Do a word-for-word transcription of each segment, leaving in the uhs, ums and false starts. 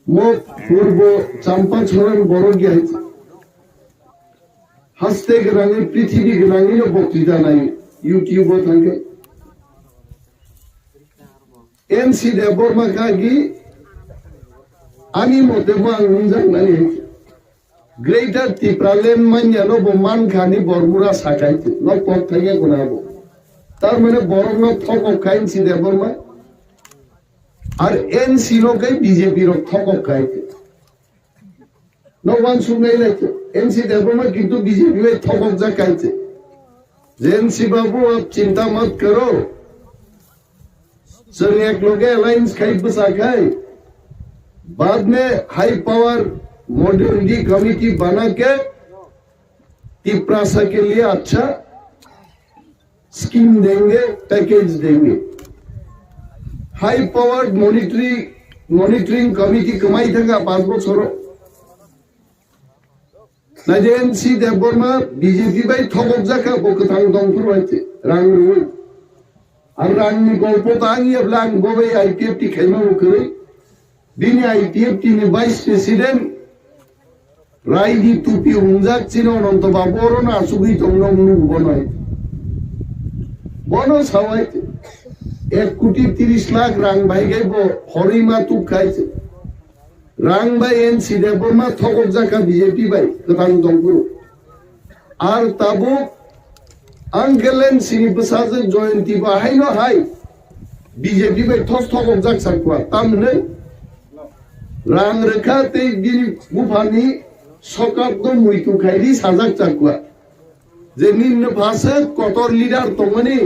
Mo purbo champa choran borok ya. Haste gwnangwi prithibi gwnangwino boktwita nai YouTube o thangkhe. N C Debbarma kagi ani mote bo ang nungjak nani. Greater Tipraland manya no bo mankha ni borbura sakai no pok thangya kuna bo. Tar mane borok no thokok kha N C Debbarma. Ar N C no kai B J P rok thokok kha. No one suk nai lai. N C Debbarma kintu B J P bai thokok jak kai. N C babu, aap chinta mat karo. Chwng ek loge alliance khai bwsa khai, baad mein high power modernity committee bana ke Tiprasa ke liye achha scheme denge, package denge. High power monitoring, monitoring committee kwmai thangkha panch bochoro. Naidi N C Debbarma B J P bai thokok jakha bo kwthang dongphuru hai se rang rwi. Ar rang ni golpo ta ang yabla ang bo bai I P F T khaima bo kwrwi. Bini I P F T ni vice president Raidi Tupi hungjak chini Ononto Babu oro na asugwi tong nong nung bo noi. Bono sawai ek koti tris lakh rang bai gai bo horwi ma tuk khai se. Rang bai N C Debbarma thokok jakha B J P bai kwthang dongphuru. Ar tabuk Uncle N C ni bwsajwk Jayanti bo haino hai B J P bai thos thokok jak sakwa. Tamhinwi rang rwkha tei bini buphani sokap no muitu khaidi sajak sakwa. Je ninno phaswk kotor leader tongmani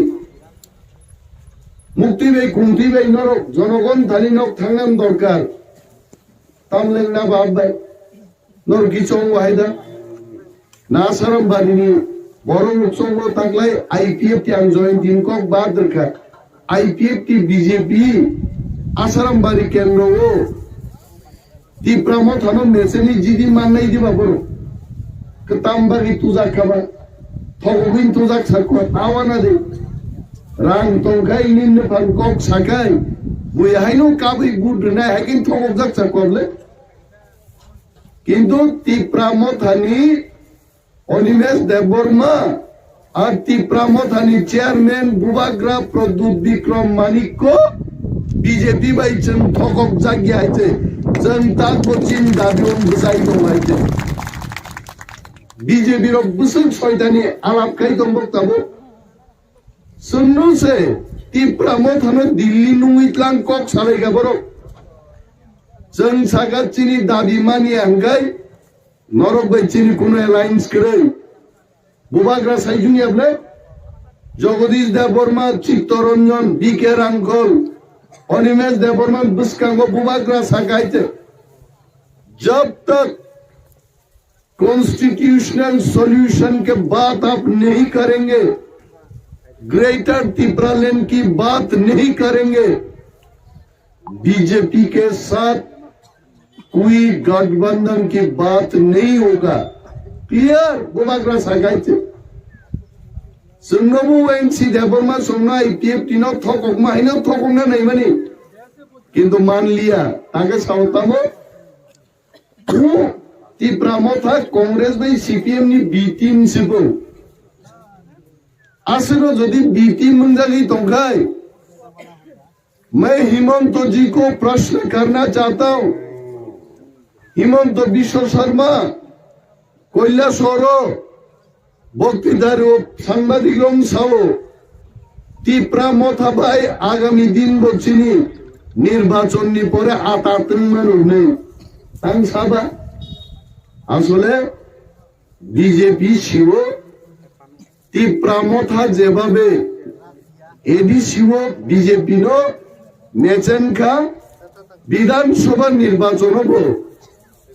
mukti bai kumti bai norok jonogon thani nok thangnani dorkar. Tamleng na bab bai. Nor gichong wahai da. Na Asaram bari ni borok chongo taklai I P F T ang join din kok ba derkha. I P F T B J P Asaram bari kendro o. Tipra mothano meseni jidi mannai diba borok. Ketam bagi tujak khaba. Thogogin tujak sakwa tawana de. Rang tongkhai ninno phan kok sakai. Bui haino kabui but rinai hakin thogok jak sakwa ble. Kintu Tipra mothani Animesh Debbarma ar Tipra mothani chairman Bubagra Pradyut Bikram Manikko B J P bai chwng thokok jak ya hai se, chwng takbo chini dabi on bwchai tong hai se. B J P rok bwswk soitani alap khai tong bok tabuk. Chwngno se Tipra mothano Delhi nungwi tlang kok salai kha borok. Chwng sakha chini dabi mani hwnkhe norok bai chini kuno alliance kwrwi. Bubagra saijung yable Jagadish Debbarma, Chittaranjan, B K Rangkhol, Animesh Debbarma bwskango Bubagra sakha hai se. Jab tak constitutional solution के बात आप नहीं करेंगे, ग्रेटर तिपरालैंड की बात नहीं करेंगे, बीजेपी के साथ कोई गठबंधन की बात नहीं होगा। Clear, Bubagra sakha hai se. Chwngnobo N C Debbarma chwngno I P F T no thokokma haino thokokna naimani. Kintu manliya, age sao tamo. Tipra motha Congress bai C P M ni B team se bo. Aswkno jodi B team wngjagwi tongkhai, मैं हिमंत जी को प्रश्न करना चाहता हूं। हिमंत विश्व शर्मा, কৈলাসহর, বক্তৃতার ও সাংবাদিক রং সাও, তিপ্রা মথা ভাই আগামী দিন বলছিনি নির্বাচন নি পরে আতা তিনমান নেই। তাং সাবা আসলে বিজেপি সিও তিপ্রা মথা যেভাবে এডিসিও বিজেপি নো মেচেন খা বিধানসভা নির্বাচন হবো।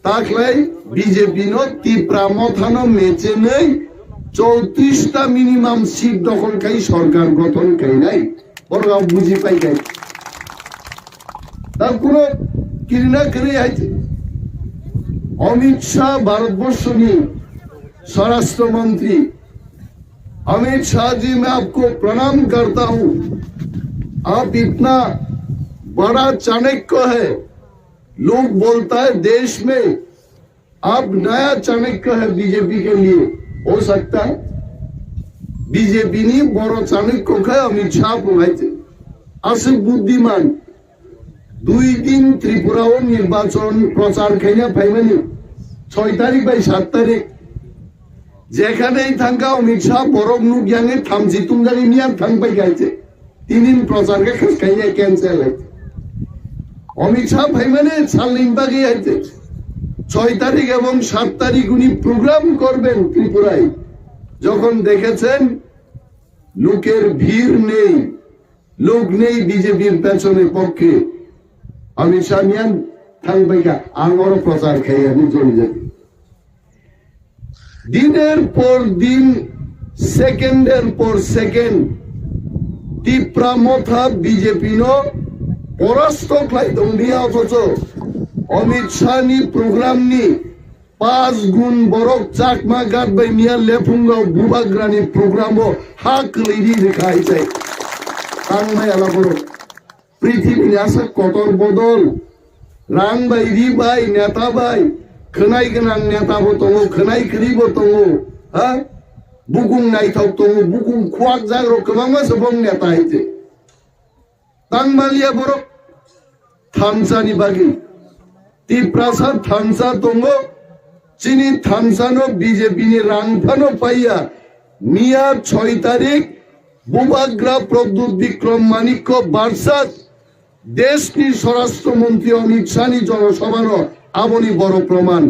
Taklai B J P no Tipra mothano mechenwi chowtris ta minimum seat dokhol khai sorkar gothon khainai. Borok buji pai khai. Ta kuno kirina kiri hai. Amit Shah Bharatborshoni Swarashtra Mantri. Amit शाह जी, मैं आपको प्रणाम करता हूं। आप इतना बड़ा चाणक्य है। लोग बोलता है देश में अब नया चाणक्य है बीजेपी के लिए, हो सकता है। BJP ni boro Chanakya khe Amit Shah phungaite. Aswk buddiman. Dui din Tripura o nirbachon prochar khaina phaimani, choi tarik bai sat tarik. Jekhanei thangkha Amit Shah borok nuk yange thamchi tungjagwi miyang thang pai khaite. Tinin prochar khe khas khaina cancel hai. Amit Shah phaimani salni bagwi haite. Choi tarik ebong sat tarik uni program korben Tripurai. Jokhon dekhechen লোকের ভিড় নেই, লোক নেই বিজেপির পেছনে পক্ষে। Amit Shah miyang thang pai kha, ang oro prochar khai, ani joli joli. দিনের পর দিন, সেকেন্ডের পর second Tipra Motha BJP no পরাস্ত khlai tong liya, othocho Amit Shah ni program ni pas gun borok Chakma gat bai miya lephungo Bubagra ni program o ha kwlwi di rikha hai chai. Ang mai ala borok. Prithibi ni asa kotor bodol. Rang bai, ri bai, neta bai. Khwnai gwnang neta bo tongo, khwnai kwrwi bo tongo. Ha? Bukung naithok tongo, bukung khuak jagrok kwbangma se bong neta hai chai. Tangmaliya borok thansa ni bagwi. Tiprasa thansa tongo, chini thansa no B J P ni rang phano paiya. Miya choi tarik Bubagra Pradyut Bikram Manikya versus desh ni Swarashtra Mantri Amit Shah ni jonosabha no aboni boro proman.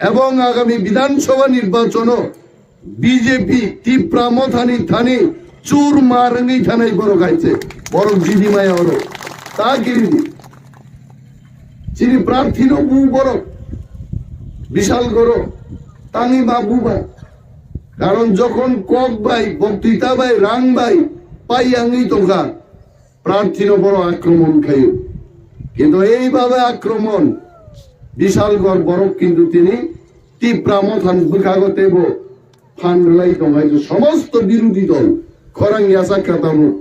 Ebong agami Bidhan Sabha nirbachono B J P Tipra Mothani thani chur mar wngwi thanai borok hai se. Borok jidi maya oro. Ta giridi. Chini prarthi no bu borok. Bishal goro. Tangwi ma bu ba. Karon jokhon kok bai, boktita bai, rang bai, pai yangwi tongkha. Prarthi no borok akromon khayo. Kintu ei babe akromon, Bishalgor borok kintu tini Tipra Mothani bwkhago teibo phan rwlai tong hai, somosto birodhi dol khorang yachak kha tabuk.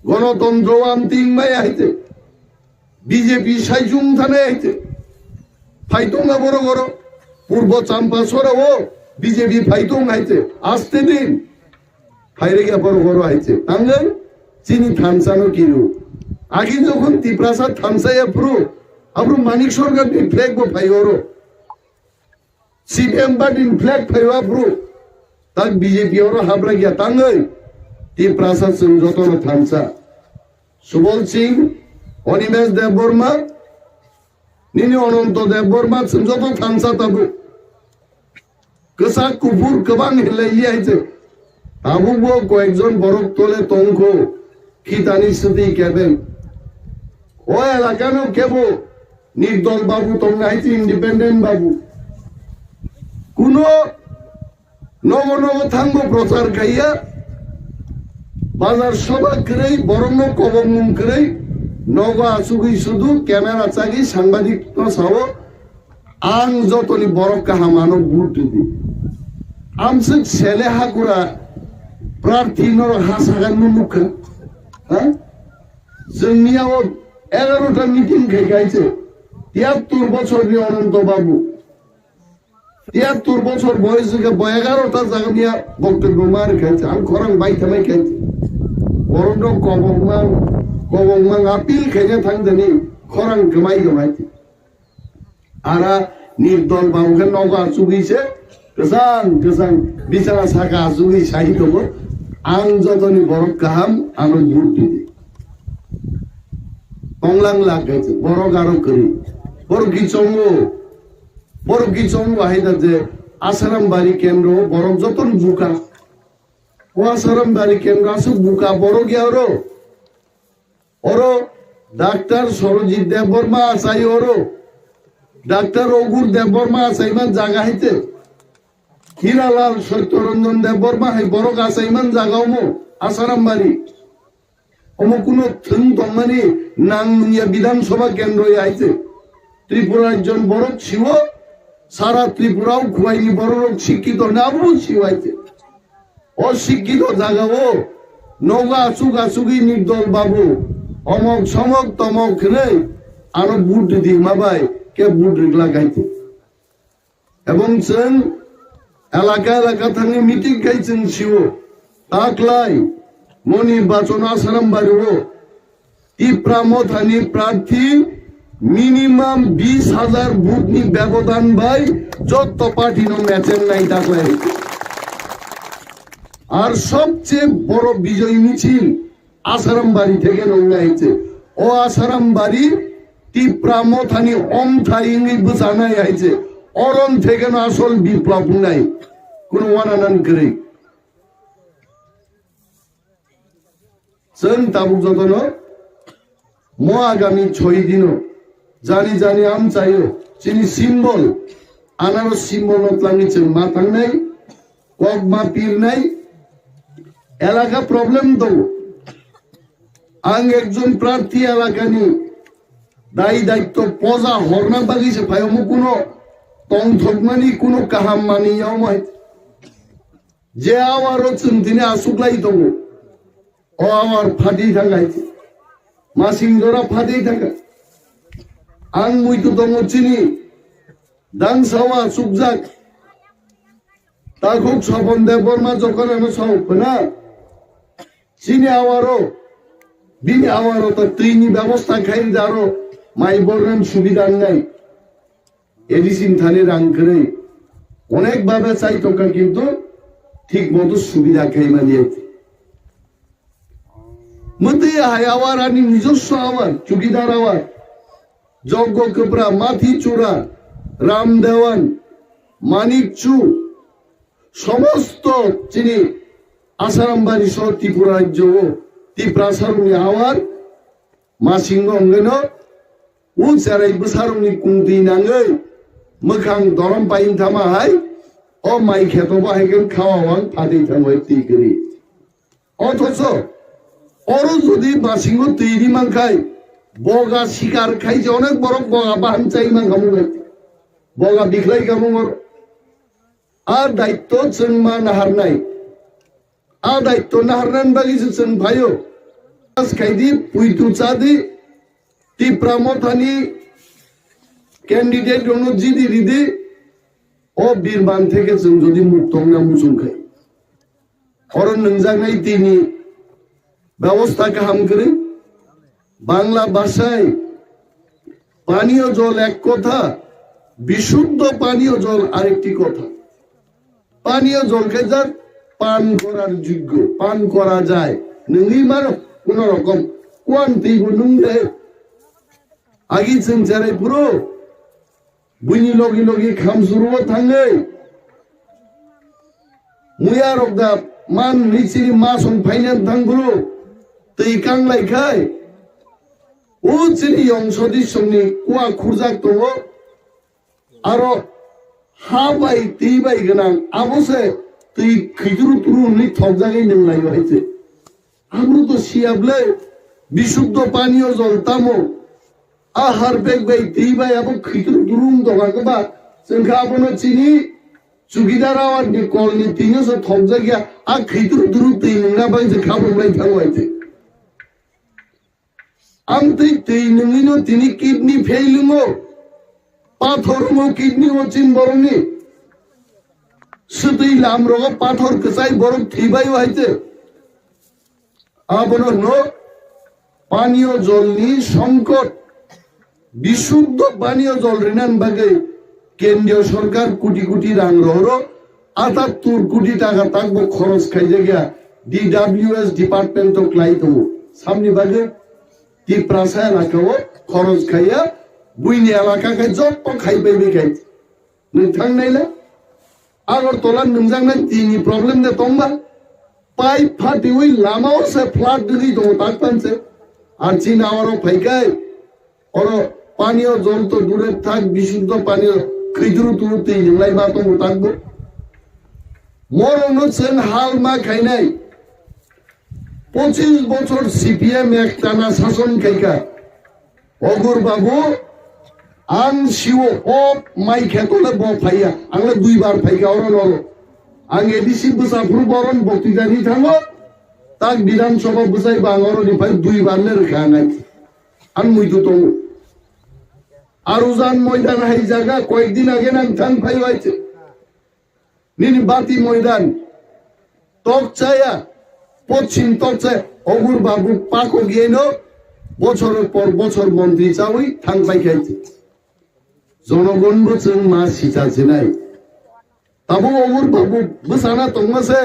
Gonotontro amting maya hai te, B J P saichung thane hai te. Phai tong na borok oro, Purbo Champasora o B J P phai tong hai te. Aste din. Phairega borok oro hai se. Tangwi chini thansa no kiro. Agi jokhon Tiprasa thansa ya phuru, aphuru Manik Sarkar ni flag bo phai oro. C P M party ni flag phai o aphuru. Tak B J P oro habra gya tangwi. Tiprasa chwng joto no thansa. Subol Singh, Animesh Debbarma, nini Ananto Debbarma chwng joto thansa tabuk. Kwchak kuphur kwbang hinlai liya hai se. Tabukbo koyekjon borok tole tongkho, khitani swtwi kebeng. O elakano kebo nirdol babu tongna hai se, independent babu. Kuno nogo nogo thangbo prochar khaiya, bazar soba kwrwi, borokno kobokmung kwrwi, nogo achugwi sudu camera chagwi sangbadik no sao, Ang jotoni borok kaham ano vote ridi. Amswk sele hakura prarthi norok ha sagan no nukha. Ha? Chwngni abo egarota meeting khai kaise. Tiyattur bochorni Ananto Babu. Tiyattur bochor boyos hwnkhe bo egarota jagani boktobyo ma rwkha kaise. Ang khorang bai thamai kaise. Borokno kobokma, kobokma appeal khaina thangdani khorang kwmai kwmai. Ara nirdol babu khe nogo achugwi se kwchang kwchang bichara saka achugwi sai tongo. Ang jotoni borok kaham ano vote ridi. Tonglang lak hai se borok aro kwrwi. Borok ki chongo, borok ki chongo hai da je Asaram Bari kendro borok jotoni buka. O Asaram Bari kendro aswk buka borok ya oro. Oro Doctor Sarojit Debbarma achai oro. Doctor Ogur Debbarma achaiman jaga haite. Hiralal Satyaranjan Debbarma hai borok achaiman jaga omo Asaram Bari. Omo kuno thwng tongmani nang nungya Bidhan Sabha kendro ya haite. Tripura ekjon borok siwo, sara Tripura o khwlaini borok rok sikkito na abo siwo haite. O sikkito jagao nogo achuk achugwi nirdol babu, omok somok tomok hwnwi Ano vote ridi hima bai khe vote rigla gaiti. Ebong chwng elaka elaka thangwi meeting khai chwng sio. Taklai moni bachon Asaram bario Tipra Mothani prarthi minimum bis hajar vote ni bebodan bai jotto party no mechengnai taklai. Ar sobche boro bijoy michil Asaram bari theke nongnai haiche. O Asaram bari Tipra Mothani omthai wngwi bwchanai haiche. Orom theke no asol biplop wngnai. Kuno wananan kwrwi. Chwng tabuk jotono mo agami choi dino jani jani amchaio chini symbol, anaro symbol no twlangwi chwng ma tangnai, kok ma pirnai, elaka problem tongo. Ang ekjon prarthi elakani dai daitto poja horna bagwi se phaio, mo kuno tongthokmani kuno kaham manwi ya omo hai. Je awaro chwng tini achuklai tongo, o awar phatwi thangkha, masing jora phatwi thangkha. Ang muitu tongo chini dangsa o achukjak. Takhuk Sopon Debbarma jokhon ano sao khwna, chini awaro, bini awaro to twini bebosta khai rida aro mai bornam subida wngnai. A D C ni thani rang kwrwi onek bhabe chai tongkha, kintu thik moto subida khai manya. Mwtwi hai awar ani nijoswo awar, chukidar awar. Joggo Kwpra, Mathi Chura, Ram Dewan, Manik Chu, somosto chini Asaram bari so Tripura rajyo o Tiprasa rokni awar masingo wngwi no o cherai bwsarokni kungtwi nangwi mwkhang dorom paiyung thama hai o mai kheto bo hai khe khawa wang phatwi thangwi twi kwrwi. Othocho oro jodi masingo twi ri mankhai, boga sikar khai je onek borok boga baham chai mankha mung hai, boga bikhlai kha mung oro. A daitto chwng ma naharnai. A daitto naharnani bagwi se chwng phaio. As khaidi, puitu chadi, Tipra Mothani candidate rokno jidi ridi, o birman theke chwng jodi mukto wngna muchung khai. Oro nwngjaknai tini ব্যবস্থা kaham kwrwi. Bangla ভাষায় পানীয় জল এক কথা, বিশুদ্ধ পানীয় জল আরেকটি কথা। পানীয় জল khe jak পান করার যোগ্য, পান করা যায়। Nwngwi mano kuno rokom kuan twibo nwng de. Agi chwng cherai phuru buini logi logi khamsuru o thangwi muya rok da man hwnwi chini ma song phaina thang phuru twi kanglai khai o chini yong sodi songni kua khurjak tongo. Aro ha bai twi bai gwnang, abo se twi khwituru turu hwnwi thokjagwi nwng laio hai se. Abro to siya ble, bisuddho paniyo jol tamo? A harpek bai twi bai abo khwituru turu wng tongkha khe ba, chwng khe abono chini chukidar awar ni kol ni twi no se thokjak ya, a khwituru turu twi nwngna bai se kha bo wng lai thango hai se. Amtwi twi nwngwino tini kidney fail wngo, pathor wngo kidney o chin borokni. Swtwi lam rogo pathor kwchai borok thwibaio hai se. Abono hwno paniyo jolni songkot. Bisuddho paniyo jol rinani bagwi kendriyo sorkar koti koti rang rohoro atattur koti taka takbo khoros khaijakya D W S department o klai tongo. Samni bagwi Tiprasa elaka o khoros khaiya, buini elaka khai jotto khai bai bai khai. Nwng thang naila? Agartala nwngjaknai tini problem de tongba? Pipe phatiwi lama o se flood dwgwi tongo tak panse. Ar chini awaro phaikai. Oro paniyo jol to dure thak, bisuddho paniyo khwituru turu twi nwng lai ma tongo tak bo. Morokno chwng hal ma khainai. Pochis bochor C P M ektana sason khaika. Ogur babu, ang siwo o mai khe tole bo phaiya. Ang le duibar phaika oro noro. Ang A D C bwsa phuru boron bokti jani thango. Tak Bidhan Sabha bwsai ba ang oro ni phai duibar le rwkha ang ai. Ang muitu tongo. Arujan moidan hai jaga koyekdin age nang thang phai waise. Nini bati moidan. Tokchaya, pochim tokchaya, Ogur Babu pakok yeno bochor por bochor montri chawi thang pai khaise. Jonogon bo chwng ma sicha sinai. Tabuk Ogur Babu bwsana tongma se,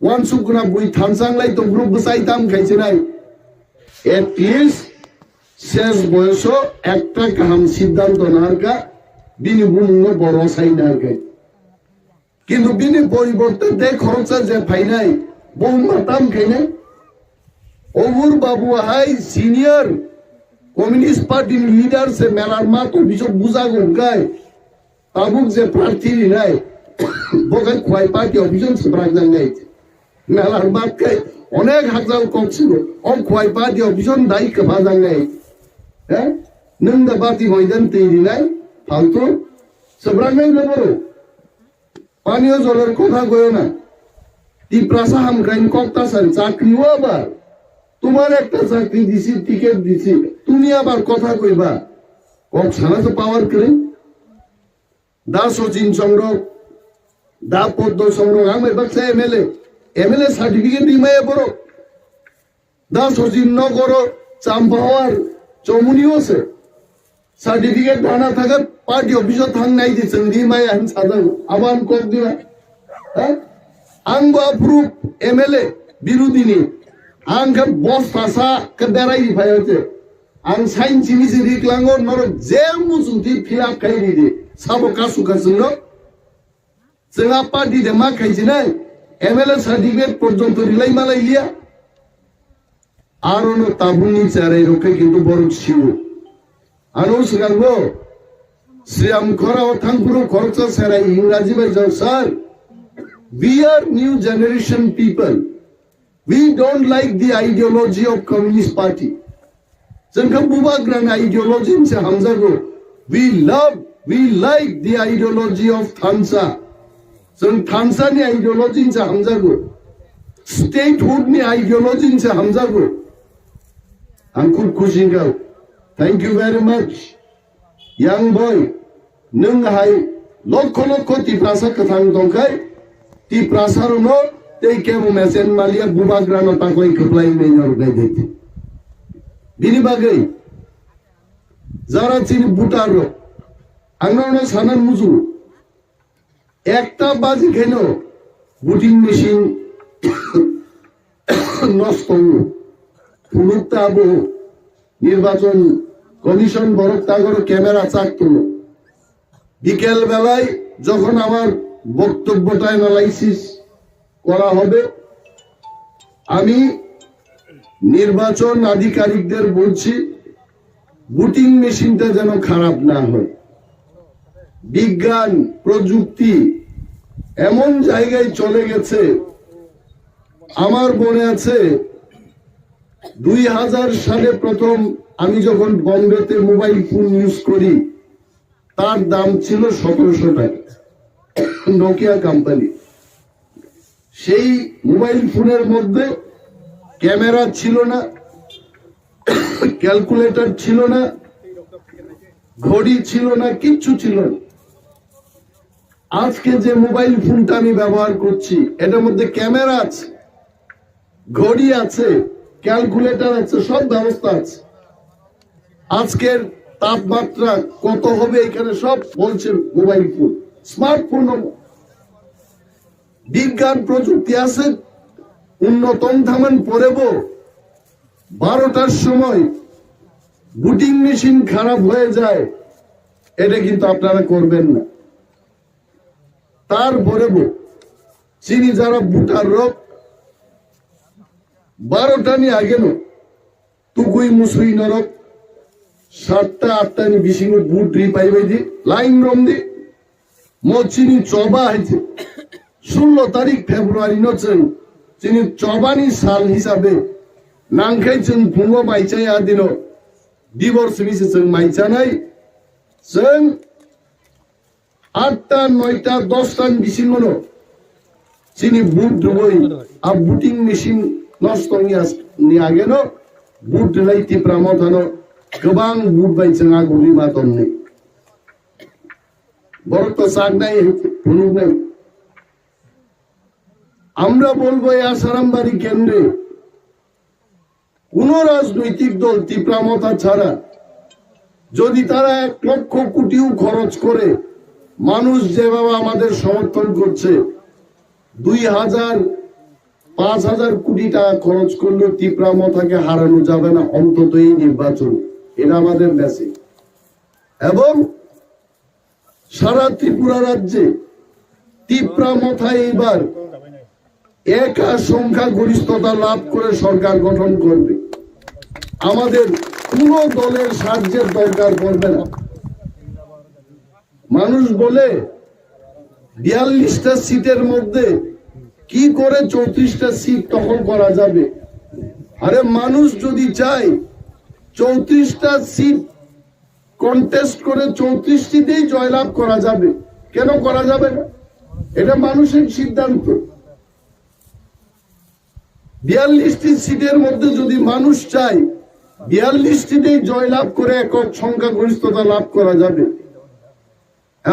wansuk guna bui thansa wnglai tongphuru bwsai tam khai sinai. At least ses boyoso ekta kaham siddhanto naharkha, bini bumungno boro sai naharkha. Kintu bini poriborte de khoroksa je phainai, bo wngma tam khainai. Ogur Babu hai senior Communist Party ni leader se melar ma to bisok bujago hwnkhe, tabuk je prarthi rinai, bo khe Khwai Party office o swprak jak nai. Melar mat khe onek hakjal kok siro, o Khwai Party office o dai kwpha jak nai. He? Nwng da bati moidan twi rinai, faltu swprak nai le boro. পানীয় জলের কথা কইও না। তিপ্রাসা হামক্রাইন কক্তাসার চাকরিও আবার তোমার একটা চাকরি দিছি, টিকিট দিছি, তুমি আবার কথা কইবা। Kok sana se power kwrwi. Da Sachin Songrok, da Poddo Songrok, ang bai baksa M L A. M L A certificate di maya borok. Da Sachin Nogoro Champahawar Chomuni o se certificate dana thaga party office o thang nai di chwng di maya hin sajak aban kok di ba. Ha? Ang bo approve M L A birudini. Ang khe bos tasa khe berai di phai hote. Ang sign chini si rik lango norok je muchung di fill up khai di di. Sabo kasu kasu no. Chwng a party de ma khai sinai, M L A certificate porjonto rilai malai liya. Aro no tabukni cherai rok khe kintu borok siwo. Ano swkango Sriram Khora o thangphuru khoroksa cherai Ingraji bai jao, "Sir, we are new generation people. We don't like the ideology of Communist Party." Chwng khe bubagrani ideology se hamjago. We love, we like the ideology of Thansa. Chwng Thansa ni ideology se hamjago. Statehood ni ideology se hamjago. Ang khub khusi wngkha. Thank you very much, young boy. Nwng hai lokho lokho Tiprasa kwthang tongkhai, Tiprasa rokno tei kebo mesen maliya bubagrano takoi kwplai wngwi norok nai de. Bini bagwi jara chini voter rok, ang norokno sana muju, ekta baji khaino voting machine nosto wngo. Phunuk ta abo nirbachon commission borok tagoro camera chak tongo. বিকেল বেলায় যখন আমার বক্তব্যটা অ্যানালাইসিস করা হবে, আমি নির্বাচন আধিকারিকদের বলছি, ভোটিং মেশিনটা যেন খারাপ না হয়। বিজ্ঞান, প্রযুক্তি এমন জায়গায় চলে গেছে, আমার মনে আছে দুই হাজার সালে প্রথম আমি যখন বম্বেতে মোবাইল ফোন ইউজ করি, তার দাম ছিল সতেরোশো টাকা, নোকিয়া কোম্পানি। সেই মোবাইল ফোনের মধ্যে ক্যামেরা ছিল না, ক্যালকুলেটর ছিল না, ঘড়ি ছিল না, কিচ্ছু ছিল না। আজকে যে মোবাইল ফোনটা আমি ব্যবহার করছি, এটার মধ্যে ক্যামেরা আছে, ঘড়ি আছে, ক্যালকুলেটর আছে, সব ব্যবস্থা আছে। আজকের তাপমাত্রা কত হবে এখানে সব বলছে মোবাইল ফোন, স্মার্টফোন। বিজ্ঞান প্রযুক্তি আছে উন্নতম থামান পরেও বারোটার সময় ভোটিং মেশিন খারাপ হয়ে যায়, এটা কিন্তু আপনারা করবেন না। তারপরেও চিনি যারা ভোটার রোগ বারোটা নি আগে নো তুকুই মুসুই নরক সাতটা আটটা নি বিসিং ভোট রি পাইবাই দি লাইন রম দি mo chini choba hai se sullo tarik February no chwng chini chobani sal hisabe nangkhai chwng phungo maichaya dino dibor simi se chwng maichanai chwng atta noita dosta ni bisingo no chini vote rwui a voting machine nosto wngya ni age no vote rwlai Tipra Motha no Kwbang vote bai chwng aguni ma tongni. Borok to chak nai, phunuk nai. আমরা বলবো, এই আসারামবাড়ি কেন্দ্রে কোনো রাজনৈতিক দল তিপ্রা মথা ছাড়া যদি তারা এক লক্ষ কোটিও খরচ করে, মানুষ যেভাবে আমাদের সমর্থন করছে, দুই হাজার, পাঁচ হাজার কোটি টাকা খরচ করলেও তিপ্রা মথাকে হারানো যাবে না, অন্তত এই নির্বাচন। এটা আমাদের মেসেজ। এবং সারা ত্রিপুরা রাজ্যে তিপ্রা মথা এইবার একা সংখ্যাগরিষ্ঠতা লাভ করে সরকার গঠন করবে। আমাদের কোনো দলের সাহায্যের দরকার পড়বে না। মানুষ বলে, বিয়াল্লিশটা সিটের মধ্যে কি করে চৌত্রিশটা সিট দখল করা যাবে? আরে, মানুষ যদি চায় চৌত্রিশটা সিট কন্টেস্ট করে চৌত্রিশটিতেই জয়লাভ করা যাবে, কেন করা যাবে না? এটা মানুষের সিদ্ধান্ত। বিয়াল্লিশটি সিটের মধ্যে যদি মানুষ চায়, বিয়াল্লিশটিতেই জয়লাভ করে একক সংখ্যাগরিষ্ঠতা লাভ করা যাবে।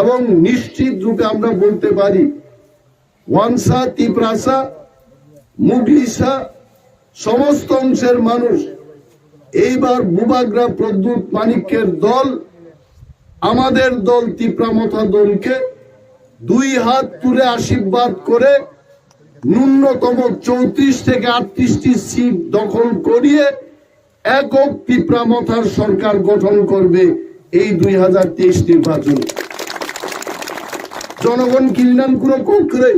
এবং নিশ্চিত রূপে আমরা বলতে পারি, ওয়ানসা, তিপ্রাসা, মুগলিসা, সমস্ত অংশের মানুষ এইবার বুবাগ্রা প্রদ্যুৎ মানিক্যের দল, আমাদের দল তিপ্রা মথা দলকে দুই হাত তুলে আশীর্বাদ করে ন্যূনতম চৌত্রিশ থেকে আটত্রিশটি সিট দখল করিয়ে একক তিপ্রা মথার সরকার গঠন করবে এই দুই হাজার তেইশ নির্বাচনে। জনগণ কিনলেন কোনো কক্রে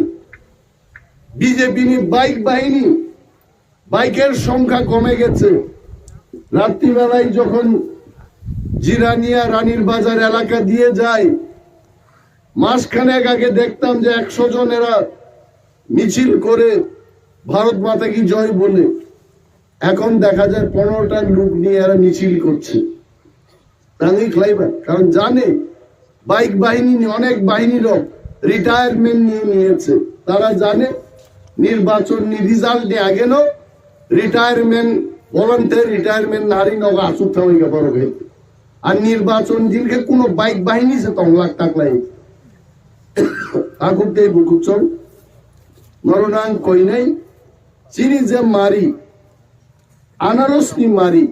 বিজেপি নি বাইক বাহিনী, বাইকের সংখ্যা কমে গেছে। রাত্রিবেলায় যখন জিরানিয়া রানীর বাজার এলাকা দিয়ে যায়, মাসখানেক আগে দেখতাম যে একশো জন এরা মিছিল করে ভারত মাতা কি জয় বলে। এখন দেখা যায় পনেরোটা লোক নিয়ে এরা মিছিল করছে। তাহলে খাইবা, কারণ জানে বাইক বাহিনী নিয়ে, অনেক বাহিনী লোক রিটায়ারমেন্ট নিয়ে নিয়েছে। তারা জানে নির্বাচন নি রিজাল্ট নিয়ে আগে নো রিটায়ারমেন্ট, ভলান্টিয়ার রিটায়ারমেন্ট নারী নগ আসুক থামাই গেল বড় হয়ে। আর নির্বাচন দিনকে কোনো বাইক বাহিনী সে তংলাক টাকলাই। Aku tei bukuchong, norok ang koinai, chini je mari, anaros ni mari,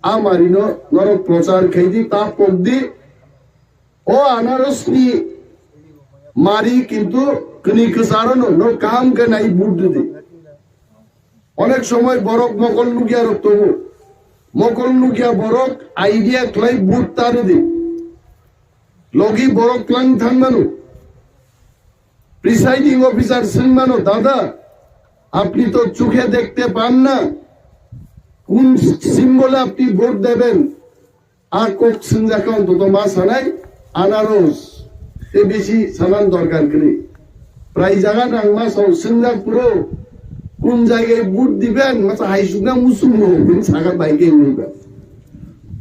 a mari no norok prochar khai di, ta pok di, o anaros ni mari kintu kini kesaro no, no kaham ke nai vote di. Onek somoi borok mokol nukya rok tongo. Mokol nukya borok idea khlai vote ta rw di. Logi borok tlang thang mano. Presiding officer swng mano, "Dada, apni to chukhe dekhte pan na, kun symbol-e apni vote deben?" A kok swngjak khe ontoto ma sanai anaros, tei bisi sanan dorkar kwrwi. Prai jaga nangma song swngjak phuru, kun jagai vote diben, masa haisukna muchung rok, bini saka bai khe wngwi ba.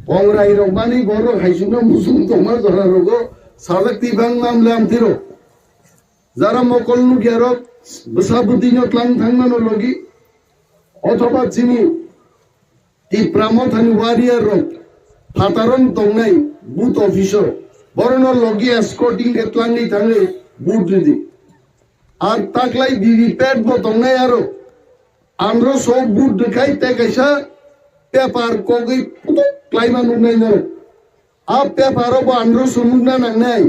Kongrai rok mani borok haisukna muchung tongma jora rogo sajak tibang mam lam tiro. Jara mokol nukya rok bwsa bwtwi no tlang thangmano logi, othoba chini Tipra Mothani warrior rok phataron tongnai booth office o, borokno logi escorting khe tlangwi thangwi booth ridi. Ar taklai V V P A T bo tongnai aro, andro so booth rwkhai tei kaisa paper kogwi putuk klaima nuknai norok. A paper o bo andro so nukna nangnai.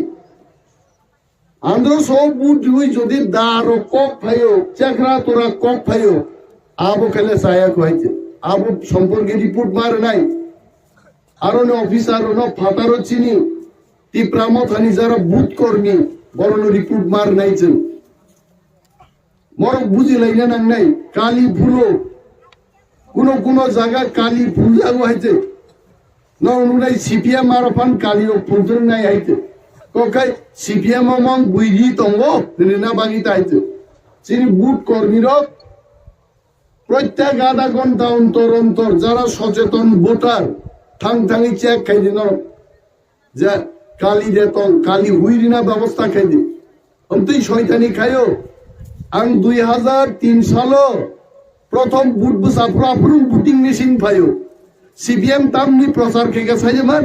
Andro so vote riwi jodi da rok kok phaio, chekra tora kok phaio, abo khele chaya kho haite. Abo somporke report ma rwnai. Aro ni officer rok no phataro chini Tipra Mothani jara booth kormi, borok no report ma rwnai chwng. Borok buji laina nangnai, kali phulo. Kuno kuno jaga kali phuljago haite. No nunai C P M aro phan kali rok phultwrwng nai haite. Kokai C P M o mang buidi tongo, hinwi na bagwi ta haite. Chini booth kormi rok protyek adha ghonta ontor ontor jara socheton voter thang thangwi check khaidi norok. Je kali de tong, kali hui rina bebosta khai di. Amtwi soitani khaio. Ang dui hajar tin salo prothom vote bwsa phuru aphuru voting machine phaio. C P M tamni prochar khe khe sai man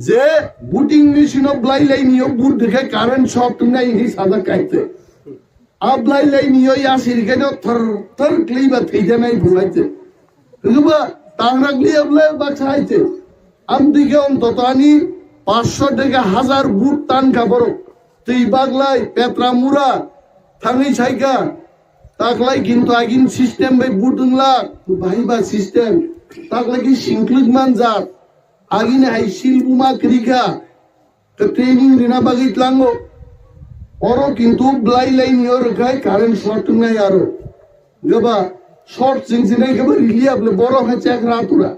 je voting machine o blai lai ni o vote rikhe current short tungnai hinwi sajak kaite. A blai lai ni o yasi rikhe no thar thar kli ba thai janai bulaite. Hwba tangrak li able baksa haite. Amtwi khe ontoto ani paanch sho theke hazar vote tan kha borok. Twi baglai petra mura thangwi saikha. Taklai kintu agin system bai vote wngla, bahai ba system. Taklai ki singklwk manjak. Agini hai sil buma kwrwi kha. Khe training rina bagwi tlango. Oro kintu blai lai ni oro khai current short wngnai aro. Gaba short sing sinai gaba rili able borok hai chek ra tura.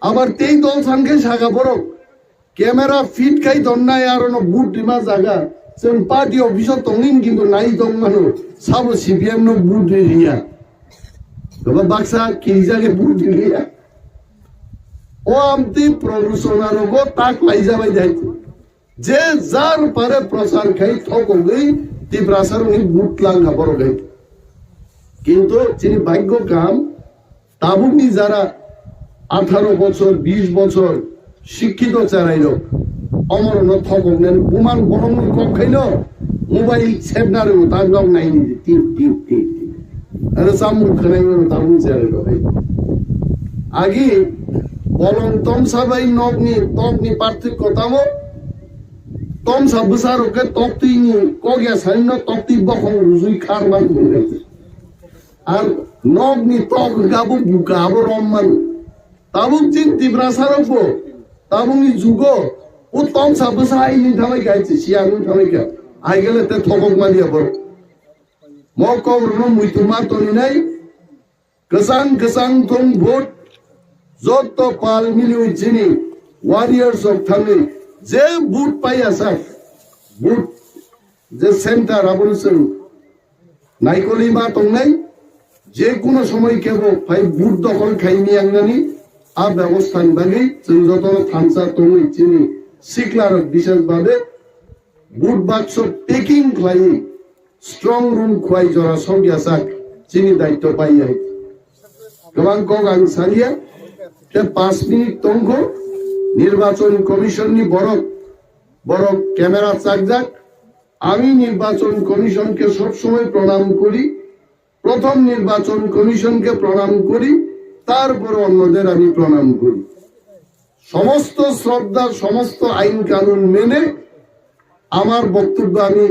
Abar tei dol san khe saka borok. Camera fit khai donnai aro no vote rima jaga. Chwng party office o tongin kintu nai tong mano. Sabo C P M no vote ri riya. Gaba baksa kirijak khe vote ri riya. O amtwi promotion aro go tak lai jabai dai. Je jar pare prochar khai thokogwi Tiprasa rokni vote lang kha borok hai. Kintu chini bhagyo kaham tabukni jara atharo bochor, bish bochor sikkito cherai rok omorno thokoknani buman borokni kok khaino mobile sepna rw tak rok naini tip tip tip tip. Aro chamung khwnai mano tabuk cherai rok hai. Agi bolong tomsa bai nokni tokni parthikyo tamo. Tomsa bwsa rok khe toktwi ni kok ya sani no toktwi bokhong rujui khar man. Ar nokni tok hwnkhe abo buka abo rom mano. Tabuk chini Tiprasa rok bo tabukni jugo o tomsa bwsa hai ni thalai kha, hai se siya ni thalai kha. Hai gele te thokok mani abo. Mo kok rok no muitu ma toni nai. Kwchang kwchang thung vote jotto pal miliwi chini warriors rok thangwi je vote paiya sak vote je center aboni chwng naikolwi ma tongnai, je kuno somoi kebo phai vote dokhol khai miyangnani a bebostha ni bagwi chwng jotono thansa tongwi chini sikla rok bishes babe vote bakso packing khlaiwi strong room khwlai jora sok ya sak chini daitto pai ya. Kwbang kok ang saliya, te panch minute tongkho, Nirbachon Commission ni borok, borok camera chakjak, আমি নির্বাচন কমিশনকে সবসময় প্রণাম করি, প্রথম নির্বাচন কমিশনকে প্রণাম করি, তারপরে অন্যদের আমি প্রণাম করি। সমস্ত শ্রদ্ধা, সমস্ত আইন কানুন মেনে আমার বক্তব্য, আমি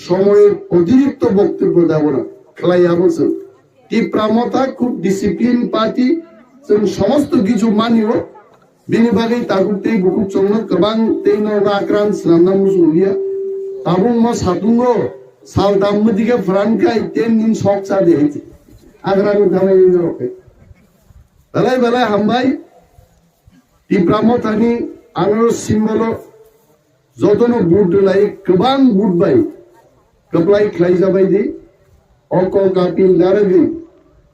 সময়ের অতিরিক্ত বক্তব্য দেব না। Khlai abo chwng Tipra Motha খুব discipline party, chwng সমস্ত কিছু মানিও। Bini bagwi tabuk tei bukhuk chwngno kwbang tei no rakran swnamna muchung liya. Tabuk mo satungo sal tam mwdike pran khai ten din sok cha de hai. Agra ni thanai ni rok. Belai belai hambai. Tipra Mothani anoro symbol o jotono vote rwlai kwbang vote bai kwplai khlai jabai di. O kok appeal narwgwi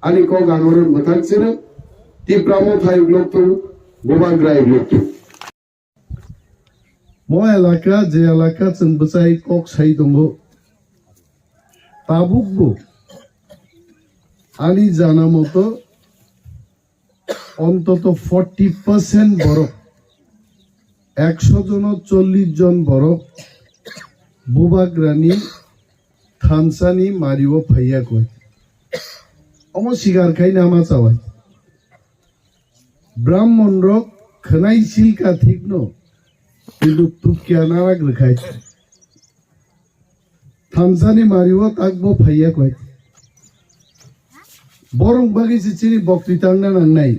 ani kok anoro mwthak chwrwk Tipra Motha uklok thung, Bubagra uklok thung. Mo elaka je elaka chwng bwchai kok sai tongo. Tabuk bo ani jana moto ontoto forty percent borok, ekso jono chollish jon borok Bubagrani thansani mario phaiya koi. Omo sikar khai nama chawai. Brahmon rok khwnai silka thikno, kintu tukya narak rwkhai. Thamsani mario takbo phaiya koi. Borok bagwi se chini bokti tangna nangnai.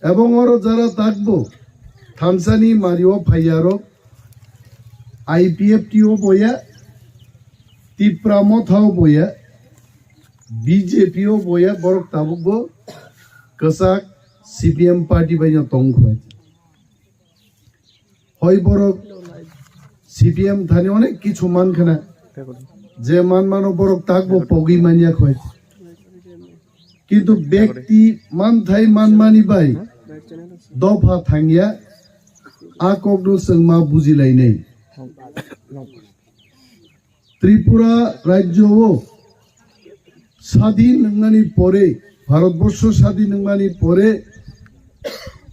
Ebong oro jara takbo thamsani mario phaiya rok I P F T o boya, Tipra Motha o boya, B J P o boya, borok tabukbo kwchak C P M party bai no tong khwlai. Hoi borok C P M thani onek kichu man khna, je man mano borok takbo pogwi manya khoi. Kintu bekti manthai manmani bai dopha thangya, a kokno chwng ma bujilainai. Tripura rajyo o sadin wngnani pore Bharatborsho sadin wngmani pore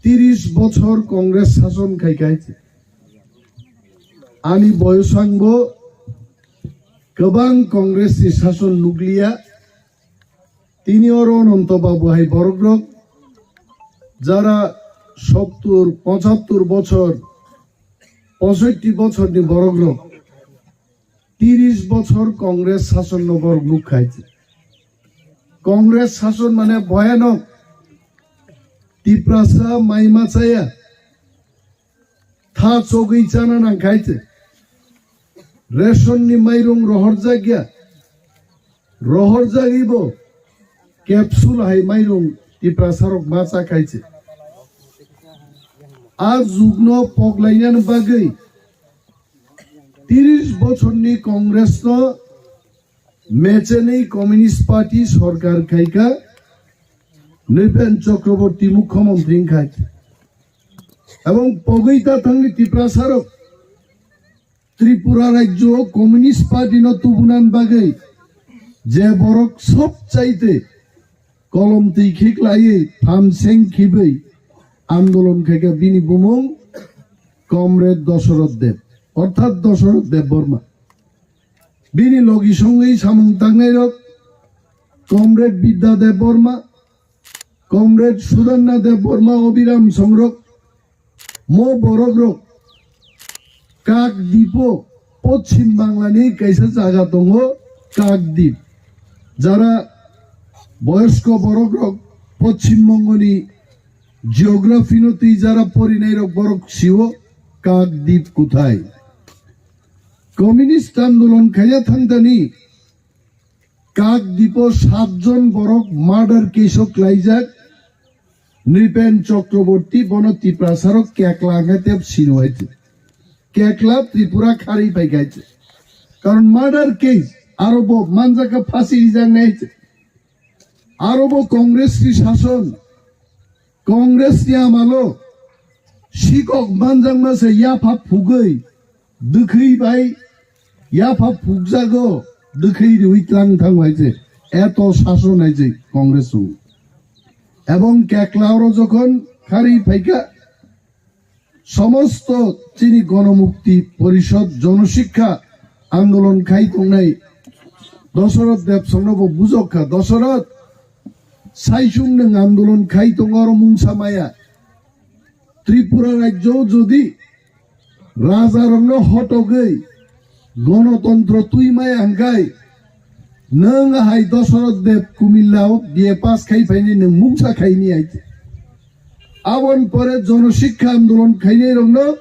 tiris bochor Congress sason khai khai. Ani boyosangbo kwbang Congress ni sason nukliya. Tini oro Ananto Babu hai borok rok jara sottur, pochattur bochor, posotti bochor ni borok rok tiris bochor Congress sason no borok nukkhai. Congress sason mane boyanok. Tiprasa mai ma chaya. Tha chogwi chana nang khai se. Ration ni mairung rohorjak ya. Rohorjagwi bo capsule hai mairung Tiprasa rok ma cha khai se. A jugno poklainani bagwi tiris bochorni Congress no mechenwi Communist Party sorkar khaikha Nripen Chakraborty mukhyamantri wngkha. Ebong pogwi ta thangni Tiprasa rok Tripura rajyo Communist Party no tubunan bagwi je borok sob chaite kolom twi khiklaiwi phamseng khibwi andolon khaikha bini bumung Comrade Dosoroth Deb, orthat Dosoroth Debbarma. Bini logi songwi samung tangnai rok Comrade Bidya Debbarma, Comrade Sudarna Debbarma, Obiram Songrok, mo borok rok Kak Dipo, Pochim Bangla ni kaisa jaga tongo Kak Dip. Jara boyosko borok rok Pochim Bongo ni geography no twi jara porinai rok borok sio Kak Dip kuthai. Communist andolon khaiya thangdani Kak Dipo satjon borok murder case o klaijak. Nripen Chakraborty bono Tiprasa rok kekla hwnkhe tep sino hai se. Kekla Tripura khari pai khai se. Karon murder case aro bo manjak kha phasi rijak nai se. Aro bo Congress ni sason, Congress ni amalo sikok manjakma se yapha phugwi, dwkhwi bai yapha phukjago, dwkhwi riwi tlang thang hai se, eto sason hai se Congress o. Ebong kekla oro jokhon khari phaikha, somosto chini Gonomukti Porishod, Jonosikha andolon khai tongnai Dosoroth Debsongno bo bujok kha, Dosoroth, saichung nwng andolon khai tongo oro mungsa maya. Tripura rajyo jodi raja rokno hotogwi gonotontro twi maya hwnkhe nwng hai Dosoroth Deb Kumilla o B A pass khai phaini nwng mungsa khaini hai. Aboni pore jonosikha andolon khainai rokno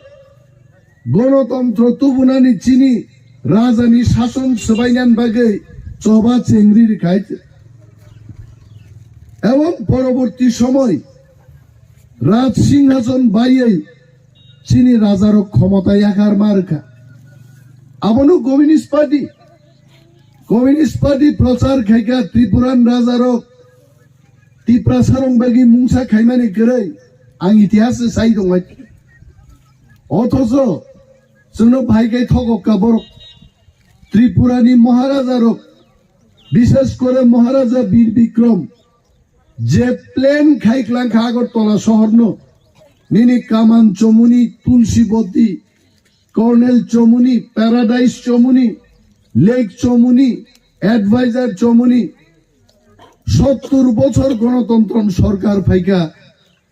gonotontro tubunani chini rajani sason swbainani bagwi choba chengri rwkhai. Ebong poroborti somoy Raj Singhason baiwi chini rajarok khomota yakar ma rwkha. Abono Communist Party, Communist Party prochar khaikha Tripuran rajarok Tiprasarok bagwi mungsa khaimani kwrwi ang itihas sai tongbai. Othocho chwngno phai khe thokok ka borok. Tripurani Maharajarok, bishes kore Maharaja Bir Bikrom, je plan khai klang kha Agartala sohorno, nini Kaman Chomuni, Tulsiboti, Colonel Chomuni, Paradise Chomuni, Lake Chomuni, Advisor Chomuni, sottur bochor gonotontron sorkar phaikha,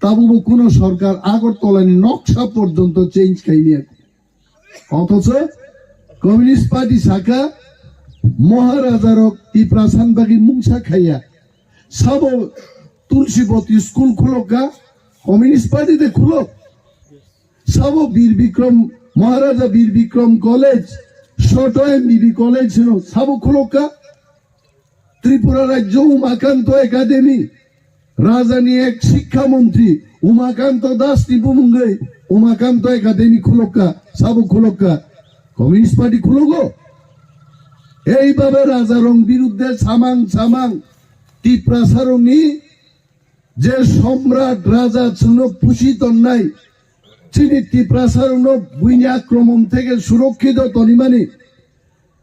tabubo kuno sorkar Agartalani noksa porjonto change khaimya. Othocho Communist Party saka Maharajarok Tiprasan bagwi mungsa khaiya. Sabo Tulsiboti school khulokka, Communist Party de khulok. Sabo Bir Bikrom, Maharaja Bir Bikrom College, Soto M B B College hino, sabo khulokka. Tripura Rajyo Umakanto Academy, Rajani ek Shikkha Montri Umakanto Das ni bumungwi Umakanto Academy khulokka, sabo khulokka, Communist Party khulogo. Ei babe Rajarong birudde samang samang Tiprasarongni je Somrat Raja chwngno pusi tonnai, chini Tiprasarokno buini akromon theke surokkhito tonimani,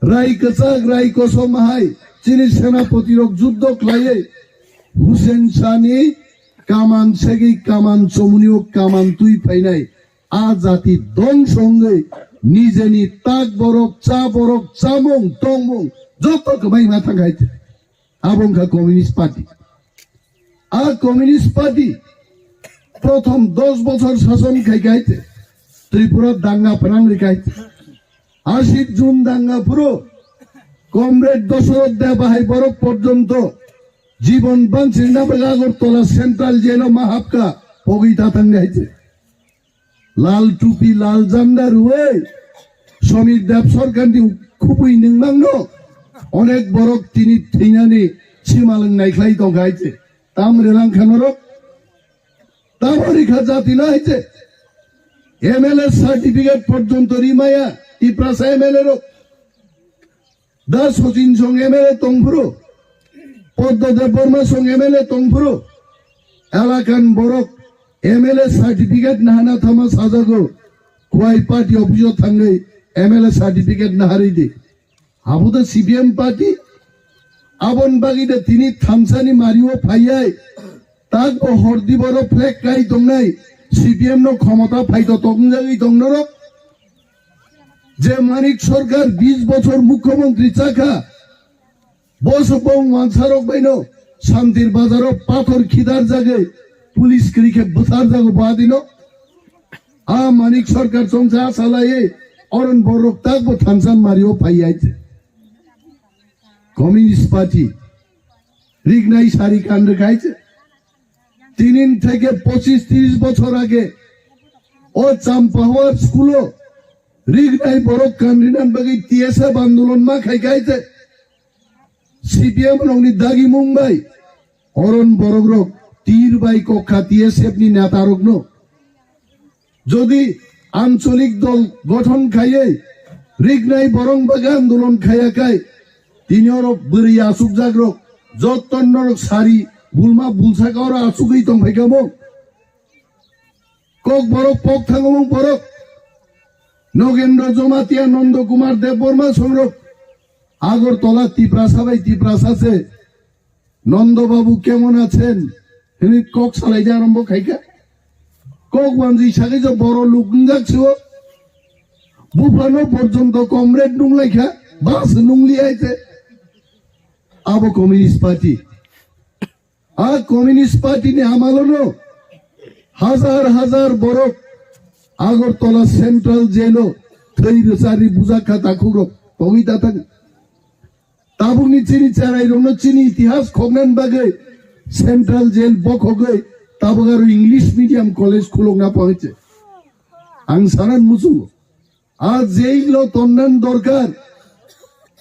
Rai kwchak, rai kosom hai chini senapoti rok juddo khlaiwi Hussein Shah ni kaman segwi kaman chomuni o kaman twi phainai a jati dongso wngwi nijeni tak borok, cha borok, chamung, tongmung joto kwbai ma thang hai. Abo wngkha Communist Party. A Communist Party prothom dos bochor sason khai khai Tripura danga phnang ri khai. Ashit Jun danga phuru Comrade Dosoroth Debahai borok porjonto jibon bansirna bagwi Agartala Central Jail o ma hapka pogwi ta thang hai. Lal tupi, lal janda rwui Samir Deb Sarkar ni khubui nwngmang no onek borok tini thwinani simalwng naikhlai tongkha hai se. Tam relang kha norok? Tamo rikha jati no hai se. M L A certificate porjonto rimaya Tiprasa M L A rok. Da Sachin song M L A tongphuru, Padma Debbarma song M L A tongphuru, elakan borok M L A certificate nahana thama sajago, Khwai party office o thangwi M L A certificate naharwi di. Abo da C P M party, abon bagwi da tini thamsani mario phaiyai, tak bo hordi boro flag kai tongnai, C P M no khomota phaito tongjagwi tongnorok. Je Manik Sarkar bis bochor mukhyamantri chakha, bo se bong wansarok baino Santir Bazaro pathor khidar jagwi police kwrwi khe bwthar jago badino. A Manik Sarkar chongsa salaiwi oron borok tak bo thansan mario phaiyaite. Communist Party rignai sari kan rwkhaite. Tinin theke pochis tris bochor age o Champahwar school o rignai borok kanrinan bagwi T S F andolon ma khai khai te C P M rokni dagi mung bai oron borok rok tir bai kokha T S F ni neta rokno. Jodi ancholik dol gothon khaiwi rignai borong bagwi andolon khaiya khai, tini oro bwrwi achukjak rok, jotto norok sari, bulma bulsaka oro achugwi tongphai kha bo. Kok borok pok thango mung borok. Nogendra Jomatia, Nondo Kumar Debbarma songrok Agartala Tiprasa bai Tiprasa se Nondo Babu kemon achen? Hini kok salai ja arombo khaikha. Kok wanjwi sagwi jo boro luk wngjak sio. Buphano porjonto comrade nunglaikha, bas nungli aite. Abo Communist Party. A Communist Party ni amalono hajar hajar borok Agartala Central Jail o thwi rwchari bujakha takhukrok pogwi ta thang. Tabukni chini cherai rokno chini itihas khoknani bagwi Central Jail bokhogwi tabuk aro English medium college khulokna pangse. Ang sanan muchungo. A jail o tonnan dorkar.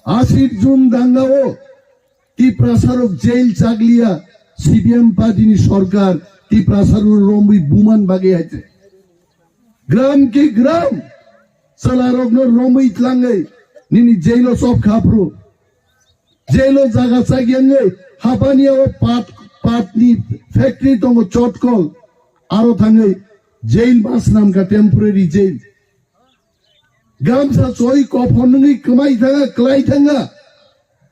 Ashit Jun danga o Tiprasa rok jail chakliya, C P M party ni sorkar Tiprasa rok romwi buman bagwi haite. Gram ki gram, chwla rokno romwi tlangwi nini jail o chop khapru. Jail o jaga chakyangwi hapani o pat, pat ni factory tongo chotkol, aro thangwi jail ma swnamkha temporary jail. Gamsa choi kophon nungwi kwmai thanga, klai thanga.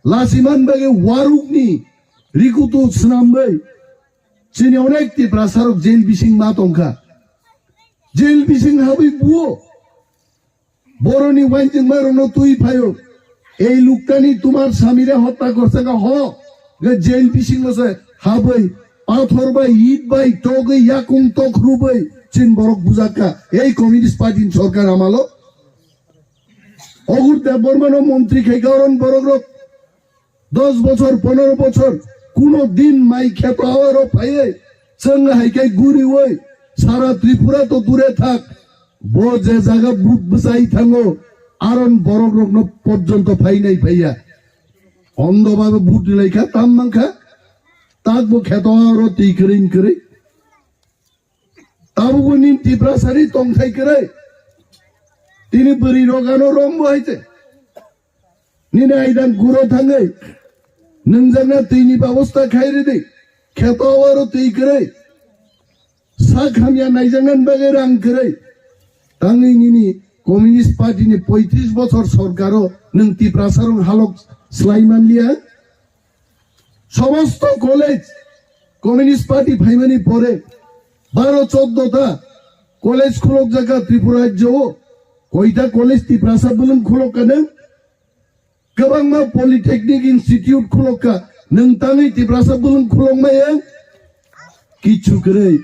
Lasiman bagwi warukni rikutu swnamwi chini onek Tiprasa rok jail bising ma tongkha. Jail bising habwi buo boroni wainjwngma rokno twi phaio. Ei luktani tumar samire hotya gorsaka ho, ge jail bisingo se habwi pathor bai, it bai togwi, yakung tokhrubai chin borok bujakha ei Communist Party ni sorkar amalo. Ogur Debbarmano montri khai garon borok rok dos bochor, pondro bochor, kuno din mai kheto awaro phaiwi chwng hai khe guriwi sara Tripura to dure thak, bo je jaga vote bwchai thango, aron borok rokno porjonto phainai phaiya. Ondo babe vote rilai kha, tam man kha, tak bo kheto awaro twi kwrwi kwrwi. Tabukbo nini Tiprasani tongthai kwrwi. Tini bwrwi rok ano rombo hai se. Nini aidang kuro thangwi nwngjakna twini babosta khai ridi. Kheto aro twi kwrwi. Sak hamya naijaknani bagwi rang kwrwi. Tangwi nini Communist Party ni poitris bochor sorkaro nwng Tiprasa rok halok slai manliya. Somosto college, Communist Party phaimani pore baro choddo ta college khulokjak kha Tripura rajyo o. Koita college Tiprasa bwlwng khulok kha nang? Kwbangma Polytechnic Institute khulok kha, nwng tangwi Tiprasa bwlwng khulok maya? Kichu kwrwi.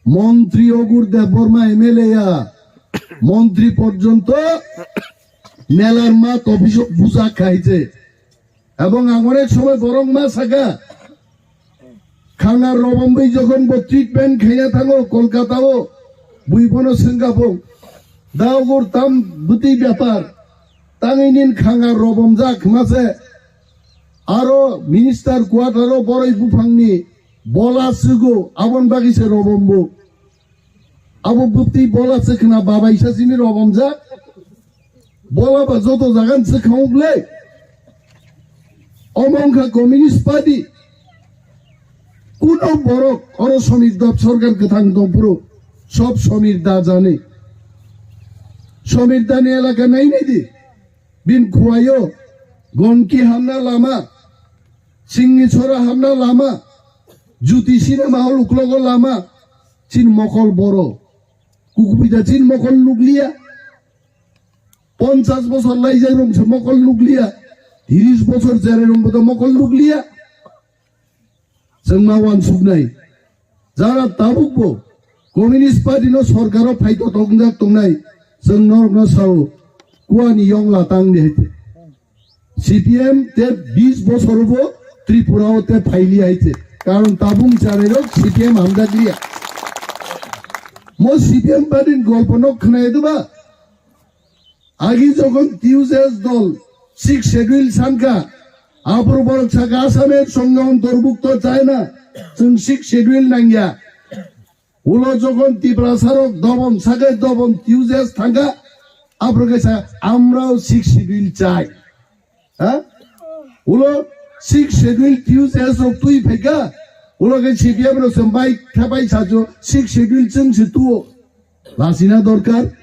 Montri Ogur Debbarma M L A ya, montri porjonto melar mat office o bujak khai se. Ebong ang onek somoi borok ma saka, Khanga robom bai jokhon bo treatment khaina thango Kolkata o, bui bono swngkha bo, da Ogur tam bwtwi bepar, tangwi nin khanga robom jak ma se, aro minister quarter o boroi buphangni bola swgo, abon bagwi se robom bo. Abo bwtwi bola se khna babai sa simi robom jak. Bola ba joto jagan se khaung ble. Omo wngkha Communist Party. Kuno borok oro Somir Da sorkar kwthang tongphuru sob Somir Da jani. Somir Dani elaka nainai di. Bin khuayo Gonki hamna lama, Singni Sora hamna lama, Juti Cinema Hall uklogo lama, chin mokol boro. Kukupita chin mokol nukliya. Ponchas bosor laijak rong se mokol nukliya. Tiris bosor jere rong bodo mokol nukliya. Chwng ma uansuknai. Jara tabukbo Communist Party no sorkaro phaito tongjak tongnai. Chwng norokno sao kuani yongla tangdi haite. C P M te bis bosor bo Tripura o te phaili haite. Karon tabung charairok C P M hamjakliya. Mo C P M party ni golpo no khwnai duba. Agi jokhon T U J S dol Sixth Schedule sankha, aphuru borok sakha Assamese Songho Antorbhukto chai na, chwng Sixth Schedule nangya. Ulo jokhon Tiprasarok dobon sakai dobon T U J S thangkha, aphuru khe sa, "Amrao Sixth Schedule chai." Ha? Ulo Sixth Schedule T U J S rok twi phaikha, ulo khe C P M rok se mic thepai sajo, "Sixth Schedule chwng se tuo." Lasina dorkar.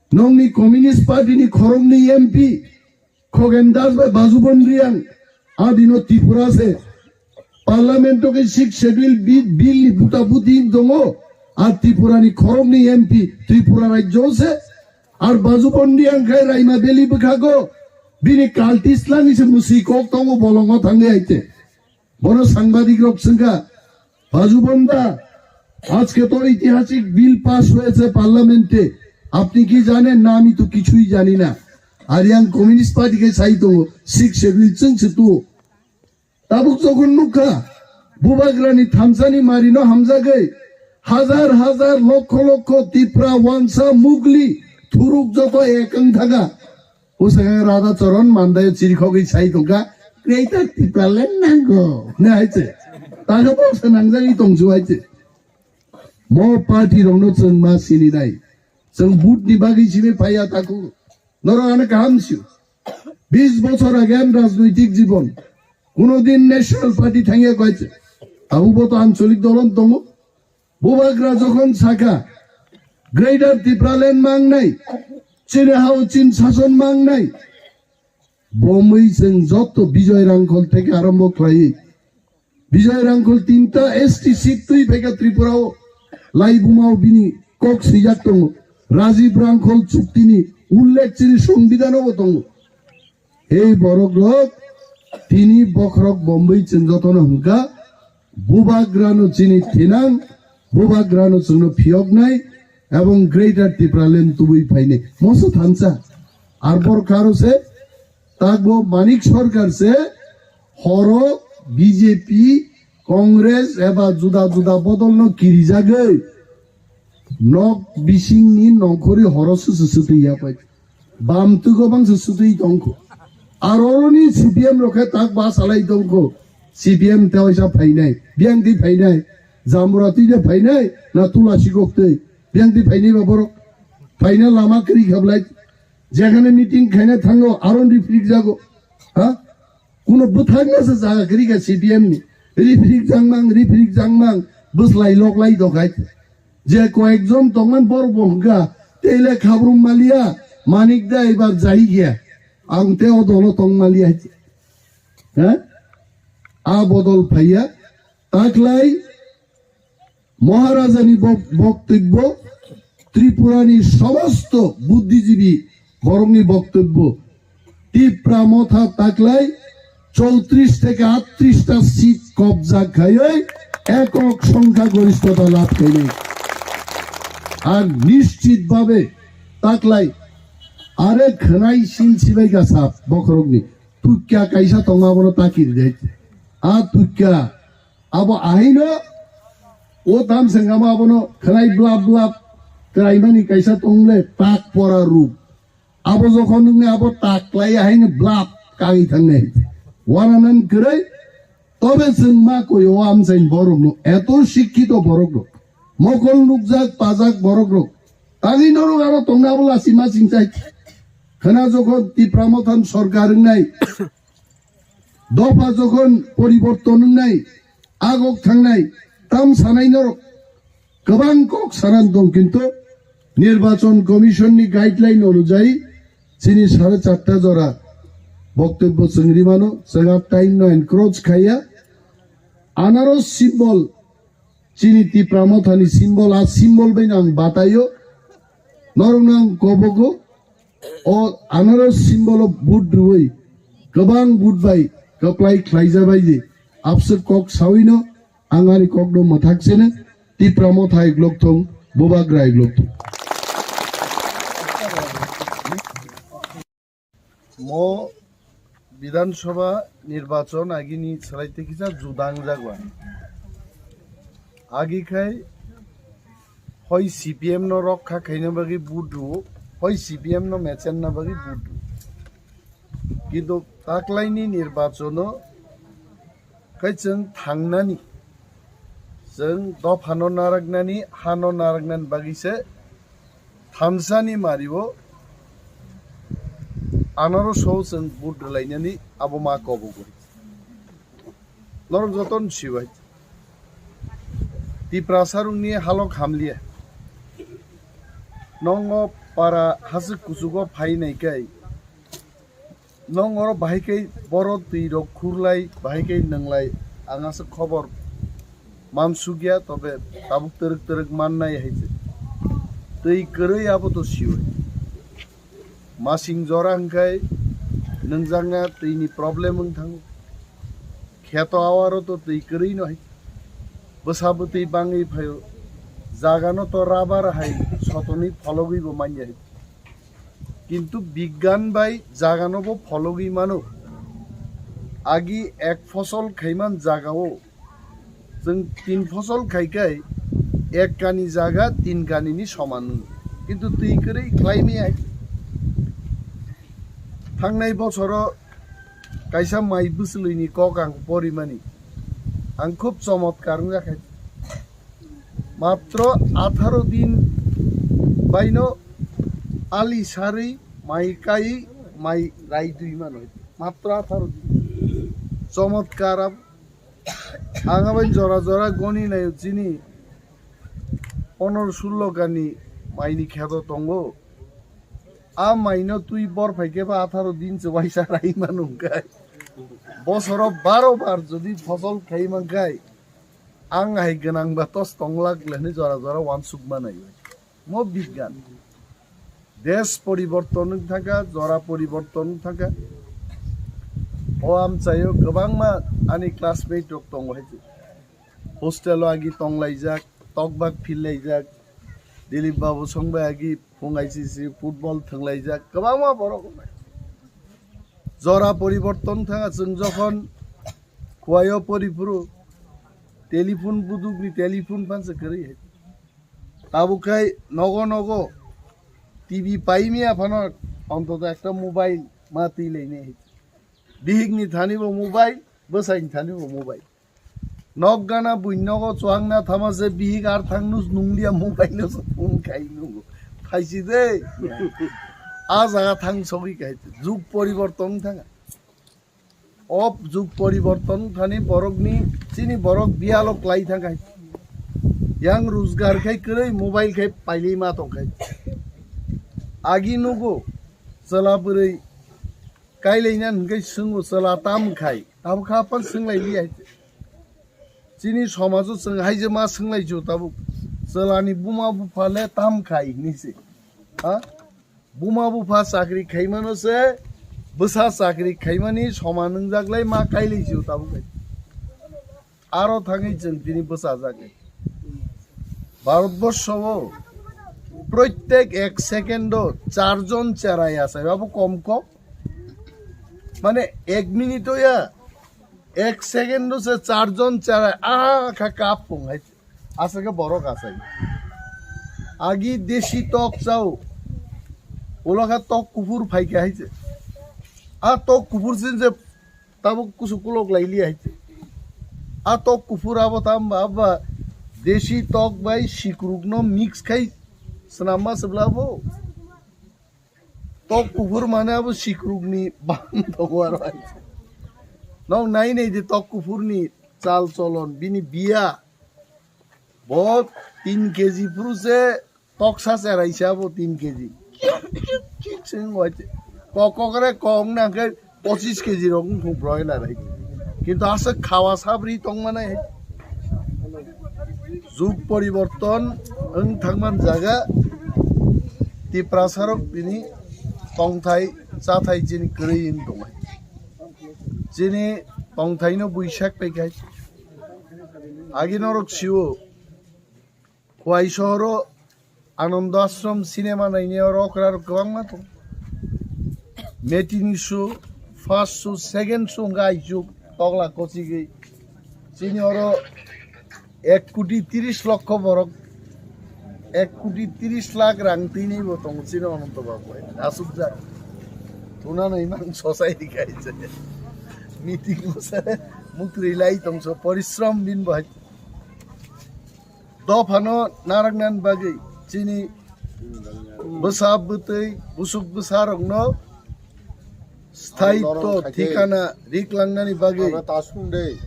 Nongni Communist Party ni khoroknwi M P Khogen Das bai Bajubon Riang, adino Tripura se Parliament o khe Sixth Schedule bi-, bill ni buta buti tongo, ar Tripura ni khoroknwi M P Tripura rajyo se, ar Bajubon Riang khai Raima Valley bwkhago bini cultist lani se mwswi kok tongo bolongo thangwi aite. Bono sangbadik rok swngkha, "Bajubon Da, আজকে তো ঐতিহাসিক bill pass হয়েছে পার্লামেন্টে, আপনি কি জানেন?" "না, আমি তো কিছুই জানি না." Ar yang Communist Party khe sai tongo, "Sixth Schedule chwng se tuo." Tabuk jokhon nukha, Bubagrani thamsani marino hamjagwi hajar hajar lokkho lokkho Tipra, Wansa, Mugli, Thuruk joto ekang thaga. Usakha Radha Charan Mandai chirikhogwi sai tongkha, "Greater Tipraland nango," hwnwi hai se. Taga boksa nangjagwi tongsu hai se. Mo party rokno chwng ma sininai. Chwng vote ni bagwi simi phaiya taku. Norok ano kaham sio. Bis bochor age ani rajnoitik jibon. Kuno din National Party thangya koi se. Abo bo to ancholik dolon tongo. Bubagra jokhon sakha, "Greater Tipraland mangnai, chini hao chin sason mangnai." Bomwi chwng jotto Bijoy Rangkhol theke arombo khlaiwi. Bijoy Rangkhol tinta S T seat twi phaikha Tripura o. Laibuma o bini kok swijak tongo. Rajiv Rangkhol chuktini ullekh chini Songbidan o bo tongo. Ei borok rok tini bokhorok Bombay chwng jotono hwnkha, Bubagrano chini thinang, Bubagrano chwngno phiyoknai, ebong Greater Tipraland tubui phainai. Moso thansa. Ar bor karo se, takbo Manik Sarkar se, horo B J P, Congress eba juda juda bodolno kirijagwi, nok bisingni nongkhorwi horo susu sutwi yapai. Bam twi gobang se sutwi tongkho. Ar oroni C P M rok khe tak ba salai tongkho. C P M te waisa phainai, biyang twi phainai, Jambura twi de phainai, na Tulasi gok twi, biyang twi phainai ba borok. Phaina lama kwrwi khablai. Jekhane meeting khaina thango, aron rifrik jago. Ha? Kuno bwthakna se jaga kwrwi kha C P M ni. Rifrik jangmang, rifrik jangmang, bwslai loklai dokhai. Je koyekjon tongmani borok bo hwnkha, tei le khabrum maliya, Manik da ebar jai gaya. Ang tei o dolo tong maliya. Ha? A bodol phaiya. Taklai Maharajani bok-, boktobbo, Tripurani somosto buddhijibi borokni boktobbo, Tipra Motha taklai chowtris theke aatris ta seat kobja khaiwi ekok songkha goristota labh khainai. Ar nischit bhabe taklai are khwnai sin sibai gasa bokhorokni tukya kaisa tongma bono takiri dai. A tukya abo ahaino o tamsengama abono khwnai blap blap kwraimani kaisa tongle tak pora ruk. Abo jokhon nwngni abo tak klai ahaino blap kagwi thangnai. Wananan kwrwi tobe chwng ma koi o amchaini borokno eto sikkito borokno mokol nukjak pajak borokrok tangwi norok aro tongna abo lasi ma chingchai. Khwna jokhon Tipra Mothani sorkar wngnai Dopha jokhon poriborton wngnai, agok thangnai, tam sanai norok kwbang kok sanan tong, kintu Nirbachon Commission ni guideline onujai chini sare charta jora boktobbo chwng rimano, chwng a time no encroach khaiya. Anaros symbol, chini Tipra Mothani symbol, a symbol bai ang bataio, norokno ang kobogo, o anaros symbol o vote rwui kwbang vote bai kwplai khlaijabai di. Abswk kok sawino ang ani kokno mwthak sene Tipra Motha iglok thung, Bubagra iglok thung. Mo Bidhan Sabha nirbachon agini swlai tei kisa juda wngjak ba. Agi khai hoi C P M no rokha khaina bagwi vote rwo, hoi C P M no mechenna bagwi vote rwo. Kintu taklaini nirbachono khai chwng thangnani, chwng dophano narwknani, hano narwknani bagwi se thamsani mario anaro so chwng vote rwlainani abo ma kobogo. Norok jotono sibai. Tiprasarokni halok hamliya. Nongo para hasik kuchugo phainai kai. Nong oro bahai khe boro twi rok khurlai, bahai khe nwnglai, ang aswk khobor mansukya, tobe tabuk twrwk twrwk mannai hai se. Twi kwrwi abo to siwi. Masing jora hwnkhe nwngjakna twini problem wng thango. Kheto awaro to twi kwrwi no hai. Bwsa bwtwi bangwi phaio. Jagano to rubber hai sotoni phologwi bo manya hai. Kintu bigyan bai jagano bo phologwi mano. Agi ek phosol khaiman jagao chwng tin phosol khai khai ek kani jaga tin kani ni soman wng. Kintu twi kwrwi khlai maya. Thangnai bosoro kaisa mai bwswlwini kok ang porimani. Ang khub chomotkar wngya khai. Matro atharo din baino ali sarwi mai kai mai rai dui mano. Matro atharo din. Chomotkar ab-, ang abai jora jora goni nayo chini ponoro sullo kani maini kheto tongo. A maino twi bor phai khe ba atharo din se waisa rai mano hwnkhe. Bosoro baro bar jodi phosol khai man khai, ang hai gwnang ba tos tong lak le hinwi jora jora uansuk manai. Mo bigyan. Desh poriborton wng thangkha, jora poriborton wng thangkha. O amchaio kwbangma ani classmate rok tongo hai. Hostel o agi tonglaijak, tokbak phillaijak. Dilip Babu song bai agi phung I C C football thwnglaijak, kwbangma borok. Jora poriborton thanga chwng jokhon Kuwaio poriphuru telephone budukni telephone phansa kwrwi hai. Tabuk khai nogo nogo T V paimia phano ontoto ekta mobile ma twi lainai hai. Bihikni thani bo mobile, bwsaini thani bo mobile. Nok gana buini nogo chuangna thama se bihik ar thang nus nunglia mobile no se phone khai nungo. Phaisi de. A jaga thang sogwi khai jug poriborton thanga. O jug poriborton thani borokni, chini borok biyalo klai thang khai. Yang rojgar khai kwrwi mobile khai pailai ma tong khai. Agi nugo chwla bwrwi kailaina hwnkhe swngo chwla tam khai. Abo kha pan swnglaili hai. Chini somajo chwng hai je ma swnglaijio tabuk. Chwlani buma bupha le tam khai hinwi se. Ha? Buma bupha chakri khaimano se, bwsa chakri khaimani soman wngjak lai ma kailaijio tabuk hai. Aro thangwi chwng tini bwchajak. Bharatborsho o proitek ek second o char jon cherai achai, abo kom kok. Mane ek minute o ya, ek second o se char jon cherai, ah, kha kap pung hai. Aswk khe borok achai. Agi desi tok chao. Ulo kha tok kuphur phai khe hai se. A tok kuphur sin se tabuk kusu kulok lai li hai se. A tok kuphur abo tam ba, abo ba desi tok bai sikruk no mix khai swnam ma se bla bo. Tok kuphur mane abo sikrukni bang tongo aro hai. Nok nai nai di tok kuphurni chal cholon, bini biya. Bo tin keji phuru se toksa cherai se abo tin keji. Chwng wai kok kokre kok nang khe pochis keji rok wngkhu broiler hai. Kintu aswk khawa sabri tongmani hai. Jug poriborton wng thangman jaga Tiprasa rok tini tongthai chathai chini kwrwi wng tongmani. Chini tongthaino buisak paikhai. Agi norok sio Khwai sohoro Anando Ashram cinema naini oro okra rok kwbangma tong. Matinee show, first show, second show wngkha aisuk tokla kochigwi. Chini oro ek koti tiris lokho borok, ek koti tiris lakh rang twinwi bo tongo chini Ananto Babu hai. Asukjak. Tuna nai mang society kaisa. Meeting o se mukri lai tongso porishrom bin bo hai. Dophano narwknani bagwi chini bwsa bwtwi busuk bwsarokno sthaito thikana riklangnani bagwi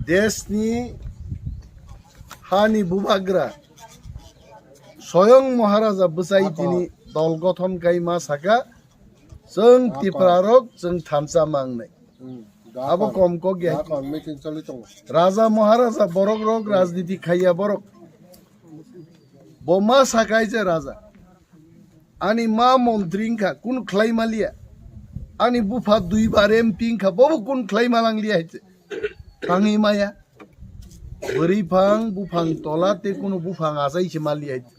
deshni hani bubagra soyong Maharaja bwchai tini dol gothon kai ma saka, chwng Tiprarok chwng thansa mangnai. Hmm. Abo kom kok ya. Meeting choli tongo. Raja Maharaja borok rok rajniti khaiya borok. Bo ma sakai je raja. Ani ma montri wngkha, kun khlai maliya. Ani bupha duibar M P wngkha, bobo kun khlai malangliya hai se. Tangwi maya. Bwrwi phang, buphang tola, te kunu buphang achai se maliya hai se.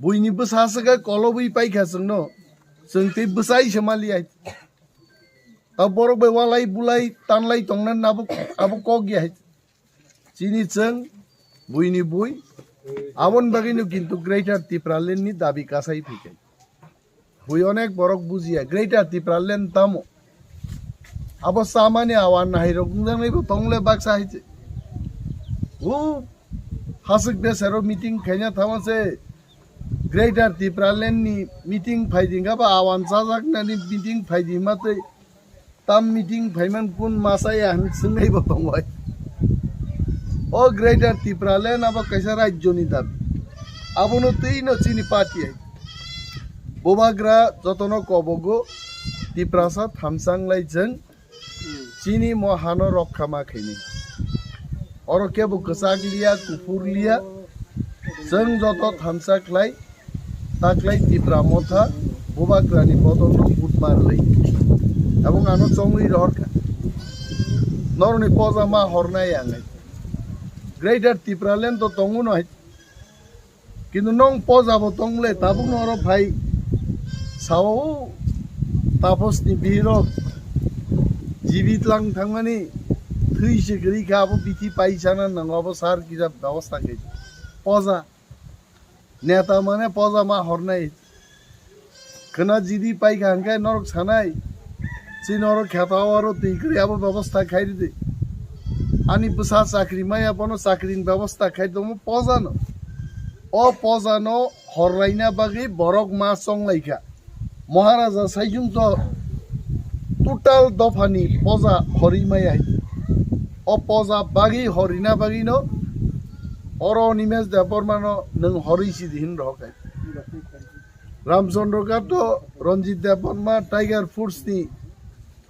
Buini bwsa se khe kolobwi paikha chwngno. Chwng tei bwsai se maliya hai se. Ta borok bai walai bulai tanlai tongna abo, abo kok ya hai. Chini chwng buini bui. Aboni bagwino kintu Greater Tipraland ni dabi kasai phaikai. Bui onek borok bujiya Greater Tipraland tamo. Abo samani awan hai rok wngjaknai bo tongle baksa hai se. O hasik desero meeting khaina thama se. Greater Tipraland ni meeting phaidi wngkha ba awan chajaknani meeting phaidi matwi tam meeting phaiman kun masa ya hinwi swngnai bo tongbai. O Greater Tipraland abo kaisa rajyoni dabi. Abono twi no chini party hai. Bubagra jotono kobogo Tiprasa thamsang lai jeng. Chini mo hano rokha ma khaini. Oro kebo kwchak liya, kuphur liya. Chwng joto thansa khlai, ta khlai Tipra motha, bubagrani bodolno vote mar lai. Abong ano chongwi rohorkha. Noroni poja ma hornai ang. Greater Tipraland to tongo no hai. Kintu nong poja bo tong le, tabuk no oro phai sao, tapos ni bihirok jibit lang thangmani thwi se kwrwi kha, abo bithi paisana nango, abo sar kisa bebosta khe poja neta mane poja ma hornai. Khwna jidi paikha hwnkhe norok sanai, chini oro kheto aro twi kwrwi abo bebosta khairidi. Ani bwsa chakri maya bono chakrini bebosta khai tongmo pojano. O pojano horlaina bagwi borok ma chonglaikha. Maharaja saichung to total dophani poja horwi maya hai. O poja bagwi horina bagwino oro Animesh Debbarmano nwng horwi sidi hin rohor khai. Ramchandra Ghat to Ranjit Debbarma Tiger Force ni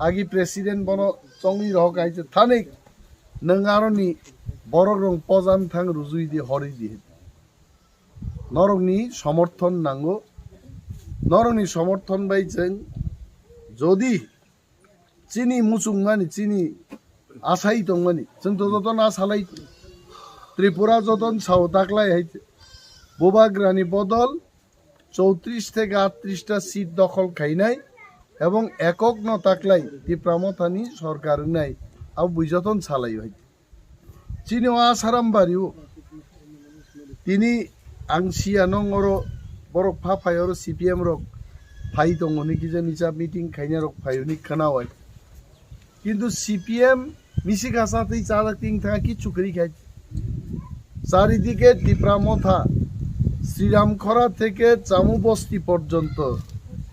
agi president bono chongwi rohor kaisa thanik nwng aroni Borok rong pojan thang rujui di, hori di. Norokni somorthon nango. Norokni somorthon bai chwng jodi chini muchungmani, chini asai tongmani, chwng to jotono asalai. Tripura joton sao taklai hai Bubagrani bodol chowtris theke aatris ta seat dokhol khainai ebong ekok no taklai Tipra Mothani sorkar wngnai, abo bui joton salai hai. Chini o Asaram bari o. Tini ang siya nong oro borok pha phai oro C P M rok phai tongo hwnwi kisa misa meeting khaina rok phai hwnwi khwnawai. Kintu C P M misi kasa tei chalak ting thang kichu kwrwi khai. Charidike Tipra Motha, Sriram Khora theke Chamu Bosti porjonto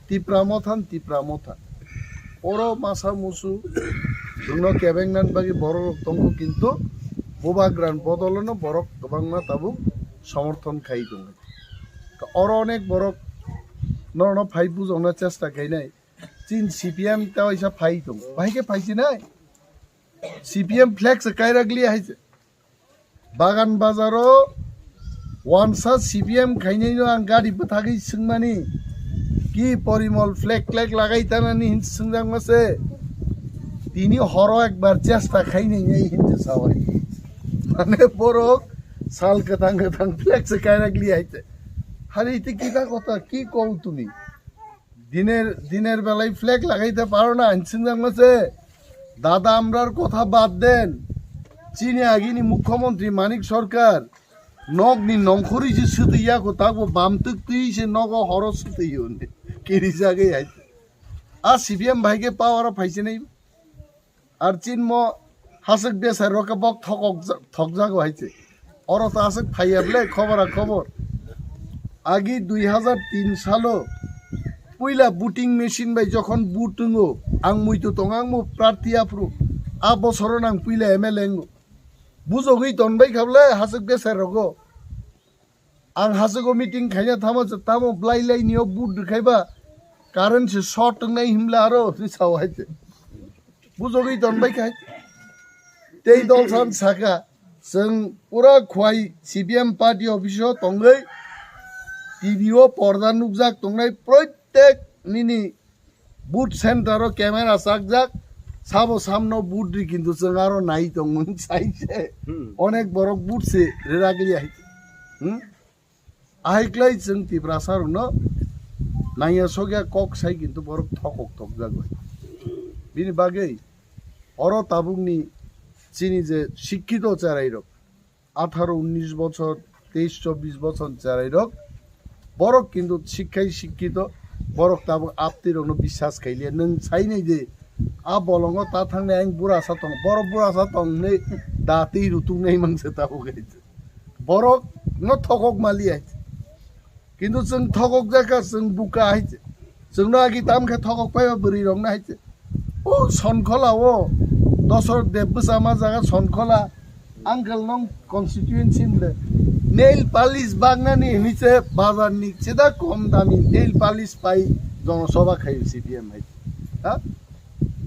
Tipra Mothan Tipra Motha. Oro masa musu chwngno kebengnan bagwi borok rok tongo, kintu Bubagrani bodolono borok kwbangma tabuk somorthon khai tongo. Oro onek borok norokno phai bujokna chesta khainai. Chin C P M ta waisa phai tongo. Bahai khe phai sinai? C P M flex kairak liya hai se. Bagan bazaro wansa C P M khainai no ang gari bwthagwi swngmani, ki Porimol flag flag lagai tanani hin swngjak ma se. Tini horo ekbar chesta khainai nai hin se sawai. Mane borok sal kwthang kwthang flex kairak liya hai se. Hari ite kita kotha ki kol tumi? Diner, diner belai flag lagai te paro na, ang swngjak ma se. Dada, amrar kotha bad den. Chini agini mukhyamantri Manik Sarkar nokni nongkhorwi se swtwi ya ko, takbo bam twk twi se nogo horo swtwi yo ne. Kiri jagwi hai. A C P M bai khe power o phai se nai. Ar chinmo hasik besai rok khe bok thokok ja-, thokjago hai se. Oro ta aswk phaiya ble khobora khobor. Agi dui hazar tin salo puila voting machine bai jokhon vote wngo, ang muitu tongo, ang bo prarthi aphuru. A bosoro nang puila M L A wngo. Bujogwi tonbai kha ble haswk besai rogo. Ang hajago meeting khaina thamo se, tamo blai lai nio vote rwkhaiba current se short wngnai himla aro hwnwi sao hai se. Bujogwi tonbai khai. Tei dol san saka, chwng pura khwai C P M party office o tongwi T V o porda nukjak tongnai proitek nini booth center o camera chakjak, sabo samno booth ri, kintu chwng aro nai tongmung sai se. Hmm. Onek borok booth se rirak liya hai. Hmm? Ahai klai chwng Tiprasa rokno naiya sokya kok sai, kintu borok thokok thokjak bai. Bini bagwi oro tabukni chini je sikkito cherai rok, atharo unnish bochor, teish chobbish bochor cherai rok, borok kintu sikkhai sikkito, borok tabuk aptwi rokno biswas khailiya. Nwng sai nai de, a bolongo ta thangnai ang burasa tong, borok burasa tong hinwi da twi rutuk nai mang se tabuk hai. Borok no thokok maliya. Kintu chwng thokok jakha, chwng buka hai se. Chwngno agi tam khe thokok phaiba bwrwi rokno hai se. O Sonkhola o, Dosor Deb bwsa ma jaga Sonkhola, uncle nong constituency hwnde. Nail polish bagnani hwnwi se bazar ni chida kom dami nail polish pai jono soba khai C P M hai. Ha?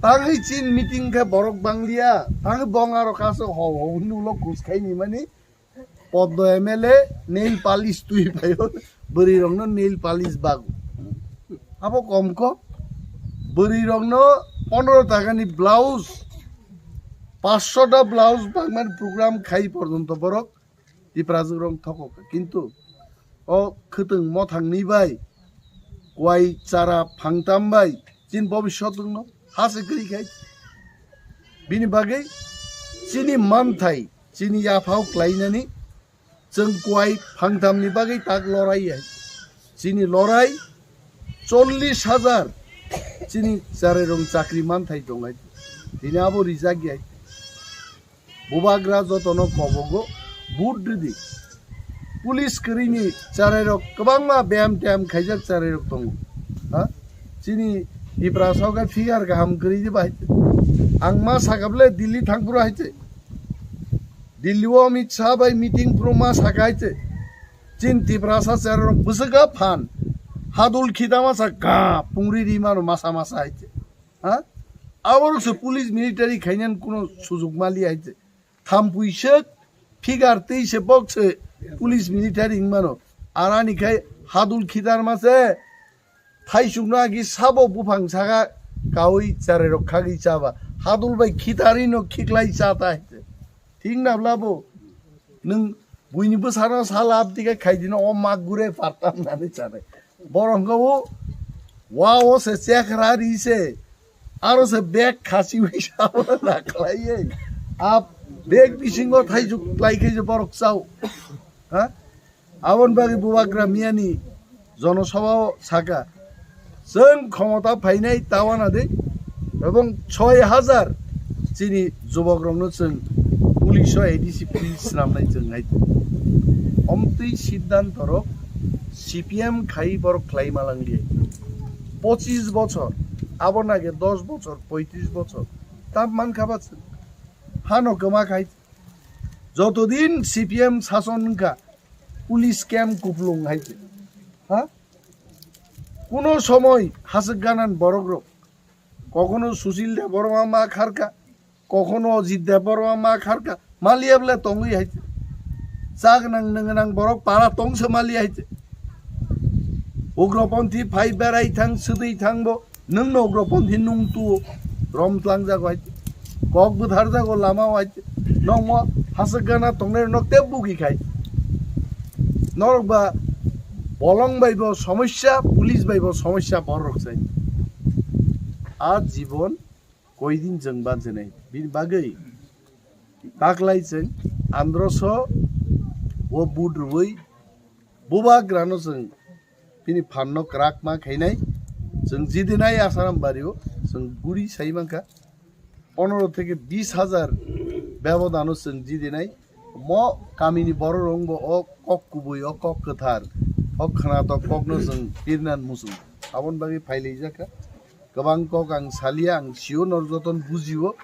Tangwi chin meeting khe borok bangliya, tangwi bong aro kaso ho ho hwnwi ulo kus khai ni mani. Poddo M L A nail polish twi phaio, bwrwi rokno nail polish bago. Abo kom ko, bwrwi rokno pondro taka ni blouse, paanch sho ta blouse bagmani program khai porjonto borok Tiprajwk rok thokok. Kintu o khwtwng mothang ni bai, kwai chara phangtam bai, chin bobiswt wngno ha se kwrwi khai. Bini bagwi chini manthai, chini yaphao klainani chwng kwai phangtamni bagwi tak lorai hai. Chini lorai chollish hajar chini charairok chakri manthai tongai. Tini abo rijak yai. Bubagra jotono kobogo vote ridi. Police kwrwini charairok kwbangma beyam teyam khaijak charairok tongo. Ha? Chini Tiprasa o khe figure kaham kwrwi di bai. Ang ma sakable Delhi thangphuru hai se. Delhi o Amit Shah bai meeting phuru ma saka hai se. Chin Tiprasa charairok bwswkha phan. Hadul khita ma sa ga pungri ri mano masa masa hai se. Ha? Aborok se police military khainan kuno sujug mali hai se. Thampui sek, Figure tei se bok se police military wngmano. Arani khai hadul khitar ma se thaisukno agi sabo buphang saka kaui charairok khagwi chaba. Hadul bai khitarino khiklai cha ta hai se. Thik na bla bo? Nwng buini bwsano sala abdi khe khaidino o mak gure partam nani chanai. Borok wngkha o wa o se chekra ri se. Aro se bag khasi wi sabo na khlaiwi. A bag bisingo thaisuk klai khe je borok chao. Ha? Aboni bagwi Bubagra miyani jonosabhao saka, chwng khomota phainai tawana de, ebong soi hajar chini jubokrokno chwng police o A D C police swnamnai chwng hai. Omtwi siddhanto rok C P M khai borok khlai malang liya. Pochis bochor, abo nage dos bochor, poitris bochor, tam mankha ba chwng. Hano kwma khai. Jotodin C P M sason wngkha, police camp kuplung hai se. Ha? Kuno somoi hasik ganan borok rok. Kokhono Sushil Debbarma ma kharka, kokhono Ajit Debbarma ma kharka. Maliya bole tongwi hai se. Chak nang nang nang borok para tong se maliya hai se. Ugroponthi phai berai thang, swtwi thang bo. Nwng no ugroponthi nung tu rom tlang jago hai. Kok bwthar jago lama hai. Nokmo hasik gana tongnai nok te bugi khai. Norok ba bolong bai bo somosya, police bai bo somosya borok sai. A jibon koidin chwng bansinai. Bini bagwi taklai chwng androso o vote rwui Bubagrano chwng bini phanno kwrak ma khainai. Chwng jidinai Asaram bario chwng guri sai mankha. Pondro theke bis hajar bebodano chwng jidinai. Mo kamini bororok wngbo o kok kubui, o kok kwthar, o khwnatok kokno chwng pirnan muchung. Aboni bagwi phailaijak kha. Kwbang kok ang salia, ang sio, nor joton bujio.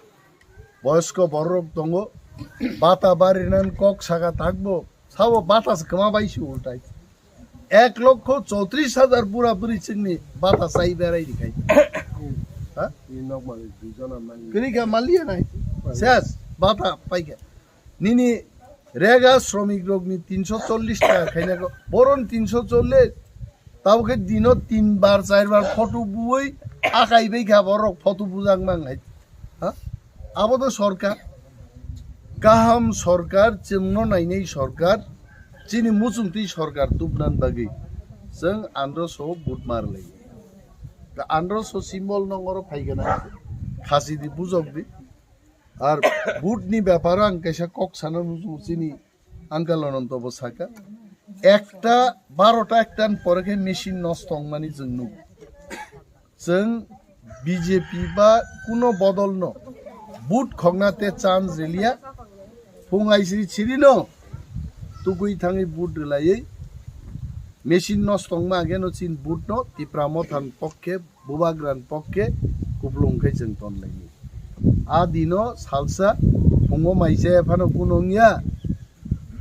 Boyosko bororok tongo. Bata barinan kok saka takbo. Sabo bata se kwma bai se ultai. Ek lokho chotris hajar bura buri chwngni bata chai berai rikhai. Ha? Ni nok malik dui jona malik. Kwrwi kha maliya nai. Ses, bata paikha. Nini rega sromik rokni tinso chollis taka khaina ko. Boron tinso chollis. Tabo khe dino tin bar, char bar photo bui akai bai kha borok photo bujak mang hai. Ha? Abo to sorkar. Kaham sorkar, chwngno nainai sorkar, chini muchungtwi sorkar tubnan bagwi chwng androso vote mar lai. Da androso symbol nongoro phaigana khasi di bujok di. Ar vote ni beparo ang kaisa kok sana nuju chini Uncle Ananto bo saka, ekta barota ektan pore khe machine nosto wngmani chwng nugo. Chwng B J P ba kuno bodol no vote khokna te chance riliya. Phung aisiri chiri no tugui thangwi vote rwlaiwi machine nosto wngma age no chin vote no Tipra Motha ni pokke, Bubagra ni pokke kuplung khe chwng tonlaini. A dino salsa phungo mai chaya phano kuno wngya.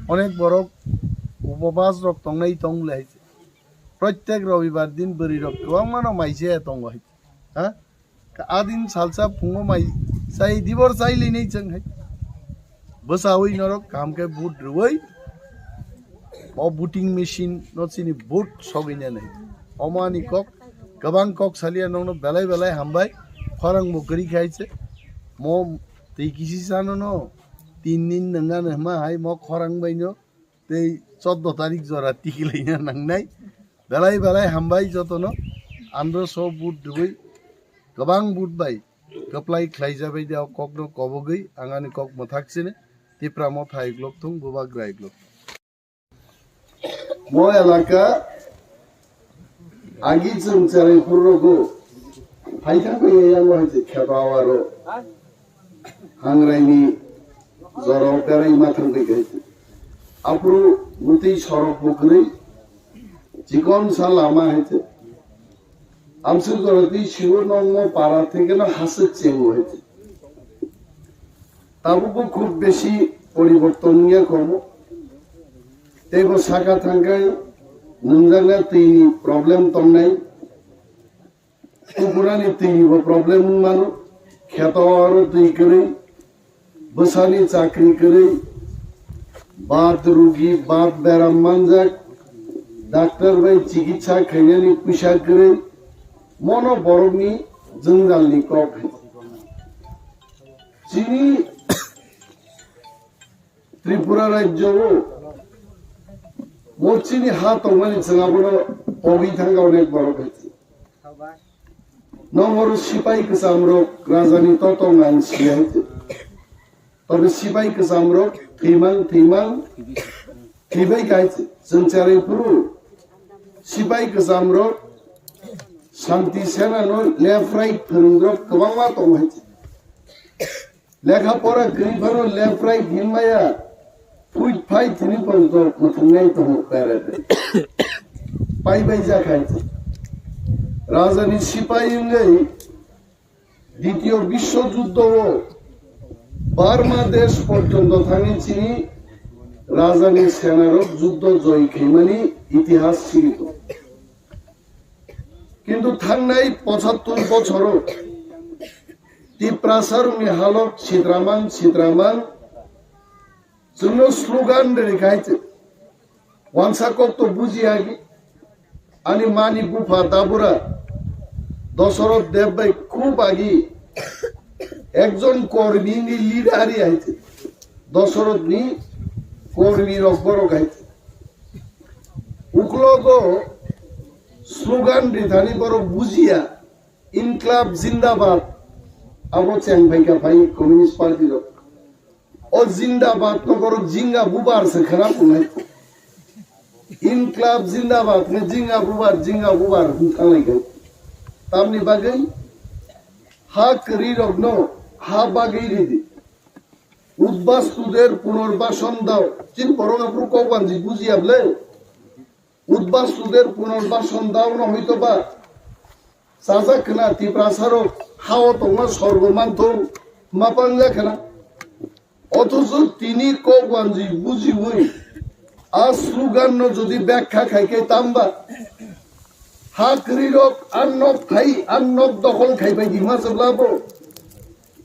Onek borok upopas rok tongnai tong le hai. Protek robibar din bwrwi rok kwbangma no mai chaya tongo hai. Ha? Ka adin salsa phungo mai chai dibor chai linai chwng hai. Bwsawi norok kaham khe vote rwui o voting machine no chini vote sogwi nai. Omo ani kok, kwbang kok salia nokno belai belai hambai. Khorang bo kwrwi khai se. Mo twi kisi sano no tin din nwnga hwnma hai mo khorang bai no tei choddo tarik jora tikilaina nangnai. Belai belai hambai jotono andro so vote rwui kwbang vote bai kwplai khlai jabai de o kokno kobogwi ang ani kok mwthak sini Tipra Motha iglok thung Bubagra iglok. Mo elaka agi chwng cherai phuru rwgo phai thang bai yang hai khe ba aro. Hangraini jorao berai ma thangwi khe. Aphuru bwtwi sorok bo kwrwi, chikon sa lama hai khe. Amsuk jora twi siwo nongmo para theke no haswk chengo hai khe. Tabukbo khub besi poriborton wngya khomo. Teibo saka thangkhe nwngjakna twini problem tongnai. Kukurani twi bo problem wng mano, kheto aro twi kwrwi, bwsani chakri kwrwi, Bat rugi, bat beram manjak, daktar bai chikitsa khainani puisa kwrwi, mono borokni jwngjalni kok hai. Chini Tripura rajyo o, o chini ha tongmani chwng abono pogwi thangkha onek borok hai. Nongor sipai kwcham rok rajani totong ang siyai. Tobe sipai kwcham rok thwimang thwimang thwibai kai chwng cherai phuru sipai kwcham rok Shanti Sena no left right phwrwng rok kwbangma tong hai. Lekha pora kwrwi phano left right hinmaya, phuit phai thini pon to mwthwngnai tongo pere. Pai bai ja khai. Rajani sipai wngwi Ditiyo Biswo Juddho o Burma desh porjonto thangwi chini rajani senarok juddho joy khaimani itihas siri tongo. Kintu thangnai pochattor bochoro Tiprasarokni halok sitramang sitramang chwngno slogan rwrwi khai chwng. Wansa kok to buji agi. Ani mani bupha dabura Dosoroth Deb bai khub agi ekjon kormi ni leader hai chwng. Dosoroth ni kormi rok borok hai chwng. Uklogo slogan rithani borok bujiya. Inklab Zindabad, abo cheng phaikha phai Communist Party rok. O Zindabad no borok Jinga Bubar se khana punai. Inklab Zindabad ne Jinga Bubar, Jinga Bubar hwn thanglai kha. Tamni bagwi ha kwrwi rok no ha bagwi ridi. Udbastuder punarbasan dao. Chin borok aphuru kok banji bujiya ble. Udbastuder punarbasan dao no hoito ba. Sajak khna Tiprasarok hao tongma sorgo manthung ma pangya khna. Othocho tini kok wanji bujiwi a slogan no jodi byakha khai khe tamba ha kwrwi rok an nok thai an nok dokhol khai bai di ma chwla bo.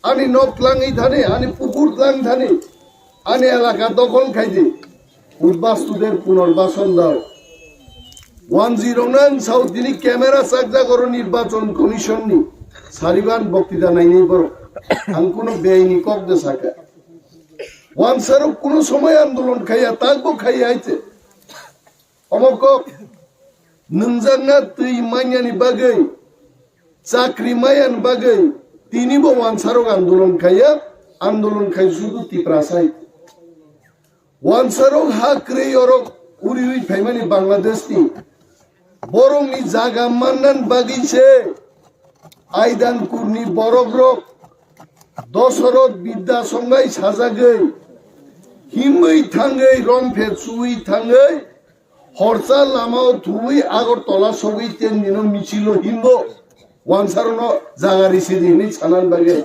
Ani nok tlangwi thani, ani pukur tlang thani, ani elaka dokhol khai di. Udbastuder punarbasan dao. Wanjirokno ang sao tini camera chakjak oro Nirbachon Commission ni sariban boktita nainai borok. Ang kuno beaini kok de saka. Wansarok kuno somoy andolon khaiya, takbo khaiya haite. Omo kok nwngjakna twi manyani bagwi, chakri mayani bagwi tinibo wansarok andolon khaiya, andolon khai sudu Tiprasai. Wansarok ha kwrwi orok uriwi phaimani Bangladesh ni borokni jaga mannan bagwi se Aidankurni borokrok Dosoroth Bidya Songhai sajagwi himwi thangwi romphe chuwi thangwi horsa lamao thuwi Agartala sogwi tendino michilo himbo wansarokno jaga risidi hinwi sanan bagwi.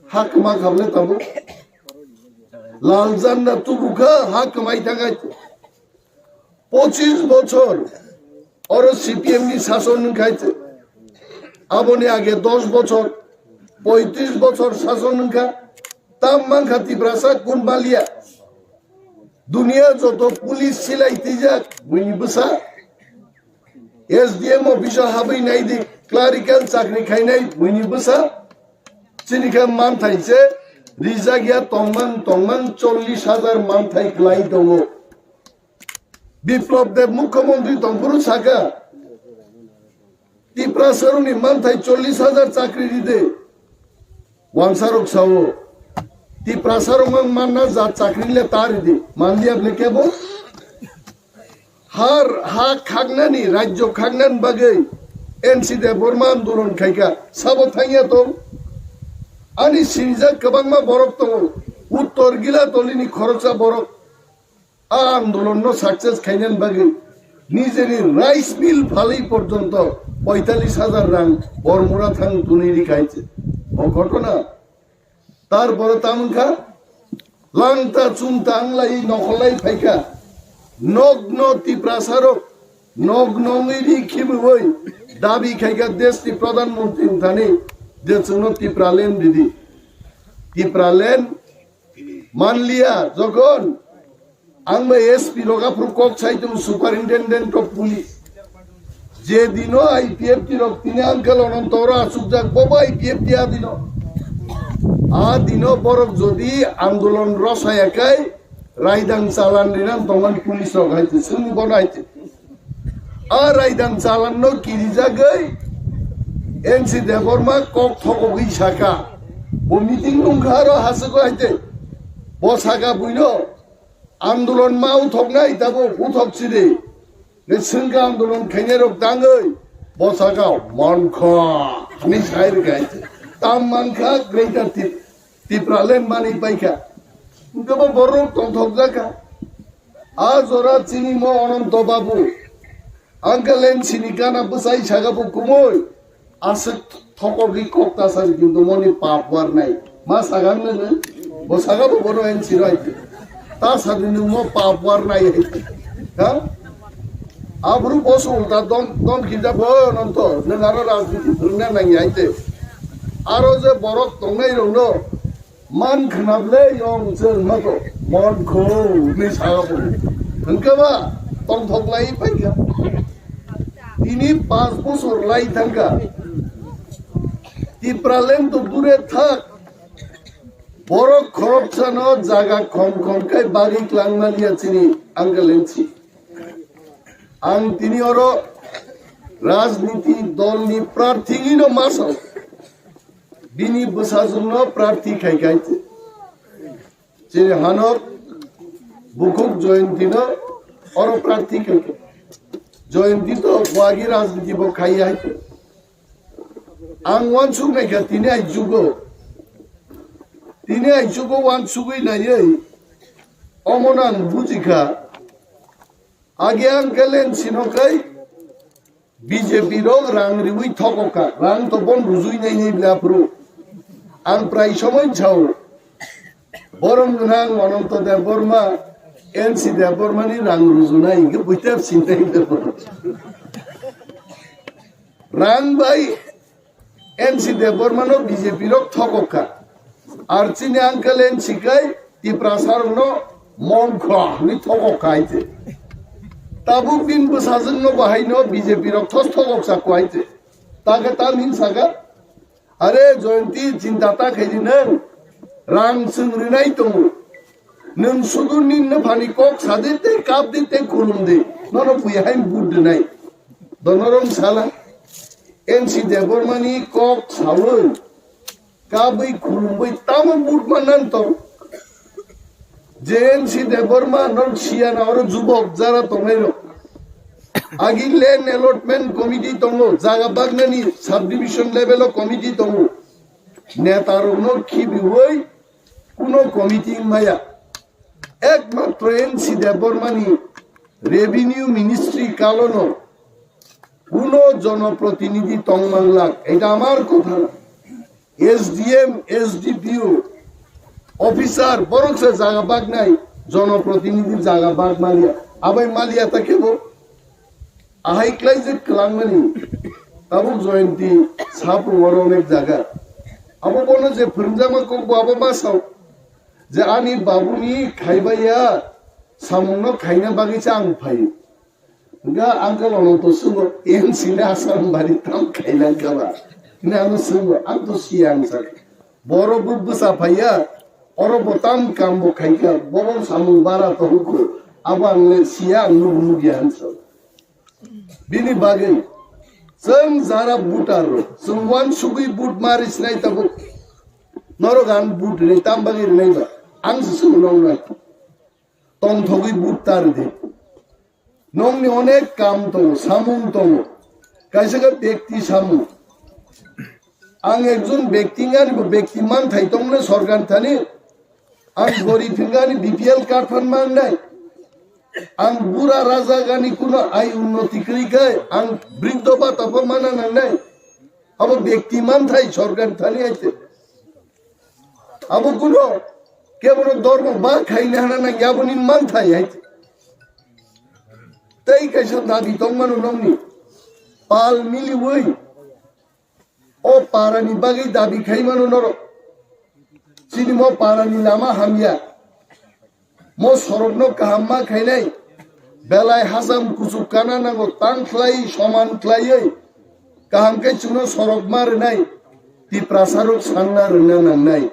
Hakma kable tabuk. Lal janda tubukha hakmai thakai. Pochis bochor oro C P M ni sason wngkhai. Aboni age dos bochor, poitris bochor sason wngkha. Tam mankha Tiprasa kun balia. Dunia joto police silai tijak buini bwsa. S D M office o habwi naidi clerical chakri khainai buini bwsa. Chini khe manthai se rijak ya tongmang tongmang chollish hajar manthai kwlai tongo. Biplab Deb mukhyamantri tongphuru saka Tiprasarokni manthai chollish hajar chakri ride. Wansarok sao, Tiprasarok mang manna jat chakri le ta ridi, manliya ble kebo? Har ha khagnani, rajyo khagnani bagwi N C Debbarma andolon khaikha, sabo thangya tong? Ani sinijak kwbangma borok tongo, Uttor Gilatolini khoroksa borok. A andolon no success khainani bagwi nijeni rice mill phalwi porjonto poitalish hajar rang Bormura thang tuni ri khainse. O ghotona tar pore tamungkha langta chungta anglai nokholai phaikha. Nogno Tiprasarok nogno wngwi ri khibiwi dabi khaikha deshni Pradhan Mantri wngthani je chwngno Tipraland ridi. Tipraland manliya jokhon Ang bai S P rok aphuru kok sai tongo, Superintendent of Police. Je dino I P F T rok tini uncle Ananto oro achukjak, bobo I P F T a dino. A dino borok jodi andolon rosaya kai, raidang chalan rinan tongmani police rok hai te, sini bono hai te. A raidang chalan no kirijagwi N C Debbarma kok thokogwi saka. Bo meeting nungkha aro hasiko hai te. Bo saka buino andolon ma uthoknai tabo uthok sidi. Ne sengka andolon khainai rok tangwi bo saka mankha. Ani sai rwkha hai te. Tam mankha Greater Tip-, Tipraland mani paikha. Hwnkhe bo borok tongthokjakha. A jora chini mo Ananto Babu, uncle N C ni gana bwsai saka bo kumui, aswk thokogwi kok ta sari kintu moni pap warnai. Ma saka nwngo, bo saka bo bono N C roi. Ta sadi nwng mo pap warnai. Ha? Aphuru bo se ulta dom, dom kinta bo Ananto, nwng aro rajniti phwrwngna nangya hai te. Aro je borok tongnai rokno, man khwnable yong chwng mato mon kho ni saga bo. Hwnkhe ba tongthok lai paikha. Tini panch bosor lai thangkha. Tipraland to dure thak. Borok khoroksano jaga khom khom khai bagwi klangmani ya chini uncle N C. Ang tini oro rajniti dolni prarthi hino masao. Bini bwsajwkno prarthi khai khai te. Chini hanok bukhuk Joyantino oro prarthi khai khe. Joyanti to wagi rajniti bo khai hai te. Ang wansuk nai kha tini ai jugo. Tini ai jugo wansugwi naiwi. Omono ang buji kha. Age ang kelen sino kai. B J P rok rang riwi thokokha, rang to bon rujui nai nai bla phuru. Ang prai somoi sao, borom gwnang Ananto Debbarma, N C Debbarma ni rang rujunai hingke buitep sinai Debbarma. Rang bai N C Debbarma no B J P rok thokokha. Ar chini uncle N C kai Tiprasa rok no mongkha ni thokokha hai te. Tabuk din bwsajwk no bahai no B J P rok thos thokok sa kwai te. Ta khe tam hin saka. Are Joyanti chinta ta khai di nwng. Rang chwng rinai tongo. Nwng sudu nin no phani kok sadi tei kap di tei khulum di. Nono bui hai but rinai. Donorong sala. N C Debbarma ni kok sawi. Kabwi khulumwi tamo but manan tong. J N C Debbarma non siyana oro jubok jara tongnai rok. Agi land allotment committee tongo, jaga bagnani subdivision level o committee tongo. Neta rokno khibiwi kuno committee maya. Ekmatro N C Debbarma ni revenue ministry kalono kuno jonoprotinidhi tongmanglak. Eta amar kotha na. S D M, S D P O, officer, borok se jaga bagnai, jonoprotinidhi jaga bag malia. Abai malia ta kebo? Ahai klai je klangmani. Tabuk Joyanti, Sapung oro onek jaga. Abo bono je phwrwngjama kok bo abo ma sao. Je ani babuni khaibaiya samungno khaina bagwi se ang phai. Hwnkhe uncle Ananto swngwi, "N C ni Assam bari tam khaina kha ba?" Hwnwi ano swngwi, "Ang to siya," ang sak. Borok bo bwsa phaiya, oro bo tam kam bo khaikha, borok samung bara tongo, abo ang le siya, ang nuk nukya, ang sak. Bini bagwi, chwng jara voter rok, chwng uansugwi vote ma ri sinai tabuk. Norok ang vote rinai, tam bagwi rinai ba? Ang se swngwi noknai. Tongthogwi vote ta rwdi. Nokni onek kam tongo, samung tongo. Kaisa khe bekti samung. Ang ekjon bekti wngani bo bekti manthai tongmani sorkar thani. Ang gorib wngani B P L card phan mangnai. Ang bura raja gani kuno ai unnoti kwrwi khe ang briddho bhata phan mana nangnai. Abo bekti manthai sorkar thani aite. Abo kuno kebono dormo ba khaina hana nang yaboni manthai hai. Tei kaisa dabi tongmano nongni pal miliwi o parani bagwi dabi khaimano norok. Chini mo parani lama hamya. Mo sorokno kaham ma khainai, belai hacham kuchuk kana nango tang khlai soman khlaiwi kaham khe chwngno sorok ma rwnai, Tiprasa rok sanna rwna nangnai.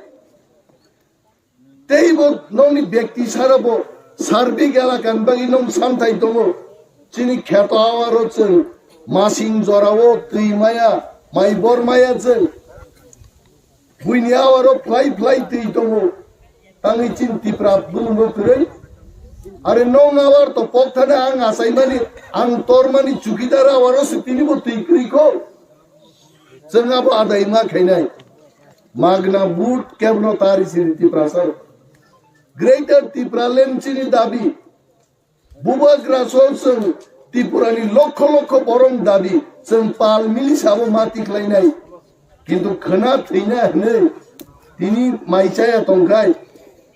Tei bo nokni bekti sara bo sarbik elaka ni bagwi nong santhai tongo. Chini kheto awaro chwng masing jorao twi maya, mai bor maya chwng. Buini awaro phlai phlai twi tongo. Tangwi chini Tipra bumung bo kwrwi. Are nong awar to pok thani ang achaimani, ang tormani chukidar awaro se tini bo twi kwrwi kho. Chwng abo adai ma khainai. Magna vote kebno tari siri Tiprasa. Greater Tipraland chini dabi. Bubagra so chwng Tripurani lokho lokho borong dabi. Chwng pal mili sabo ma tikhlainai. Kintu khwna thwina hwnwi tini mai chaya tongkhai.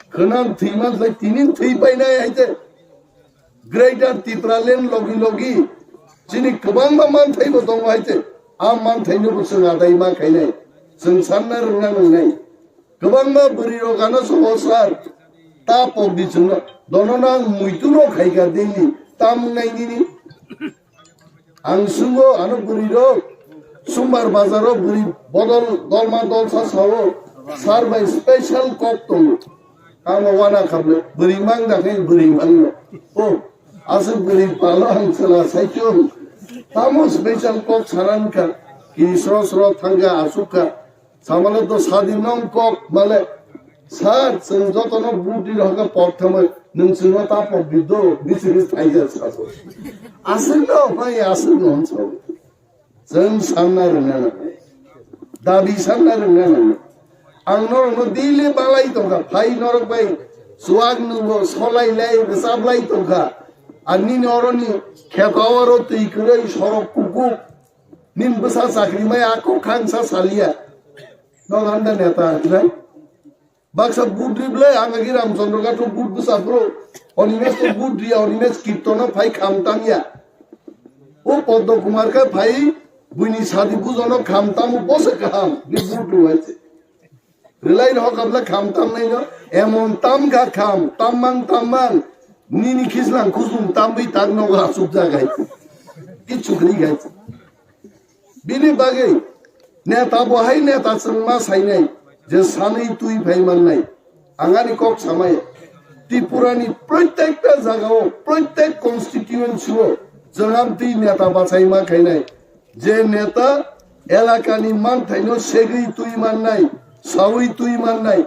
Khwna thwima khlai tini thwi painai hai te. Greater Tipraland logi logi chini kwbangma manthai bo tongo hai te. A manthai no bo chwng adai ma khainai. Chwng sanna rwna nangnai. Kwbangma bwrwi rok ano sobo sir. Ta pok di chwngno. Dono nang muitu no khaika daily. Tam nai nini. Ang sungo ano bwrwi rok. Sumbar bazar o bwrwi bodol dolma dolsa sao. Sir bai special kok tongo. Ang wana khamle bwrwi mang da khe bwrwi mang no. O. Aswk bwrwi palo ang chwla saichung. Tamo special kok saran kha. Ki sro sro thangga asuk kha. Samale to sadi nong kok male. Sir, chwng jotono buti rohga pok thamai. Nwng chwngno ta pok bido, bisiri thaija sabo. Aswk no, mai aswk no hwnso. Chwng sanna rwngna nangnai. Dabi sanna rwngna nangnai. Ang norokno daily balai tongkha, phai norok bai chuwak nungbo solai lai, rwchap lai tongkha. Ar nini oroni kheto oro twi kwrwi sorok kukuk. Nini bwsa chakri mai ako khangsa saliya. Nok handa neta hinai. Baksa vote ri bwle, ang agi Ramchandra Ghat o vote bwsa phuru, Animesh to vote riya, Animesh Kirtona phai kham tamya. O Padma Kumar khe phai buini sadi bujono kham tamo bose kaham, ni vote rwai se. Rwlai rok abla kham tam nai no, emon tam ga kham, tam mang, tam mang, nini khislang khusum tam bwi tak nogo asuk jagai. Kichu khri gai. Bini bagwi neta bo hai neta chwngma sainai je sanwi twi phai mannai. Ang ani kok samai Tripura ni proitekta jaga o, proitek constituency o chwng amtwi neta bachai ma khainai. Je neta elaka ni manthai no segwi twi mannai, sawi twi mannai.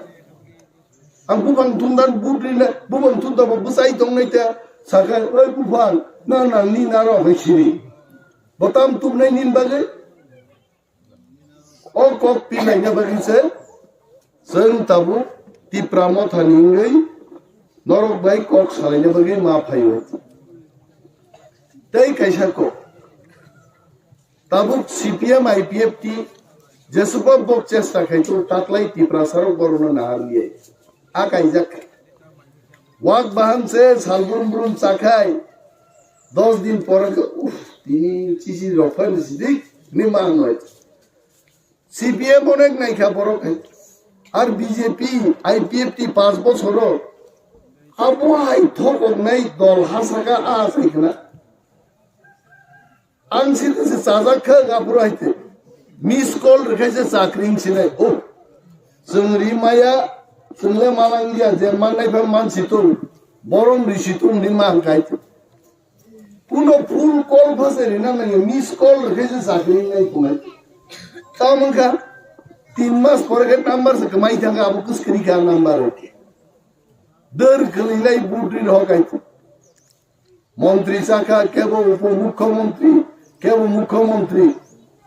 Ang bubang tundan budri le, bubang tunda bo bwsai tong nai te, saka, "Oi bubang, na nang ni na ro hai siri." Botam tum nai nin bagwi. O kok pi nai na bagwi se, chwng tabuk Tipra Motha ni wngwi norok bai kok salai na bagwi ma phaio. Tei kaisa kok. Tabuk C P M I P F T jesukma bok chesta khai tongo taklai Tiprasa rok borokno nahar liye. A kaijak. Wak bahan se sal brum brum chakhai. Dos din pore khe, uff, tini chisi rok phai sidik ni ma noi. C P M onek naikha borok hai. Ar B J P, I P F T pas bosoro. Abo hai thokok nai dol hasaka a sai khna. Ang sini se chajak kha, gapura hai te. Miss call rwkhaise chakring sinai. Oh, chwng ri maya, chwng le manang ya, je mannai pha mansi tung. Borom risi tung ni man kai te. Puno full call pha se rina nang, miss call rwkhaise chakring nai kunai. Tamang kha, tin mas pore khe number se kwmai thang kha, abo kwskri kha number. Dor kwlwi lai butri rw kai te. Montri chakha, kebo upomukhyamantri, kebo mukhyamantri,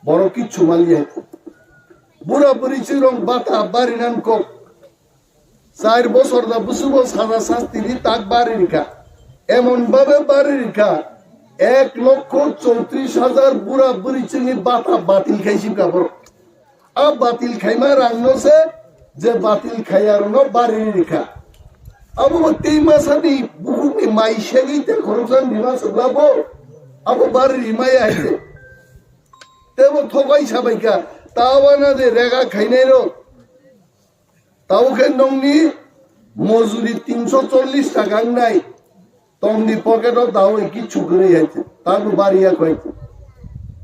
borok kichu maliya. Bura bwrwi chwrwng bata barinan kok. Char bosor da bwswbo saja sasti ni tak bari rikha. Emon babe bari rikha, ek lokho chowtris hajar bura bwrwi chwngni bata batil khai sibkha borok. A batil khaima rangno se je batil khaiya rokno bari rikha. Abo bo tei masa ni bukhuk ni mai segwi tei khoroksa ni ma sokla bo. Abo bari rimaya hai se. Tebo thokai sabaikha. Tawana je rega khainai rok. Tabo khe nongni Mojuri tinso chollish taka wngnai, tongni pocket o dawi kichu kwrwi hai se, tamo bariya koi se.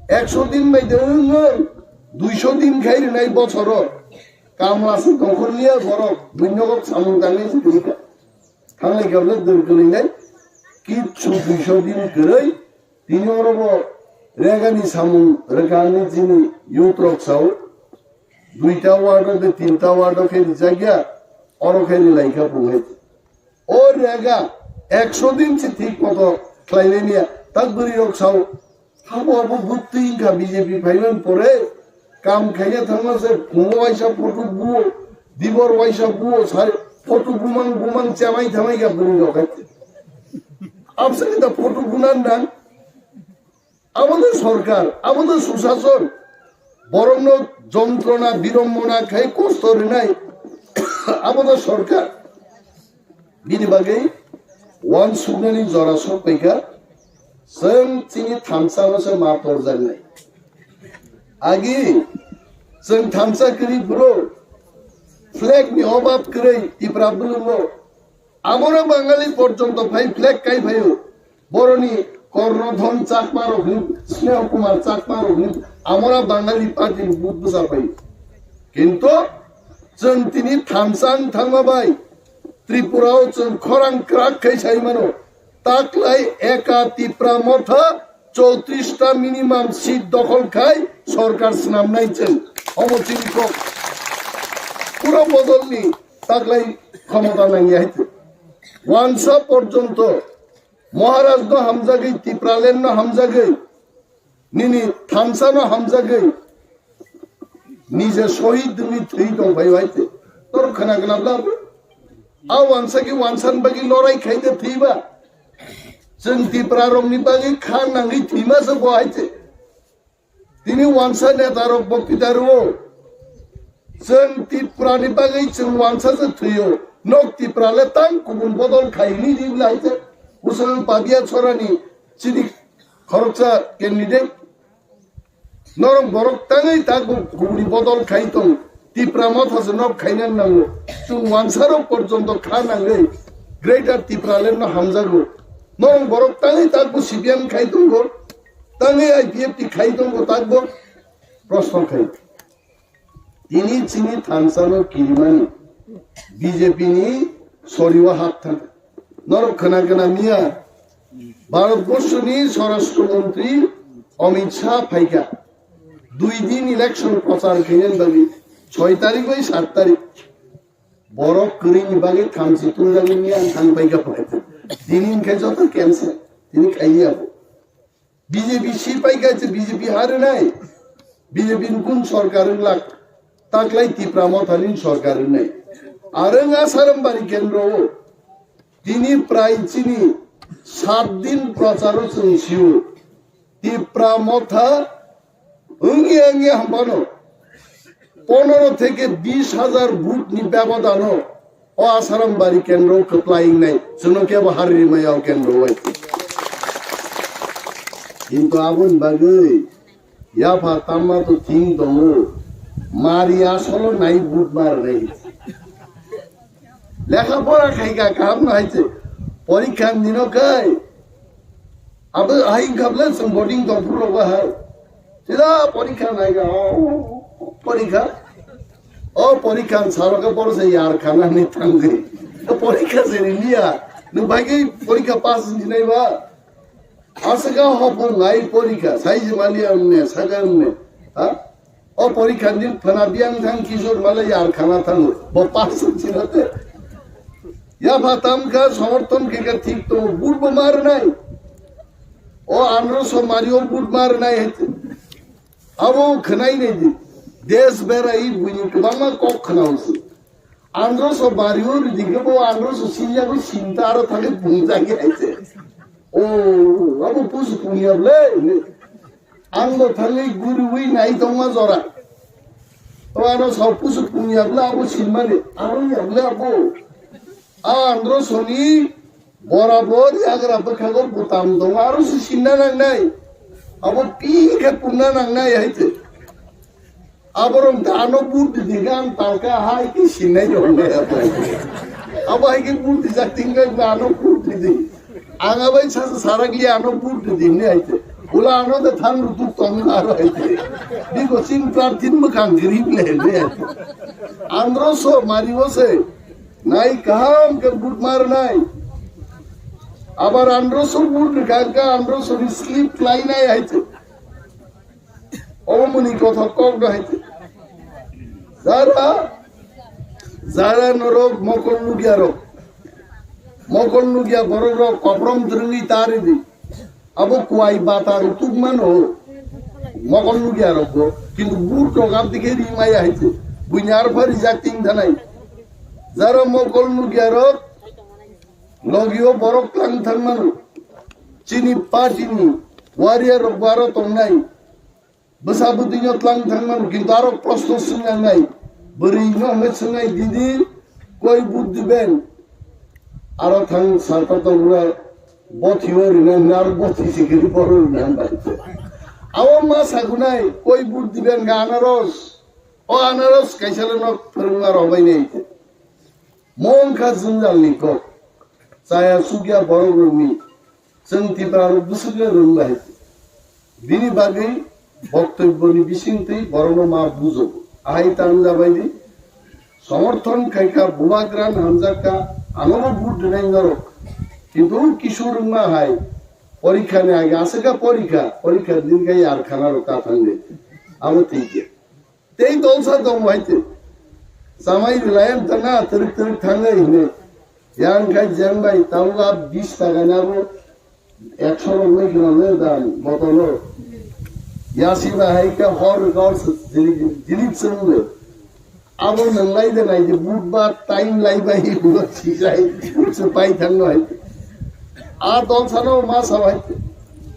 Ekso din bai de wngwi, duiso din khai rinai bosoro, kamla se dokhor liya borok, buinogok samung tangnai se kwrwi kha. Thanglai khe dwr kwrwi nai, kichu duiso din kwrwi, tini oro bo regani samung rwkha hinwi chini youth rok sao, duita ward o de tinta ward o khe rijak ya, oro khe rilai kha bung hai. O rega ekso din se thik moto khlai lai niya, tak bwrwi rok sao, habo abo bwtwi wngkha B J P phaiman pore, kam khaina thangma se phungo waisa photo buo, dibor waisa buo, sari photo bumang bumang chamai thamai kha bwrwi rok hai. Absani da photo bunan nang, abo no sorkar, abo no susason, borokno jontrona, birombona khai kosto rinai, abo no sorkar. Bini bagwi wansuknani jora sokpaikha, chwng chini thansa no se ma torjaknai. Agi chwng thansa kwrwi phuru flag ni obab kwrwi Tipra bwlwngo. Amora Bangali porjonto phai flag kai phaio. Boroni Kornodhon Chakma rok hin, Sneho Kumar Chakma rok hin, Amora Bangali party ni but bwsa phaio. Kintu chwng tini thansa wng thangma bai Tripura o chwng khorang kwrak khai sai mano. Taklai eka Tipra motha chowtris ta minimum seat dokhol khai sorkar swnamnai chwng. Omo chini kok. Pura bodolni taklai khomota nangya hai. Wansa porjonto Maharaj no hamjagwi, Tipraland no hamjagwi, nini thansa no hamjagwi, nije shohid wngwi thwi tong phai hai te. Tor khna khna bla bo. A wansa ki wansan bagwi lorai khai te thwi ba. Chwng Tipra rokni bagwi kha nangwi thwima se bo hai te. Tini wansa neta rok boktita rwo. Chwng Tipra ni bagwi chwng wansa se thwio. Nok Tipra le tang kubun bodol khai ni di lai te. Usang Pabiya Chorani chini khoroksa candidate. Norok borok tangwi tak kubuni bodol khai tong. Tipra motha se nok khaina nango. Chwng wansarok porjonto kha nangwi Greater Tipraland no hamjago. Norok borok tangwi tak bo C P M khai tongo. Tangwi I P F T khai tongo tak bo. Proshno khai. Tini chini thansa no kirimani B J P ni soriwa hap thang. Norok khna khna miya Bharat Borshoni Swarashtra Mantri Amit Shah phaikha. Dui din election prochar khainani bagwi, soi tarik bai sat tarik. Borok kwrwini bagwi thamchi tungjagwi miya ang thang paikha phaikha. Tini hinkhe joto cancel. Tini khaiya bo. B J P si paikha se B J P harwnai. B J P ni kun sorkar wng lak. Taklai Tipra mothani sorkar wngnai. Aro wng Asarambari kendro o. Tini prai chini sat din procharo chwng sio. Tipra motha wngya wngya hampano pondro theke bis hajar vote ni bebodano o Asarambari kendro kwplai wngnai. Chwngno kebo hari rimaya o kendro bai. Kintu aboni bagwi Yapha tamma to thing tongo. Mari asolo nai but mar nai. Lekha pora khai ka kaham no hai se. Porikha nino kai. Abo hai kable sung boarding tong phuru ba hai. Sida porikha nai ka. Oh, porikha. Oh, porikha salo ka por se yar khana ni tangwi. Porikha se ni liya. Nu bagi porikha pass ni nai ba. Aswk a hopung lai porikha, saijimani amne, saka amne, ha? O porikha din phana biyang thang Kishore malai yar khana thango, bo pass chinote. Yapha tamkha, somorthon khe kha thik tongo, but bo mar nai. O andro so mari o but mar nai hete. Abo khwnai nai di. Des berai buini kwbangma kok khwna usu. Andro so bari o ridi khe bo andro so sinja bo sinta aro thangwi pungjak ya aise. O, abo pusu pungya ble. Ang bo thangwi guriwi nai tongma jora. To ano so pusu pungya ble abo sinmani. Aro ya ble abo. A andro soni Borabor yagra bwkhago butam tongo, aro se sinna nangnai. Abo pi khe punna nangnai hai se. Aborok da ano but di gan talka hai khe sinnai rok nai abo. Abo hai khe vote rijak tingkha, ano vote ridi. Ang abai sasa sarak li ano vote ridi hwnwi hai khe. Ula ano de thang rutuk tong aro hai khe. Biko chini prarthi mwkhang grip le hwnwi hai khe. Andro so mari o se. Nai kaham khe vote mar nai. Abar andro so vote rikha khe andro so ni slip lai nai hai khe. Obo muni kothok kok no hai. Jara, jara norok mokol nugya rok. Mokol nugya borok rok koprom drwngwi tari di. Abo kuai bata rutuk mano. Mokol nugya rok bo. Kintu but rok abdi khe ri maya hai. Buini arpha rijak ting thanai. Jara mokol nugya rok. Logio borok tlang thangmano. Chini party ni warrior rok bo aro tongnai. Bwsa bwtwino tlang thangmano, kintu aro proshno swngnai. Bwrwi no hwnwi swngnai, didi koi vote diben? Aro thang sarta tongra bothi o rina hwnwi aro bothi sikiri boro rina hwnbai. Abo ma sagunai, koi vote diben ga anaros. O anaros kaisa le nok phwrwngma rok bai nai. Mongkha jwngjal ni kok. Chaya sukya borok rok ni. Chwng Tipra rok bwswk le rwng bai. Bini bagwi boktobbo ni bising twi borok no ma bujo. Ahai tang jabai di. Somorthon khaikha, bubagra hamjakha, ano bo vote rwnai norok. Kintu kisu rwngma hai. Porikha ni age aswk kha porikha, porikha din khe yar khana rok ta thang di. Abo thik ya. Tei dolsa tong bai te. Samai Reliance ta na twrwk twrwk thangwi hwnwi. Yang khai jeng bai tabuk a bis taka ni abo ekso rok nai khna le dan botolo. Yasi ba hai khe hor hor jili jili chwng le. Abo nang lai de nai de but ba time lai bai bu si sai. Su pai thang no hai. A dolsa no ma sa bai te.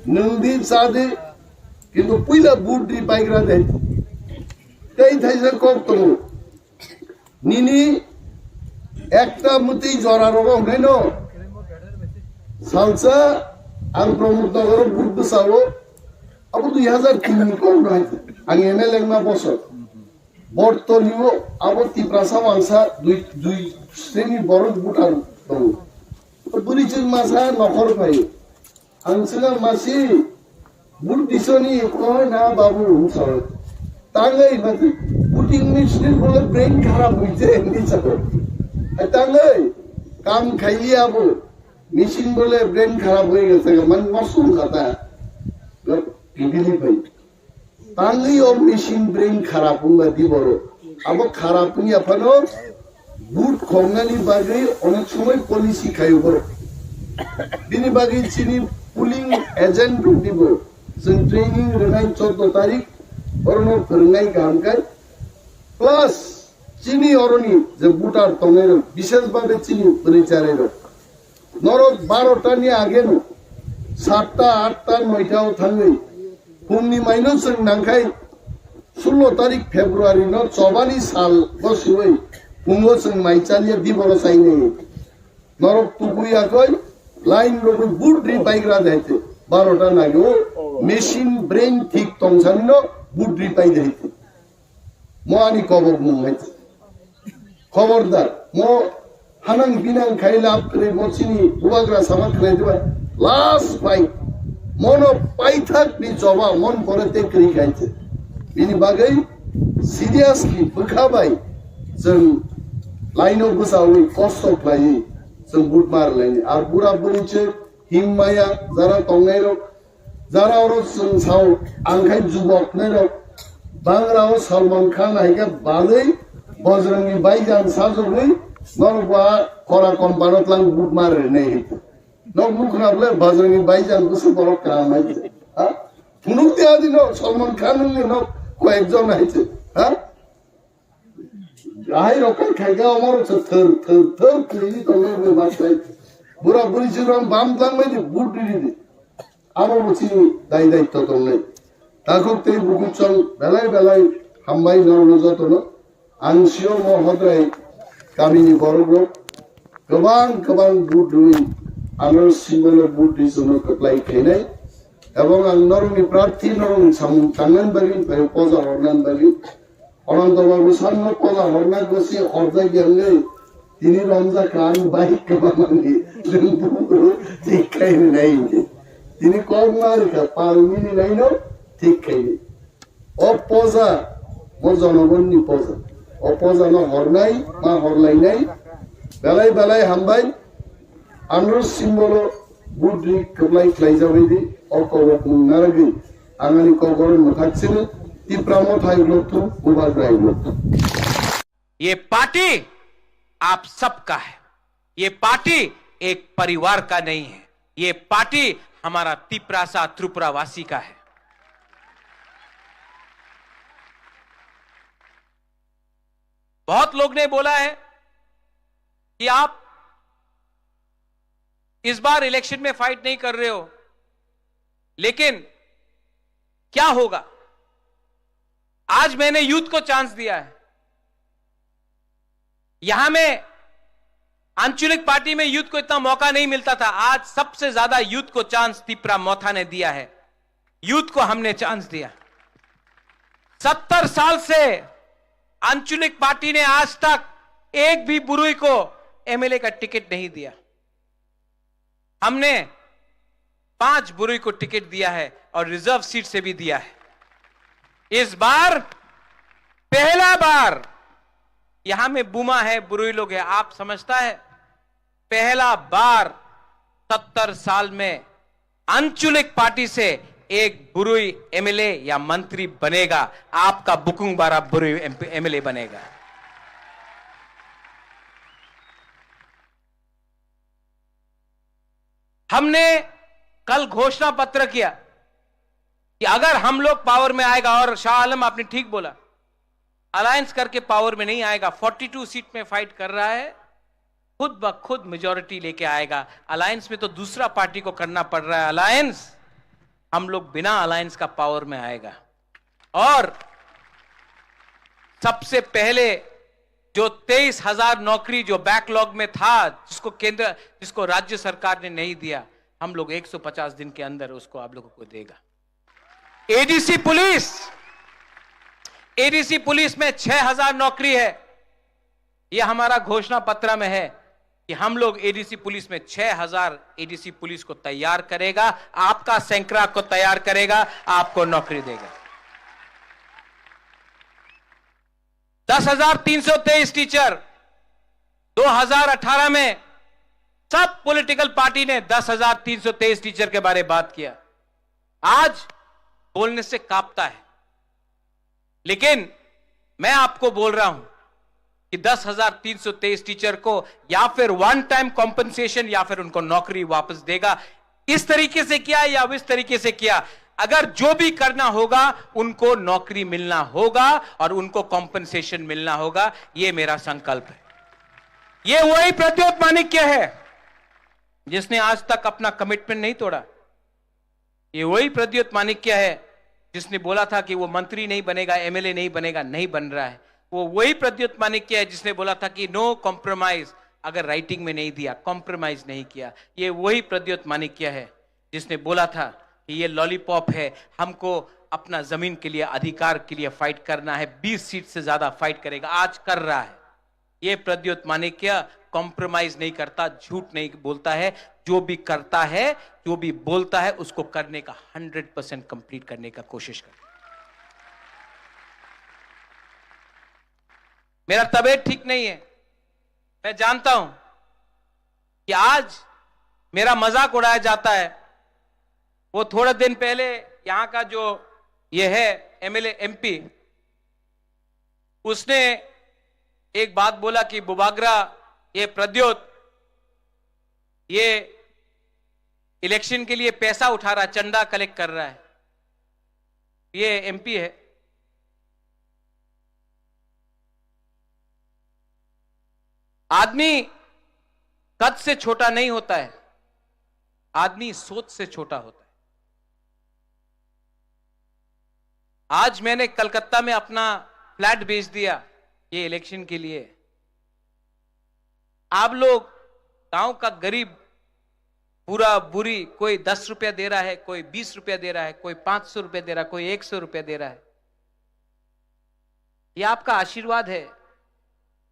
Nung di sa di. Kintu puila but ri paigra de. Tei thaisa kok tongo. Nini ekta mwtwi jora rogo hwnwi no. Salsa ang Pramod Nogoro but bwsao. Abo dui hazar tin ni kok no hai. Ang M L A wngma bosor. Bortolio abo Tiprasa wangsa dui, dui sreni borok butar tongo. Bwrwi chwng masa nokhor phai. Ang swkang masi, but disoni koi na babu hung sawi. Tangwi mati, voting machine bole brain kharap hoite hindi sabo. Tangwi, kam khaili abo, machine bole brain kharap hoi gese, man masum khata. Pibili bhai. Tangwi o machine brain kharap wngba di borok. Abo kharap wngya phano but khongnani bagwi onek somoi policy khaio borok. Bini bagwi chini polling agent rok nibo chwng training rwnai chordo tarik, orono phwrwngnai kaham khe. Plus chini oroni je voter tongnai rok, bishesh bhabe chini bwrwi charai rok. Norok barota ni age no satta, atta, noita o thangwi phungni maino chwng nangkhai sullo tarik February no chobani sal bo siwi phungo chwng mai chaliya di boro chainai. Norok tukuya koi line rogwi but ri paigra de haite barota nagi o machine brain thik tongsani no but ri pai de haite. Mo ani kobok mung hai. Khobordar, mo hanang binang khai lab kwrwi mo chini bubagra sama khwlai diba. Last fight. Mono paithak ni choba mon pore te kwrwi khai se. Bini bagwi seriously bwkha bai chwng laino bwchawi kosto khlaiwi chwng but mar laini. Ar bura buri chwng himmaya jara tongnai rok Jara oro chwng sao, ang khai jubok nairok, bangrao Salman Khan hai khe balwi Bajrangni Baijan sajogwi norok ba kora kompano tlang but mar rwnai hai. Nok nukna bwle Bajrangni Baijan bwswk borok kaham hai. Ha? Phunuk di adi no Salman Khan wngwi no koyek jon hai se. Ha? Ahai rok kai khai khe omo rok se thwr, thwr, thwr kwrwi tongwi bwma sai. Bura buri se rong bam tlang bai di, but riri di. Abo bo chini dai daitto tongnai. Takhuk tei bukhuk chwng belai belai hambai norokno jotono. Ang sio mo hodrai kamini borok rok kwbang kwbang but rwi ano simbono but rwi chwngno kwplai khainai. Ebong ang norokni prarthi norokni samung tangnani bagwi phai poja hornani bagwi Ananto Babu sanno pola horna gosi horjak ya wngwi Tini romjak ang bai kwbangmani, nwng buphuru thik khaini nai hwnwi. Tini kok ma rwkha, pal mini naino thik khaini. O poja, bo jonogonni poja. O poja no hornai, ma horlainai. Belai belai hambai. Andro simbolo budri kwplai khlai jabidi. O kok mung naragwi. Angani kok oro mwthak sini. Tipra Motha uglok tu, Bubagra uglok tu. ये पार्टी आप सबका है। ये पार्टी एक परिवार का नहीं है। ये पार्टी हमारा तिपरासा त्रिपुरावासी का है। बहुत लोग ने बोला है कि आप इस बार इलेक्शन में फाइट नहीं कर रहे हो, लेकिन क्या होगा? आज मैंने यूथ को चांस दिया है। यहां में आंचलिक पार्टी में यूथ को इतना मौका नहीं मिलता था। आज सबसे ज्यादा यूथ को चांस तिपरा मोथा ने दिया है। यूथ को हमने चांस दिया। सत्तर साल से आंचलिक पार्टी ने आज तक एक भी बुरुई को एमएलए का टिकट नहीं दिया। हमने पांच बुरुई को टिकट दिया है और रिजर्व सीट से भी दिया है। इस बार पहला बार यहां में बुमा है, बुरुई लोग है, आप समझता है, पहला बार सत्तर साल में आंचलिक पार्टी से एक बुरुई एमएलए या मंत्री बनेगा, आपका बुकुंग बारा बुरुई एमएलए बनेगा। हमने कल घोषणा पत्र किया कि अगर हम लोग पावर में आएगा, और शाह आलम आपने ठीक बोला, अलायंस करके पावर में नहीं आएगा, फोर्टी टू सीट में फाइट कर रहा है, खुद ब खुद मेजोरिटी लेके आएगा। अलायंस में तो दूसरा पार्टी को करना पड़ रहा है अलायंस, हम लोग बिना अलायंस का पावर में आएगा। और सबसे पहले जो तेईस हजार नौकरी जो बैकलॉग में था, जिसको केंद्र, जिसको राज्य सरकार ने नहीं दिया, हम लोग एक सौ पचास दिन के अंदर उसको आप लोगों को देगा। एडीसी पुलिस, एडीसी पुलिस में छह हजार नौकरी है, ये हमारा घोषणा पत्र में है कि हम लोग एडीसी पुलिस में छह हजार एडीसी पुलिस को तैयार करेगा, आपका सैकड़ा को तैयार करेगा, आपको नौकरी देगा। दस हजार तीन सौ तेईस टीचर, दो हजार अठारह में सब पॉलिटिकल पार्टी ने दस हजार तीन सौ तेईस टीचर के बारे बात किया। आज बोलने से कांपता है, लेकिन मैं आपको बोल रहा हूं कि दस हजार तीन सौ तेईस टीचर को या फिर वन टाइम कॉम्पनसेशन या फिर उनको नौकरी वापस देगा। इस तरीके से किया या इस तरीके से किया, अगर जो भी करना होगा, उनको नौकरी मिलना होगा और उनको कॉम्पनसेशन मिलना होगा। ये मेरा संकल्प है। ये वही प्रद्योत माणिक्य है जिसने आज तक अपना कमिटमेंट नहीं तोड़ा। ये वही प्रद्योत माणिक्य है जिसने बोला था कि वो मंत्री नहीं बनेगा, एमएलए नहीं बनेगा, नहीं बन रहा है। वो वही प्रद्योत माणिक्य है जिसने बोला था कि नो कॉम्प्रोमाइज, अगर राइटिंग में नहीं दिया, कॉम्प्रोमाइज नहीं किया। ये वही प्रद्योत माणिक्य है जिसने बोला था कि ये लॉलीपॉप है, हमको अपना जमीन के लिए, अधिकार के लिए फाइट करना है, बीस सीट से ज्यादा फाइट करेगा, आज कर रहा है। ये प्रद्योत माणिक्य कॉम्प्रोमाइज नहीं करता, झूठ नहीं बोलता है, जो भी करता है, जो भी बोलता है, उसको करने का हंड्रेड परसेंट कंप्लीट करने का कोशिश करता है। मेरा तबीयत ठीक नहीं है, मैं जानता हूं कि आज मेरा मजाक उड़ाया जाता है। वो थोड़ा दिन पहले यहां का जो ये है एमएलए, एमपी, उसने एक बात बोला कि बुबागरा, ये प्रद्योत, ये इलेक्शन के लिए पैसा उठा रहा है, चंदा कलेक्ट कर रहा है। ये एमपी है। आदमी कद से छोटा नहीं होता है, आदमी सोच से छोटा होता है। आज मैंने कलकत्ता में अपना फ्लैट बेच दिया ये इलेक्शन के लिए। आप लोग गांव का गरीब, बुरा बुरी, कोई दस रुपया दे रहा है, कोई बीस रुपया दे रहा है, कोई पांच सौ रुपया दे रहा है, कोई एक सौ रुपया दे रहा है, ये आपका आशीर्वाद है।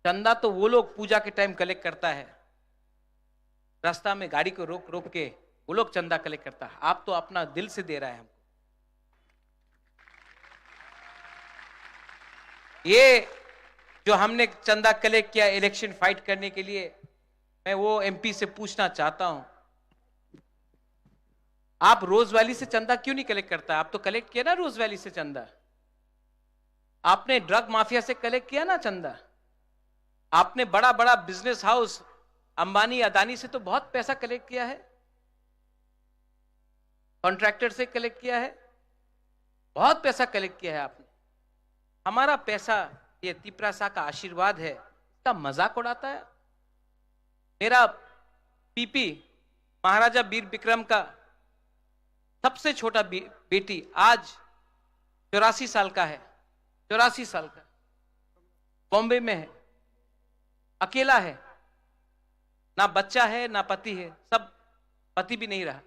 चंदा तो वो लोग पूजा के टाइम कलेक्ट करता है, रास्ता में गाड़ी को रोक रोक के वो लोग चंदा कलेक्ट करता है। आप तो अपना दिल से दे रहा है हमको। ये जो हमने चंदा कलेक्ट किया इलेक्शन फाइट करने के लिए, मैं वो एमपी से पूछना चाहता हूं, आप रोज वैली से चंदा क्यों नहीं कलेक्ट करता? आप तो कलेक्ट किया ना रोज वैली से चंदा, आपने ड्रग माफिया से कलेक्ट किया ना चंदा, आपने बड़ा बड़ा बिजनेस हाउस अंबानी अदानी से तो बहुत पैसा कलेक्ट किया है, कॉन्ट्रैक्टर से कलेक्ट किया है, बहुत पैसा कलेक्ट किया है आपने। हमारा पैसा, ये तिपरासा का आशीर्वाद है, इसका मजाक उड़ाता है। मेरा पीपी महाराजा वीर विक्रम का सबसे छोटा बे-, बेटी आज चौरासी साल का है, चौरासी साल का, बॉम्बे में है, अकेला है, ना बच्चा है ना पति है, सब, पति भी नहीं रहा।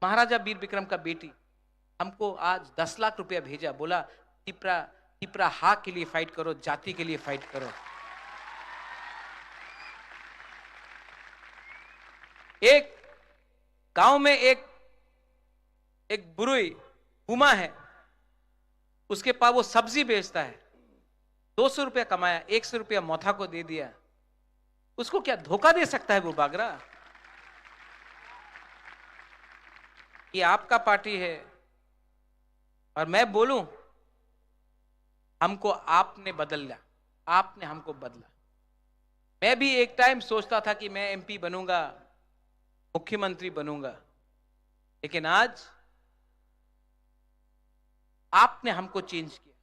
महाराजा वीर विक्रम का बेटी हमको आज दस लाख रुपया भेजा, बोला, तिपरा, तिपरा हा के लिए फाइट करो, जाति के लिए फाइट करो। एक गांव में एक, एक बुरुई बुमा है, उसके पास वो सब्जी बेचता है, दो सौ रुपया कमाया, एक सौ रुपया मोथा को दे दिया। उसको क्या धोखा दे सकता है वो बागरा? ये आपका पार्टी है। और मैं बोलूं, हमको आपने बदल लिया, आपने हमको बदला। मैं भी एक टाइम सोचता था कि मैं एमपी बनूंगा, मुख्यमंत्री बनूंगा, लेकिन आज आपने हमको चेंज किया।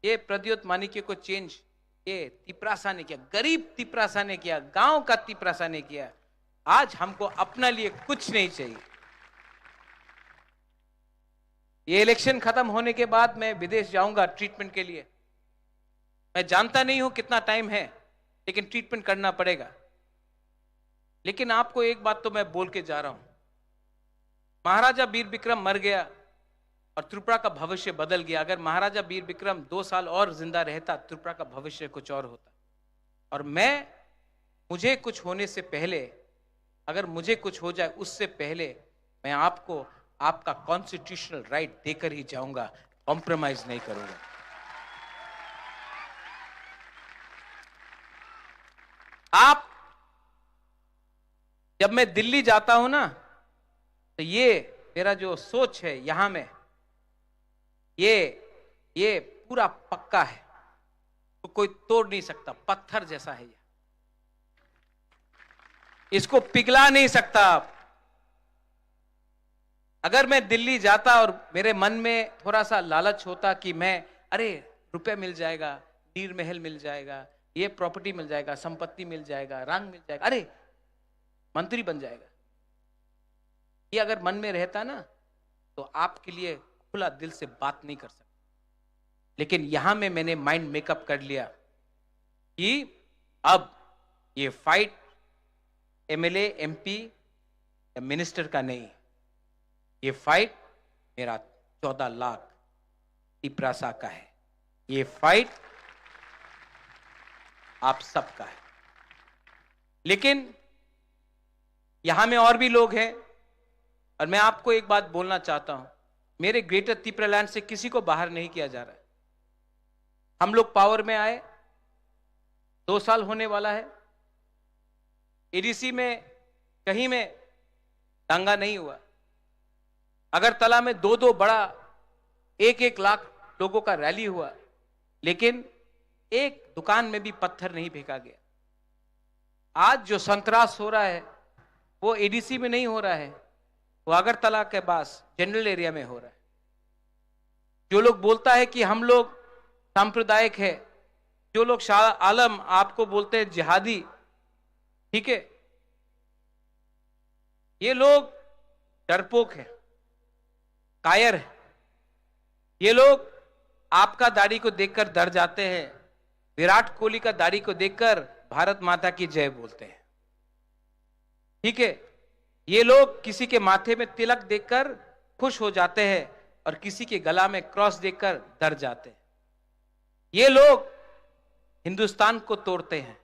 ये प्रद्योत मानिक्य को चेंज ये तिपरासा ने किया, गरीब तिपरासा ने किया, गांव का तिपरासा ने किया। आज हमको अपना लिए कुछ नहीं चाहिए। ये इलेक्शन खत्म होने के बाद मैं विदेश जाऊंगा ट्रीटमेंट के लिए। मैं जानता नहीं हूं कितना टाइम है, लेकिन ट्रीटमेंट करना पड़ेगा। लेकिन आपको एक बात तो मैं बोल के जा रहा हूं, महाराजा वीर विक्रम मर गया और त्रिपुरा का भविष्य बदल गया। अगर महाराजा वीर विक्रम दो साल और जिंदा रहता, त्रिपुरा का भविष्य कुछ और होता। और मैं, मुझे कुछ होने से पहले, अगर मुझे कुछ हो जाए, उससे पहले मैं आपको आपका कॉन्स्टिट्यूशनल राइट देकर ही जाऊंगा, कॉम्प्रोमाइज नहीं करूंगा। आप, जब मैं दिल्ली जाता हूं ना, तो ये मेरा जो सोच है यहां में, ये, ये पूरा पक्का है, तो कोई तोड़ नहीं सकता, पत्थर जैसा है ये, इसको पिघला नहीं सकता आप। अगर मैं दिल्ली जाता और मेरे मन में थोड़ा सा लालच होता कि मैं, अरे, रुपया मिल जाएगा, नीर महल मिल जाएगा, ये प्रॉपर्टी मिल जाएगा, संपत्ति मिल जाएगा, रंग मिल जाएगा, अरे, मंत्री बन जाएगा, ये अगर मन में रहता ना, तो आपके लिए खुला दिल से बात नहीं कर सकता। लेकिन यहां में मैंने माइंड मेकअप कर लिया कि अब ये फाइट एमएलए, एमपी या मिनिस्टर का नहीं, ये फाइट मेरा चौदह लाख तिपरासा का है, ये फाइट आप सबका है। लेकिन यहां में और भी लोग हैं, और मैं आपको एक बात बोलना चाहता हूं, मेरे ग्रेटर तिपरालैंड से किसी को बाहर नहीं किया जा रहा है। हम लोग पावर में आए, दो साल होने वाला है, एडीसी में कहीं में दंगा नहीं हुआ, अगरतला में दो दो बड़ा एक एक लाख लोगों का रैली हुआ, लेकिन एक दुकान में भी पत्थर नहीं फेंका गया। आज जो संतरास हो रहा है, वो एडीसी में नहीं हो रहा है, वो अगरतला के पास जनरल एरिया में हो रहा है। जो लोग बोलता है कि हम लोग सांप्रदायिक है, जो लोग शाह आलम आपको बोलते हैं जिहादी, ठीक है, ये लोग डरपोक है, कायर है। ये लोग आपका दाढ़ी को देखकर डर जाते हैं, विराट कोहली का दाढ़ी को देखकर भारत माता की जय बोलते हैं। ठीक है, ये लोग किसी के माथे में तिलक देखकर खुश हो जाते हैं और किसी के गला में क्रॉस देखकर डर जाते हैं। ये लोग हिंदुस्तान को तोड़ते हैं।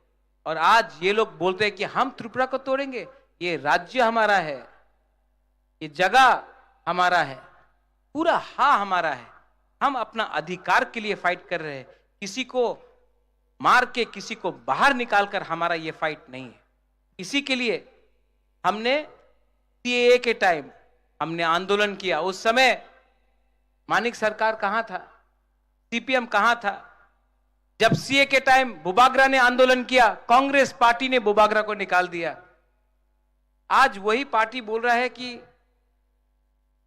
और आज ये लोग बोलते हैं कि हम त्रिपुरा को तोड़ेंगे, ये राज्य हमारा है, ये जगह हमारा है, पूरा हा हमारा है। हम अपना अधिकार के लिए फाइट कर रहे हैं, किसी को मार के, किसी को बाहर निकाल कर हमारा ये फाइट नहीं है। इसी के लिए हमने सीएए के टाइम हमने आंदोलन किया। उस समय मानिक सरकार कहाँ था, सीपीएम कहाँ था? जब सीएए के टाइम बुबागरा ने आंदोलन किया, कांग्रेस पार्टी ने बुबागरा को निकाल दिया। आज वही पार्टी बोल रहा है कि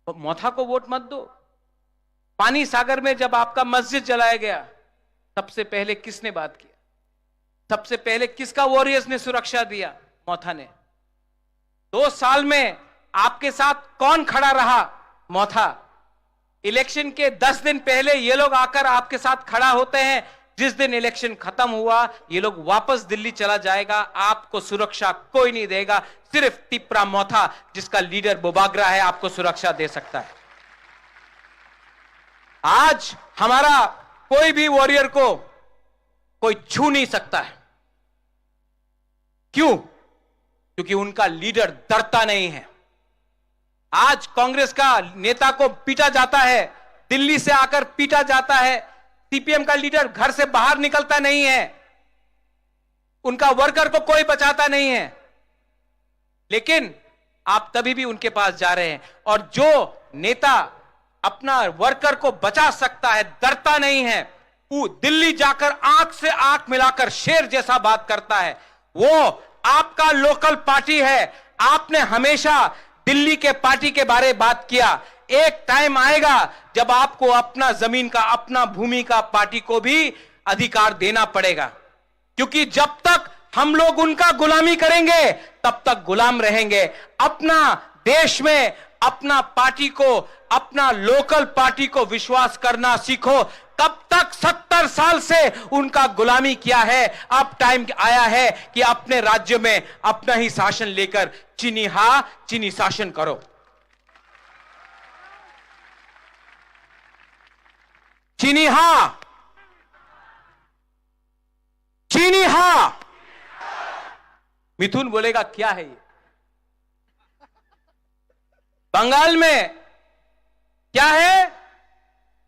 मोथा को वोट मत दो। पानी सागर में जब आपका मस्जिद जलाया गया, सबसे पहले किसने बात किया? सबसे पहले किसका वॉरियर्स ने सुरक्षा दिया? मोथा ने। दो साल में आपके साथ कौन खड़ा रहा? मोथा। इलेक्शन के दस दिन पहले ये लोग आकर आपके साथ खड़ा होते हैं। जिस दिन इलेक्शन खत्म हुआ, ये लोग वापस दिल्ली चला जाएगा। आपको सुरक्षा कोई नहीं देगा, सिर्फ तिप्रा मोथा, जिसका लीडर बोबाग्रा है, आपको सुरक्षा दे सकता है। आज हमारा कोई भी वॉरियर को कोई छू नहीं सकता है। क्यों? क्योंकि उनका लीडर डरता नहीं है। आज कांग्रेस का नेता को पीटा जाता है, दिल्ली से आकर पीटा जाता है, सीपीएम का लीडर घर से बाहर निकलता नहीं है, उनका वर्कर को कोई बचाता नहीं है, लेकिन आप तभी भी उनके पास जा रहे हैं। और जो नेता अपना वर्कर को बचा सकता है, डरता नहीं है, वो दिल्ली जाकर आंख से आंख मिलाकर शेर जैसा बात करता है, वो आपका लोकल पार्टी है। आपने हमेशा दिल्ली के पार्टी के बारे बात किया। एक टाइम आएगा जब आपको अपना जमीन का, अपना भूमि का पार्टी को भी अधिकार देना पड़ेगा, क्योंकि जब तक हम लोग उनका गुलामी करेंगे, तब तक गुलाम रहेंगे। अपना देश में अपना पार्टी को, अपना लोकल पार्टी को विश्वास करना सीखो। कब तक सत्तर साल से उनका गुलामी किया है? अब टाइम आया है कि अपने राज्य में अपना ही शासन लेकर चीनी हा, चीनी शासन करो। चीनी हा, चीनी हा। मिथुन बोलेगा, क्या है ये? बंगाल में क्या है?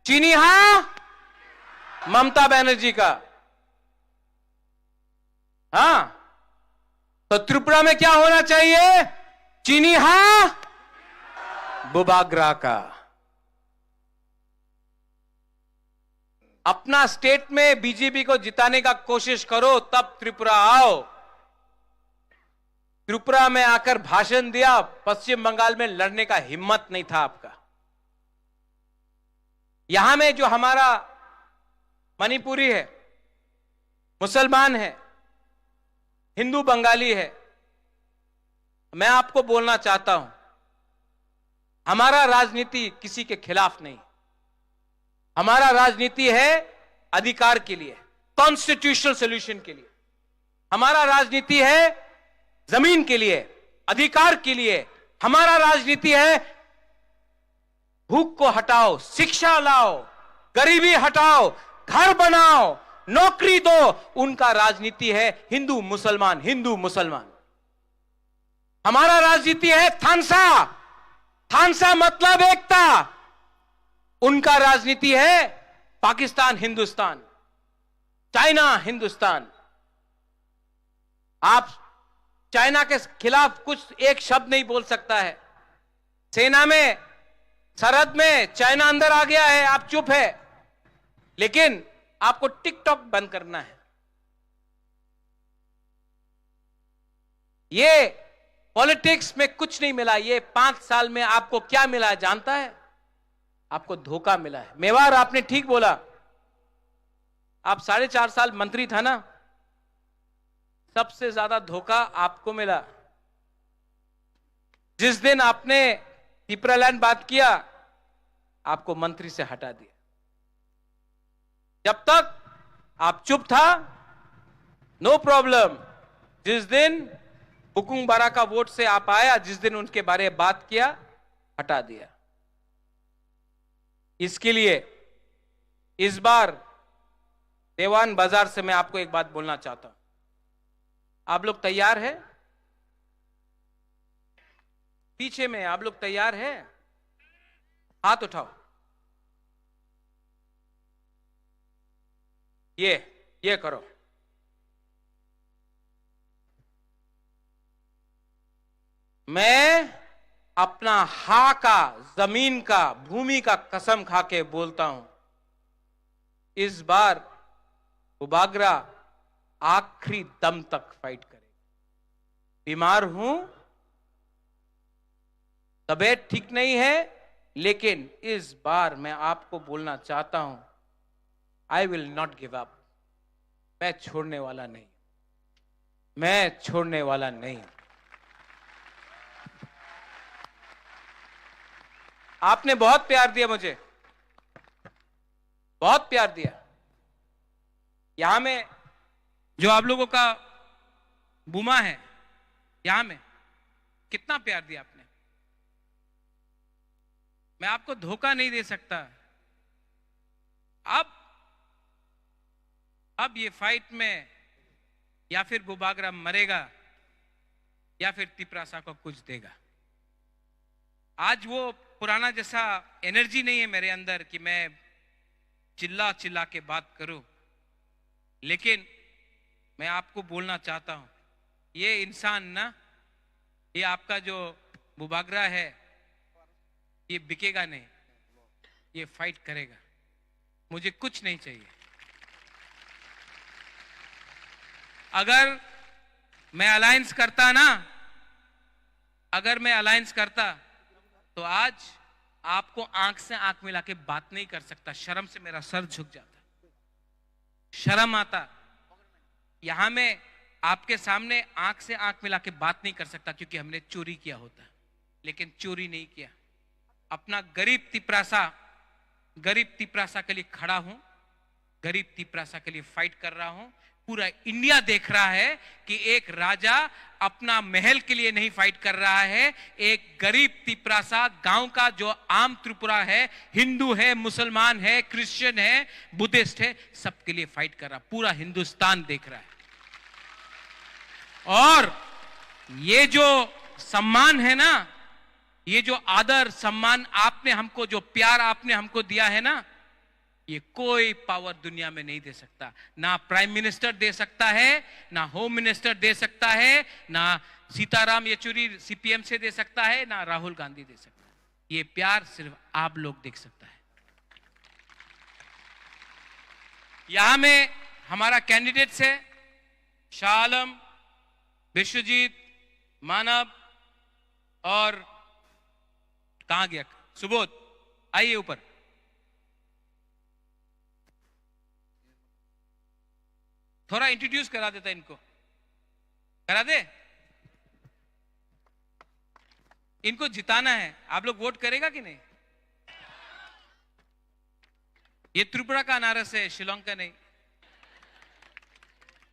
चीनी हा, ममता बनर्जी का। हाँ, तो त्रिपुरा में क्या होना चाहिए? चीनी हा, बुबाग्रा का। अपना स्टेट में बीजेपी को जिताने का कोशिश करो, तब त्रिपुरा आओ। त्रिपुरा में आकर भाषण दिया, पश्चिम बंगाल में लड़ने का हिम्मत नहीं था आपका। यहां में जो हमारा मणिपुरी है, मुसलमान है, हिंदू बंगाली है, मैं आपको बोलना चाहता हूं, हमारा राजनीति किसी के खिलाफ नहीं। हमारा राजनीति है अधिकार के लिए, कॉन्स्टिट्यूशनल सॉल्यूशन के लिए। हमारा राजनीति है जमीन के लिए, अधिकार के लिए। हमारा राजनीति है भूख को हटाओ, शिक्षा लाओ, गरीबी हटाओ, घर बनाओ, नौकरी दो। उनका राजनीति है हिंदू मुसलमान, हिंदू मुसलमान। हमारा राजनीति है थानसा, थानसा मतलब एकता। उनका राजनीति है पाकिस्तान हिंदुस्तान, चाइना हिंदुस्तान। आप चाइना के खिलाफ कुछ एक शब्द नहीं बोल सकता है। सेना में, सरहद में चाइना अंदर आ गया है, आप चुप है, लेकिन आपको टिकटॉक बंद करना है। ये पॉलिटिक्स में कुछ नहीं मिला। ये पांच साल में आपको क्या मिला है जानता है? आपको धोखा मिला है। मेवार, आपने ठीक बोला, आप साढ़े चार साल मंत्री था ना, सबसे ज्यादा धोखा आपको मिला। जिस दिन आपने तिप्रालैंड बात किया, आपको मंत्री से हटा दिया। जब तक आप चुप था, नो प्रॉब्लम। जिस दिन बुकुंग बारा का वोट से आप आया, जिस दिन उनके बारे में बात किया, हटा दिया। इसके लिए इस बार देवान बाजार से मैं आपको एक बात बोलना चाहता हूं। आप लोग तैयार है? पीछे में आप लोग तैयार है? हाथ उठाओ। ये, ये करो। मैं अपना हा का, जमीन का, भूमि का कसम खा के बोलता हूं, इस बार बुबागरा आखिरी दम तक फाइट करेगा। बीमार हूं, तबीयत ठीक नहीं है, लेकिन इस बार मैं आपको बोलना चाहता हूं, I will not give up। मैं छोड़ने वाला नहीं, मैं छोड़ने वाला नहीं। आपने बहुत प्यार दिया मुझे, बहुत प्यार दिया। यहां में जो आप लोगों का बुमा है, यहां में कितना प्यार दिया आपने। मैं आपको धोखा नहीं दे सकता। अब, अब ये फाइट में या फिर बुबागरा मरेगा या फिर तिपरासा को कुछ देगा। आज वो पुराना जैसा एनर्जी नहीं है मेरे अंदर कि मैं चिल्ला चिल्ला के बात करूं, लेकिन मैं आपको बोलना चाहता हूं, ये इंसान ना, ये आपका जो बुबागरा है, ये बिकेगा नहीं, ये फाइट करेगा। मुझे कुछ नहीं चाहिए। अगर मैं अलायंस करता ना, अगर मैं अलायंस करता, तो आज आपको आंख से आंख मिला के बात नहीं कर सकता, शर्म से मेरा सर झुक जाता, शर्म आता। यहां मैं आपके सामने आंख से आंख मिला के बात नहीं कर सकता, क्योंकि हमने चोरी किया होता, लेकिन चोरी नहीं किया। अपना गरीब तिपरासा, गरीब तिपरासा के लिए खड़ा हूं, गरीब तिपरासा के लिए फाइट कर रहा हूं। पूरा इंडिया देख रहा है कि एक राजा अपना महल के लिए नहीं फाइट कर रहा है, एक गरीब तिपरासा गांव का जो आम त्रिपुरा है, हिंदू है, मुसलमान है, क्रिश्चियन है, बुद्धिस्ट है, सबके लिए फाइट कर रहा, पूरा हिंदुस्तान देख रहा है। और ये जो सम्मान है ना, ये जो आदर सम्मान आपने हमको, जो प्यार आपने हमको दिया है ना, ये कोई पावर दुनिया में नहीं दे सकता। ना प्राइम मिनिस्टर दे सकता है, ना होम मिनिस्टर दे सकता है, ना सीताराम येचुरी सीपीएम से दे सकता है, ना राहुल गांधी दे सकता है। ये प्यार सिर्फ आप लोग देख सकता है। यहां में हमारा कैंडिडेट्स है शाह आलम, विश्वजीत, मानव और कहां गया सुबोध? आइए ऊपर, थोड़ा इंट्रोड्यूस करा देता इनको, करा दे। इनको जिताना है, आप लोग वोट करेगा कि नहीं? ये त्रिपुरा का अनारस है, शिलोंग का नहीं।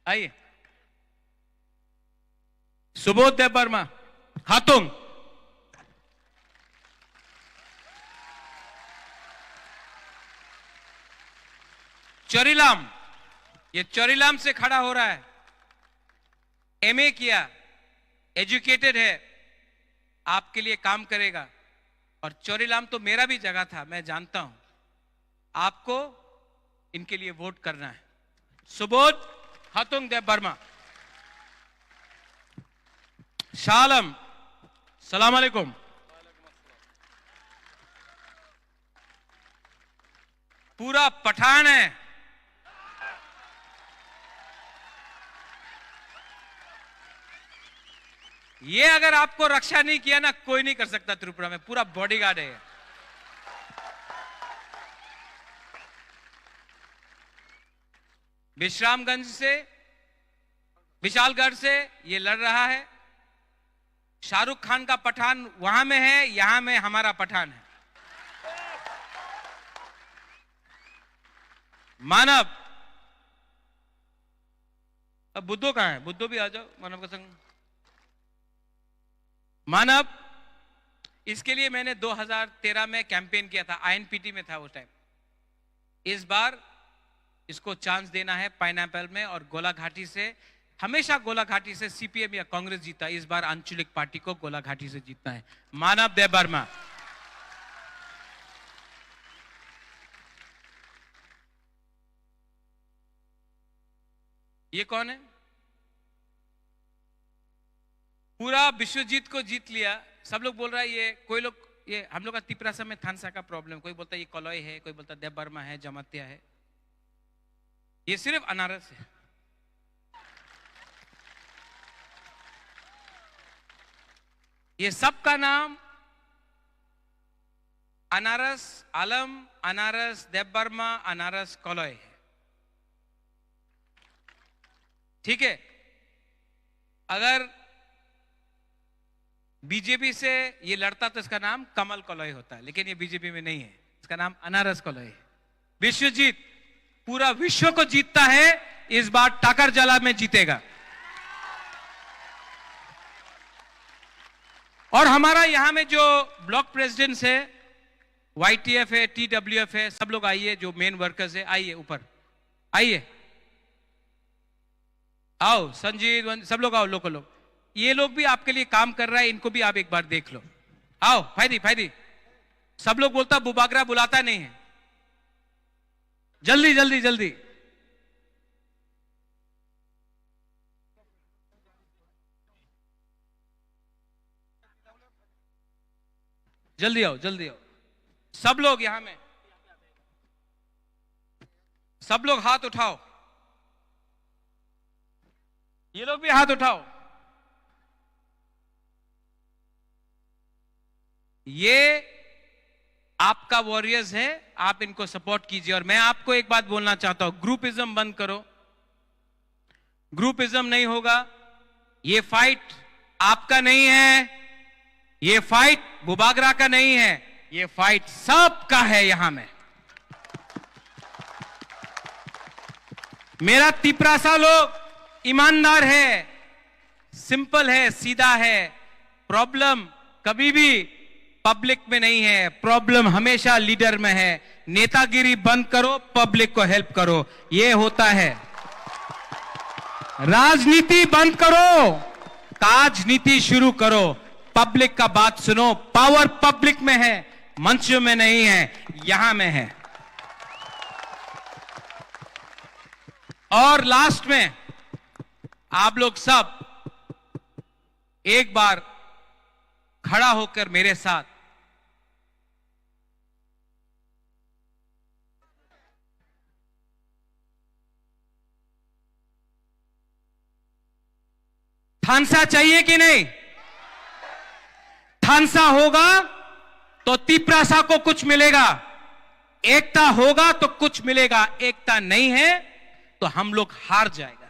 आइए, सुबोध देबबर्मा, हातुंग। चोरीलाम, ये चोरीलाम से खड़ा हो रहा है, एमए किया, एजुकेटेड है, आपके लिए काम करेगा। और चोरीलाम तो मेरा भी जगह था, मैं जानता हूं। आपको इनके लिए वोट करना है। सुबोध हातुंग देबबर्मा। शाह आलम, सलाम अलैकुम। पूरा पठान है। ये अगर आपको रक्षा नहीं किया ना, कोई नहीं कर सकता त्रिपुरा में, पूरा बॉडीगार्ड है। विश्रामगंज से, विशालगढ़ से ये लड़ रहा है। शाहरुख खान का पठान वहां में है, यहां में हमारा पठान है। मानव, अब बुद्धो कहां है? बुद्धो भी आ जाओ, मानव का संग। मानव, इसके लिए मैंने दो हज़ार तेरह में कैंपेन किया था, आईएनपीटी में था उस टाइम। इस बार इसको चांस देना है पाइनएप्पल में। और गोलाघाटी से, हमेशा गोलाघाटी से सीपीएम या कांग्रेस जीता, इस बार आंचलिक पार्टी को गोलाघाटी से जीतना है। मानव देव वर्मा। ये कौन है? पूरा विश्वजीत को जीत लिया। सब लोग बोल रहा है ये, कोई लोग, ये हम लोग का तिपरासा में थानसा का प्रॉब्लम, कोई बोलता है ये कलई है, कोई बोलता है देव वर्मा है, जमातिया है। ये सिर्फ अनारस है। ये सबका नाम अनारस आलम, अनारस देव वर्मा, अनारस कलई है। ठीक है, अगर बीजेपी से ये लड़ता तो इसका नाम कमल कलई होता है, लेकिन ये बीजेपी में नहीं है, इसका नाम अनारस कलई है। विश्वजीत, पूरा विश्व को जीतता है, इस बार टाकरजाला में जीतेगा। और हमारा यहाँ में जो ब्लॉक प्रेसिडेंट्स है, वाईटीएफ है, टीडब्ल्यूएफ है, सब लोग आइए, जो मेन वर्कर्स है, आइए ऊपर, आइए, आओ संजीत, वन-, सब लोग आओ, लोकल लोग, ये लोग भी आपके लिए काम कर रहा है, इनको भी आप एक बार देख लो। आओ फायदी, फायदी। सब लोग बोलता बुबागरा बुलाता नहीं है। जल्दी, जल्दी, जल्दी। जल्दी आओ, जल्दी आओ। सब लोग यहाँ में, सब लोग हाथ उठाओ। ये लोग भी हाथ उठाओ। ये आपका वॉरियर्स है, आप इनको सपोर्ट कीजिए। और मैं आपको एक बात बोलना चाहता हूं, ग्रुपिज्म बंद करो, ग्रुपिज्म नहीं होगा। ये फाइट आपका नहीं है, ये फाइट बुबागरा का नहीं है, ये फाइट सबका है। यहां में मेरा तिपरासा लोग ईमानदार है, सिंपल है, सीधा है। प्रॉब्लम कभी भी पब्लिक में नहीं है, प्रॉब्लम हमेशा लीडर में है। नेतागिरी बंद करो, पब्लिक को हेल्प करो, ये होता है। राजनीति बंद करो, काजनीति शुरू करो। पब्लिक का बात सुनो, पावर पब्लिक में है, मंचों में नहीं है, यहां में है। और लास्ट में आप लोग सब एक बार खड़ा होकर मेरे साथ थानसा चाहिए कि नहीं? थानसा होगा तो तिपरासा को कुछ मिलेगा, एकता होगा तो कुछ मिलेगा, एकता नहीं है तो हम लोग हार जाएगा।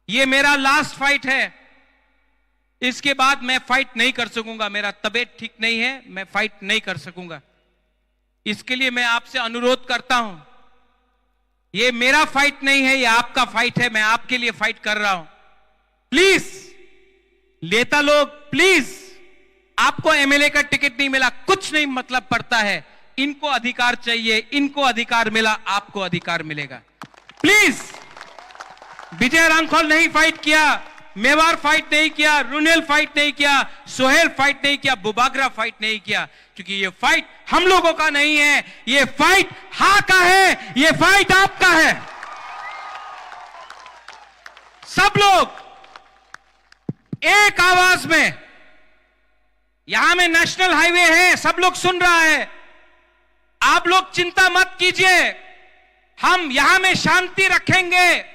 ये मेरा लास्ट फाइट है, इसके बाद मैं फाइट नहीं कर सकूंगा, मेरा तबीयत ठीक नहीं है, मैं फाइट नहीं कर सकूंगा। इसके लिए मैं आपसे अनुरोध करता हूं, ये मेरा फाइट नहीं है, ये आपका फाइट है, मैं आपके लिए फाइट कर रहा हूं। प्लीज नेता लोग, प्लीज, आपको एमएलए का टिकट नहीं मिला, कुछ नहीं मतलब पड़ता है। इनको अधिकार चाहिए, इनको अधिकार मिला, आपको अधिकार मिलेगा। प्लीज, विजय रांखल नहीं फाइट किया, मेवार फाइट नहीं किया, रुनेल फाइट नहीं किया, सोहेल फाइट नहीं किया, बुबागरा फाइट नहीं किया, क्योंकि ये फाइट हम लोगों का नहीं है, ये फाइट हा का है, ये फाइट आपका है। सब लोग एक आवाज में, यहां में नेशनल हाईवे है, सब लोग सुन रहा है, आप लोग चिंता मत कीजिए, हम यहां में शांति रखेंगे,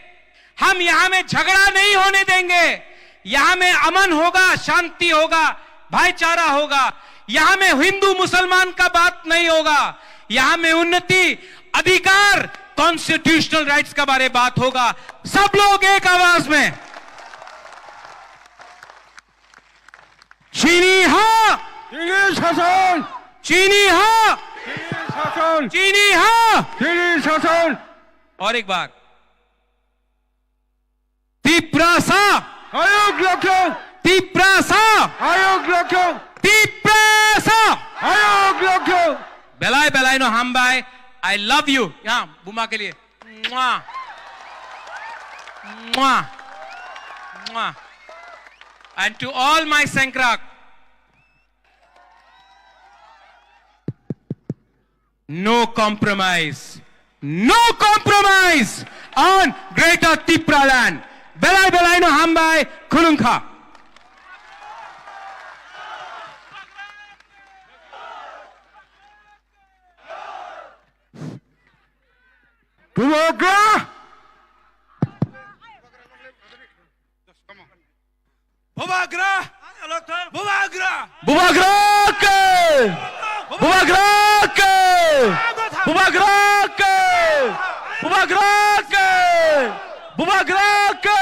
हम यहां में झगड़ा नहीं होने देंगे, यहां में अमन होगा, शांति होगा, भाईचारा होगा, यहां में हिंदू मुसलमान का बात नहीं होगा, यहां में उन्नति, अधिकार, कॉन्स्टिट्यूशनल राइट्स का बारे बात होगा। सब लोग एक आवाज में, চিনি হা চিনি শাসন চিনি হা চিনি শাসন চিনি হা চিনি শাসন। और एक बार, তিপ্রাসা আয়োগ লক্ষ্য তিপ্রাসা আয়োগ লক্ষ্য তিপ্রাসা আয়োগ লক্ষ্য। Belai belai no hambai, I love you. यहाँ बुमा के लिए। Mwah. Mwah. Mwah. And to all my Sengkrak, no compromise. No compromise on Greater Tipraland. Belai belai no hambai khulungkha. Bubagra! Bubagra! Bubagra! Bubagra ke! Bubagra ke! Bubagra ke! Bubagra ke! Bubagra ke!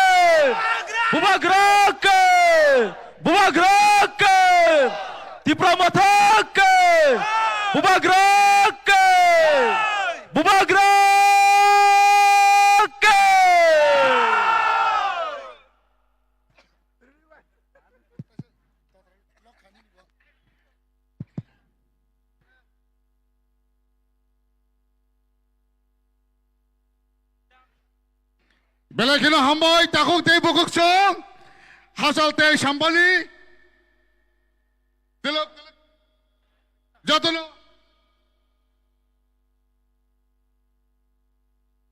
Bubagra ke! Bubagra ke! Tipra Motha ke! Bubagra ke! Bubagra ke! Belai kheno hambai, takhuk tei bukhuk chwng, hachal tei sampani, telok, jotono,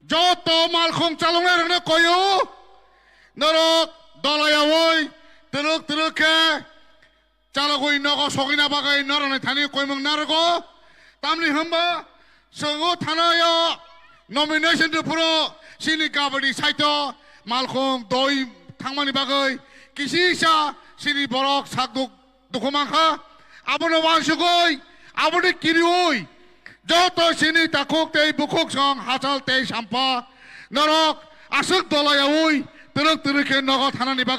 joto malkhung chaloknairokno koio, norok dolayaui twrwk twrwk khe chalogwi nogo sogwina bagwi norokni thani koimung narwgo. Tamni hwnba chwng o thanaio nomination rwphuru chini kabaddi saito malkhung doi thangmani bagwi kisisa chini borok sak duk dukhu mankha. Abono uansugwi, aboni kiriui joto chini takhuk tei bukhuk song hachal tei sampha norok aswk dolayaui twrwk twrwk khe nogo thanani bagwi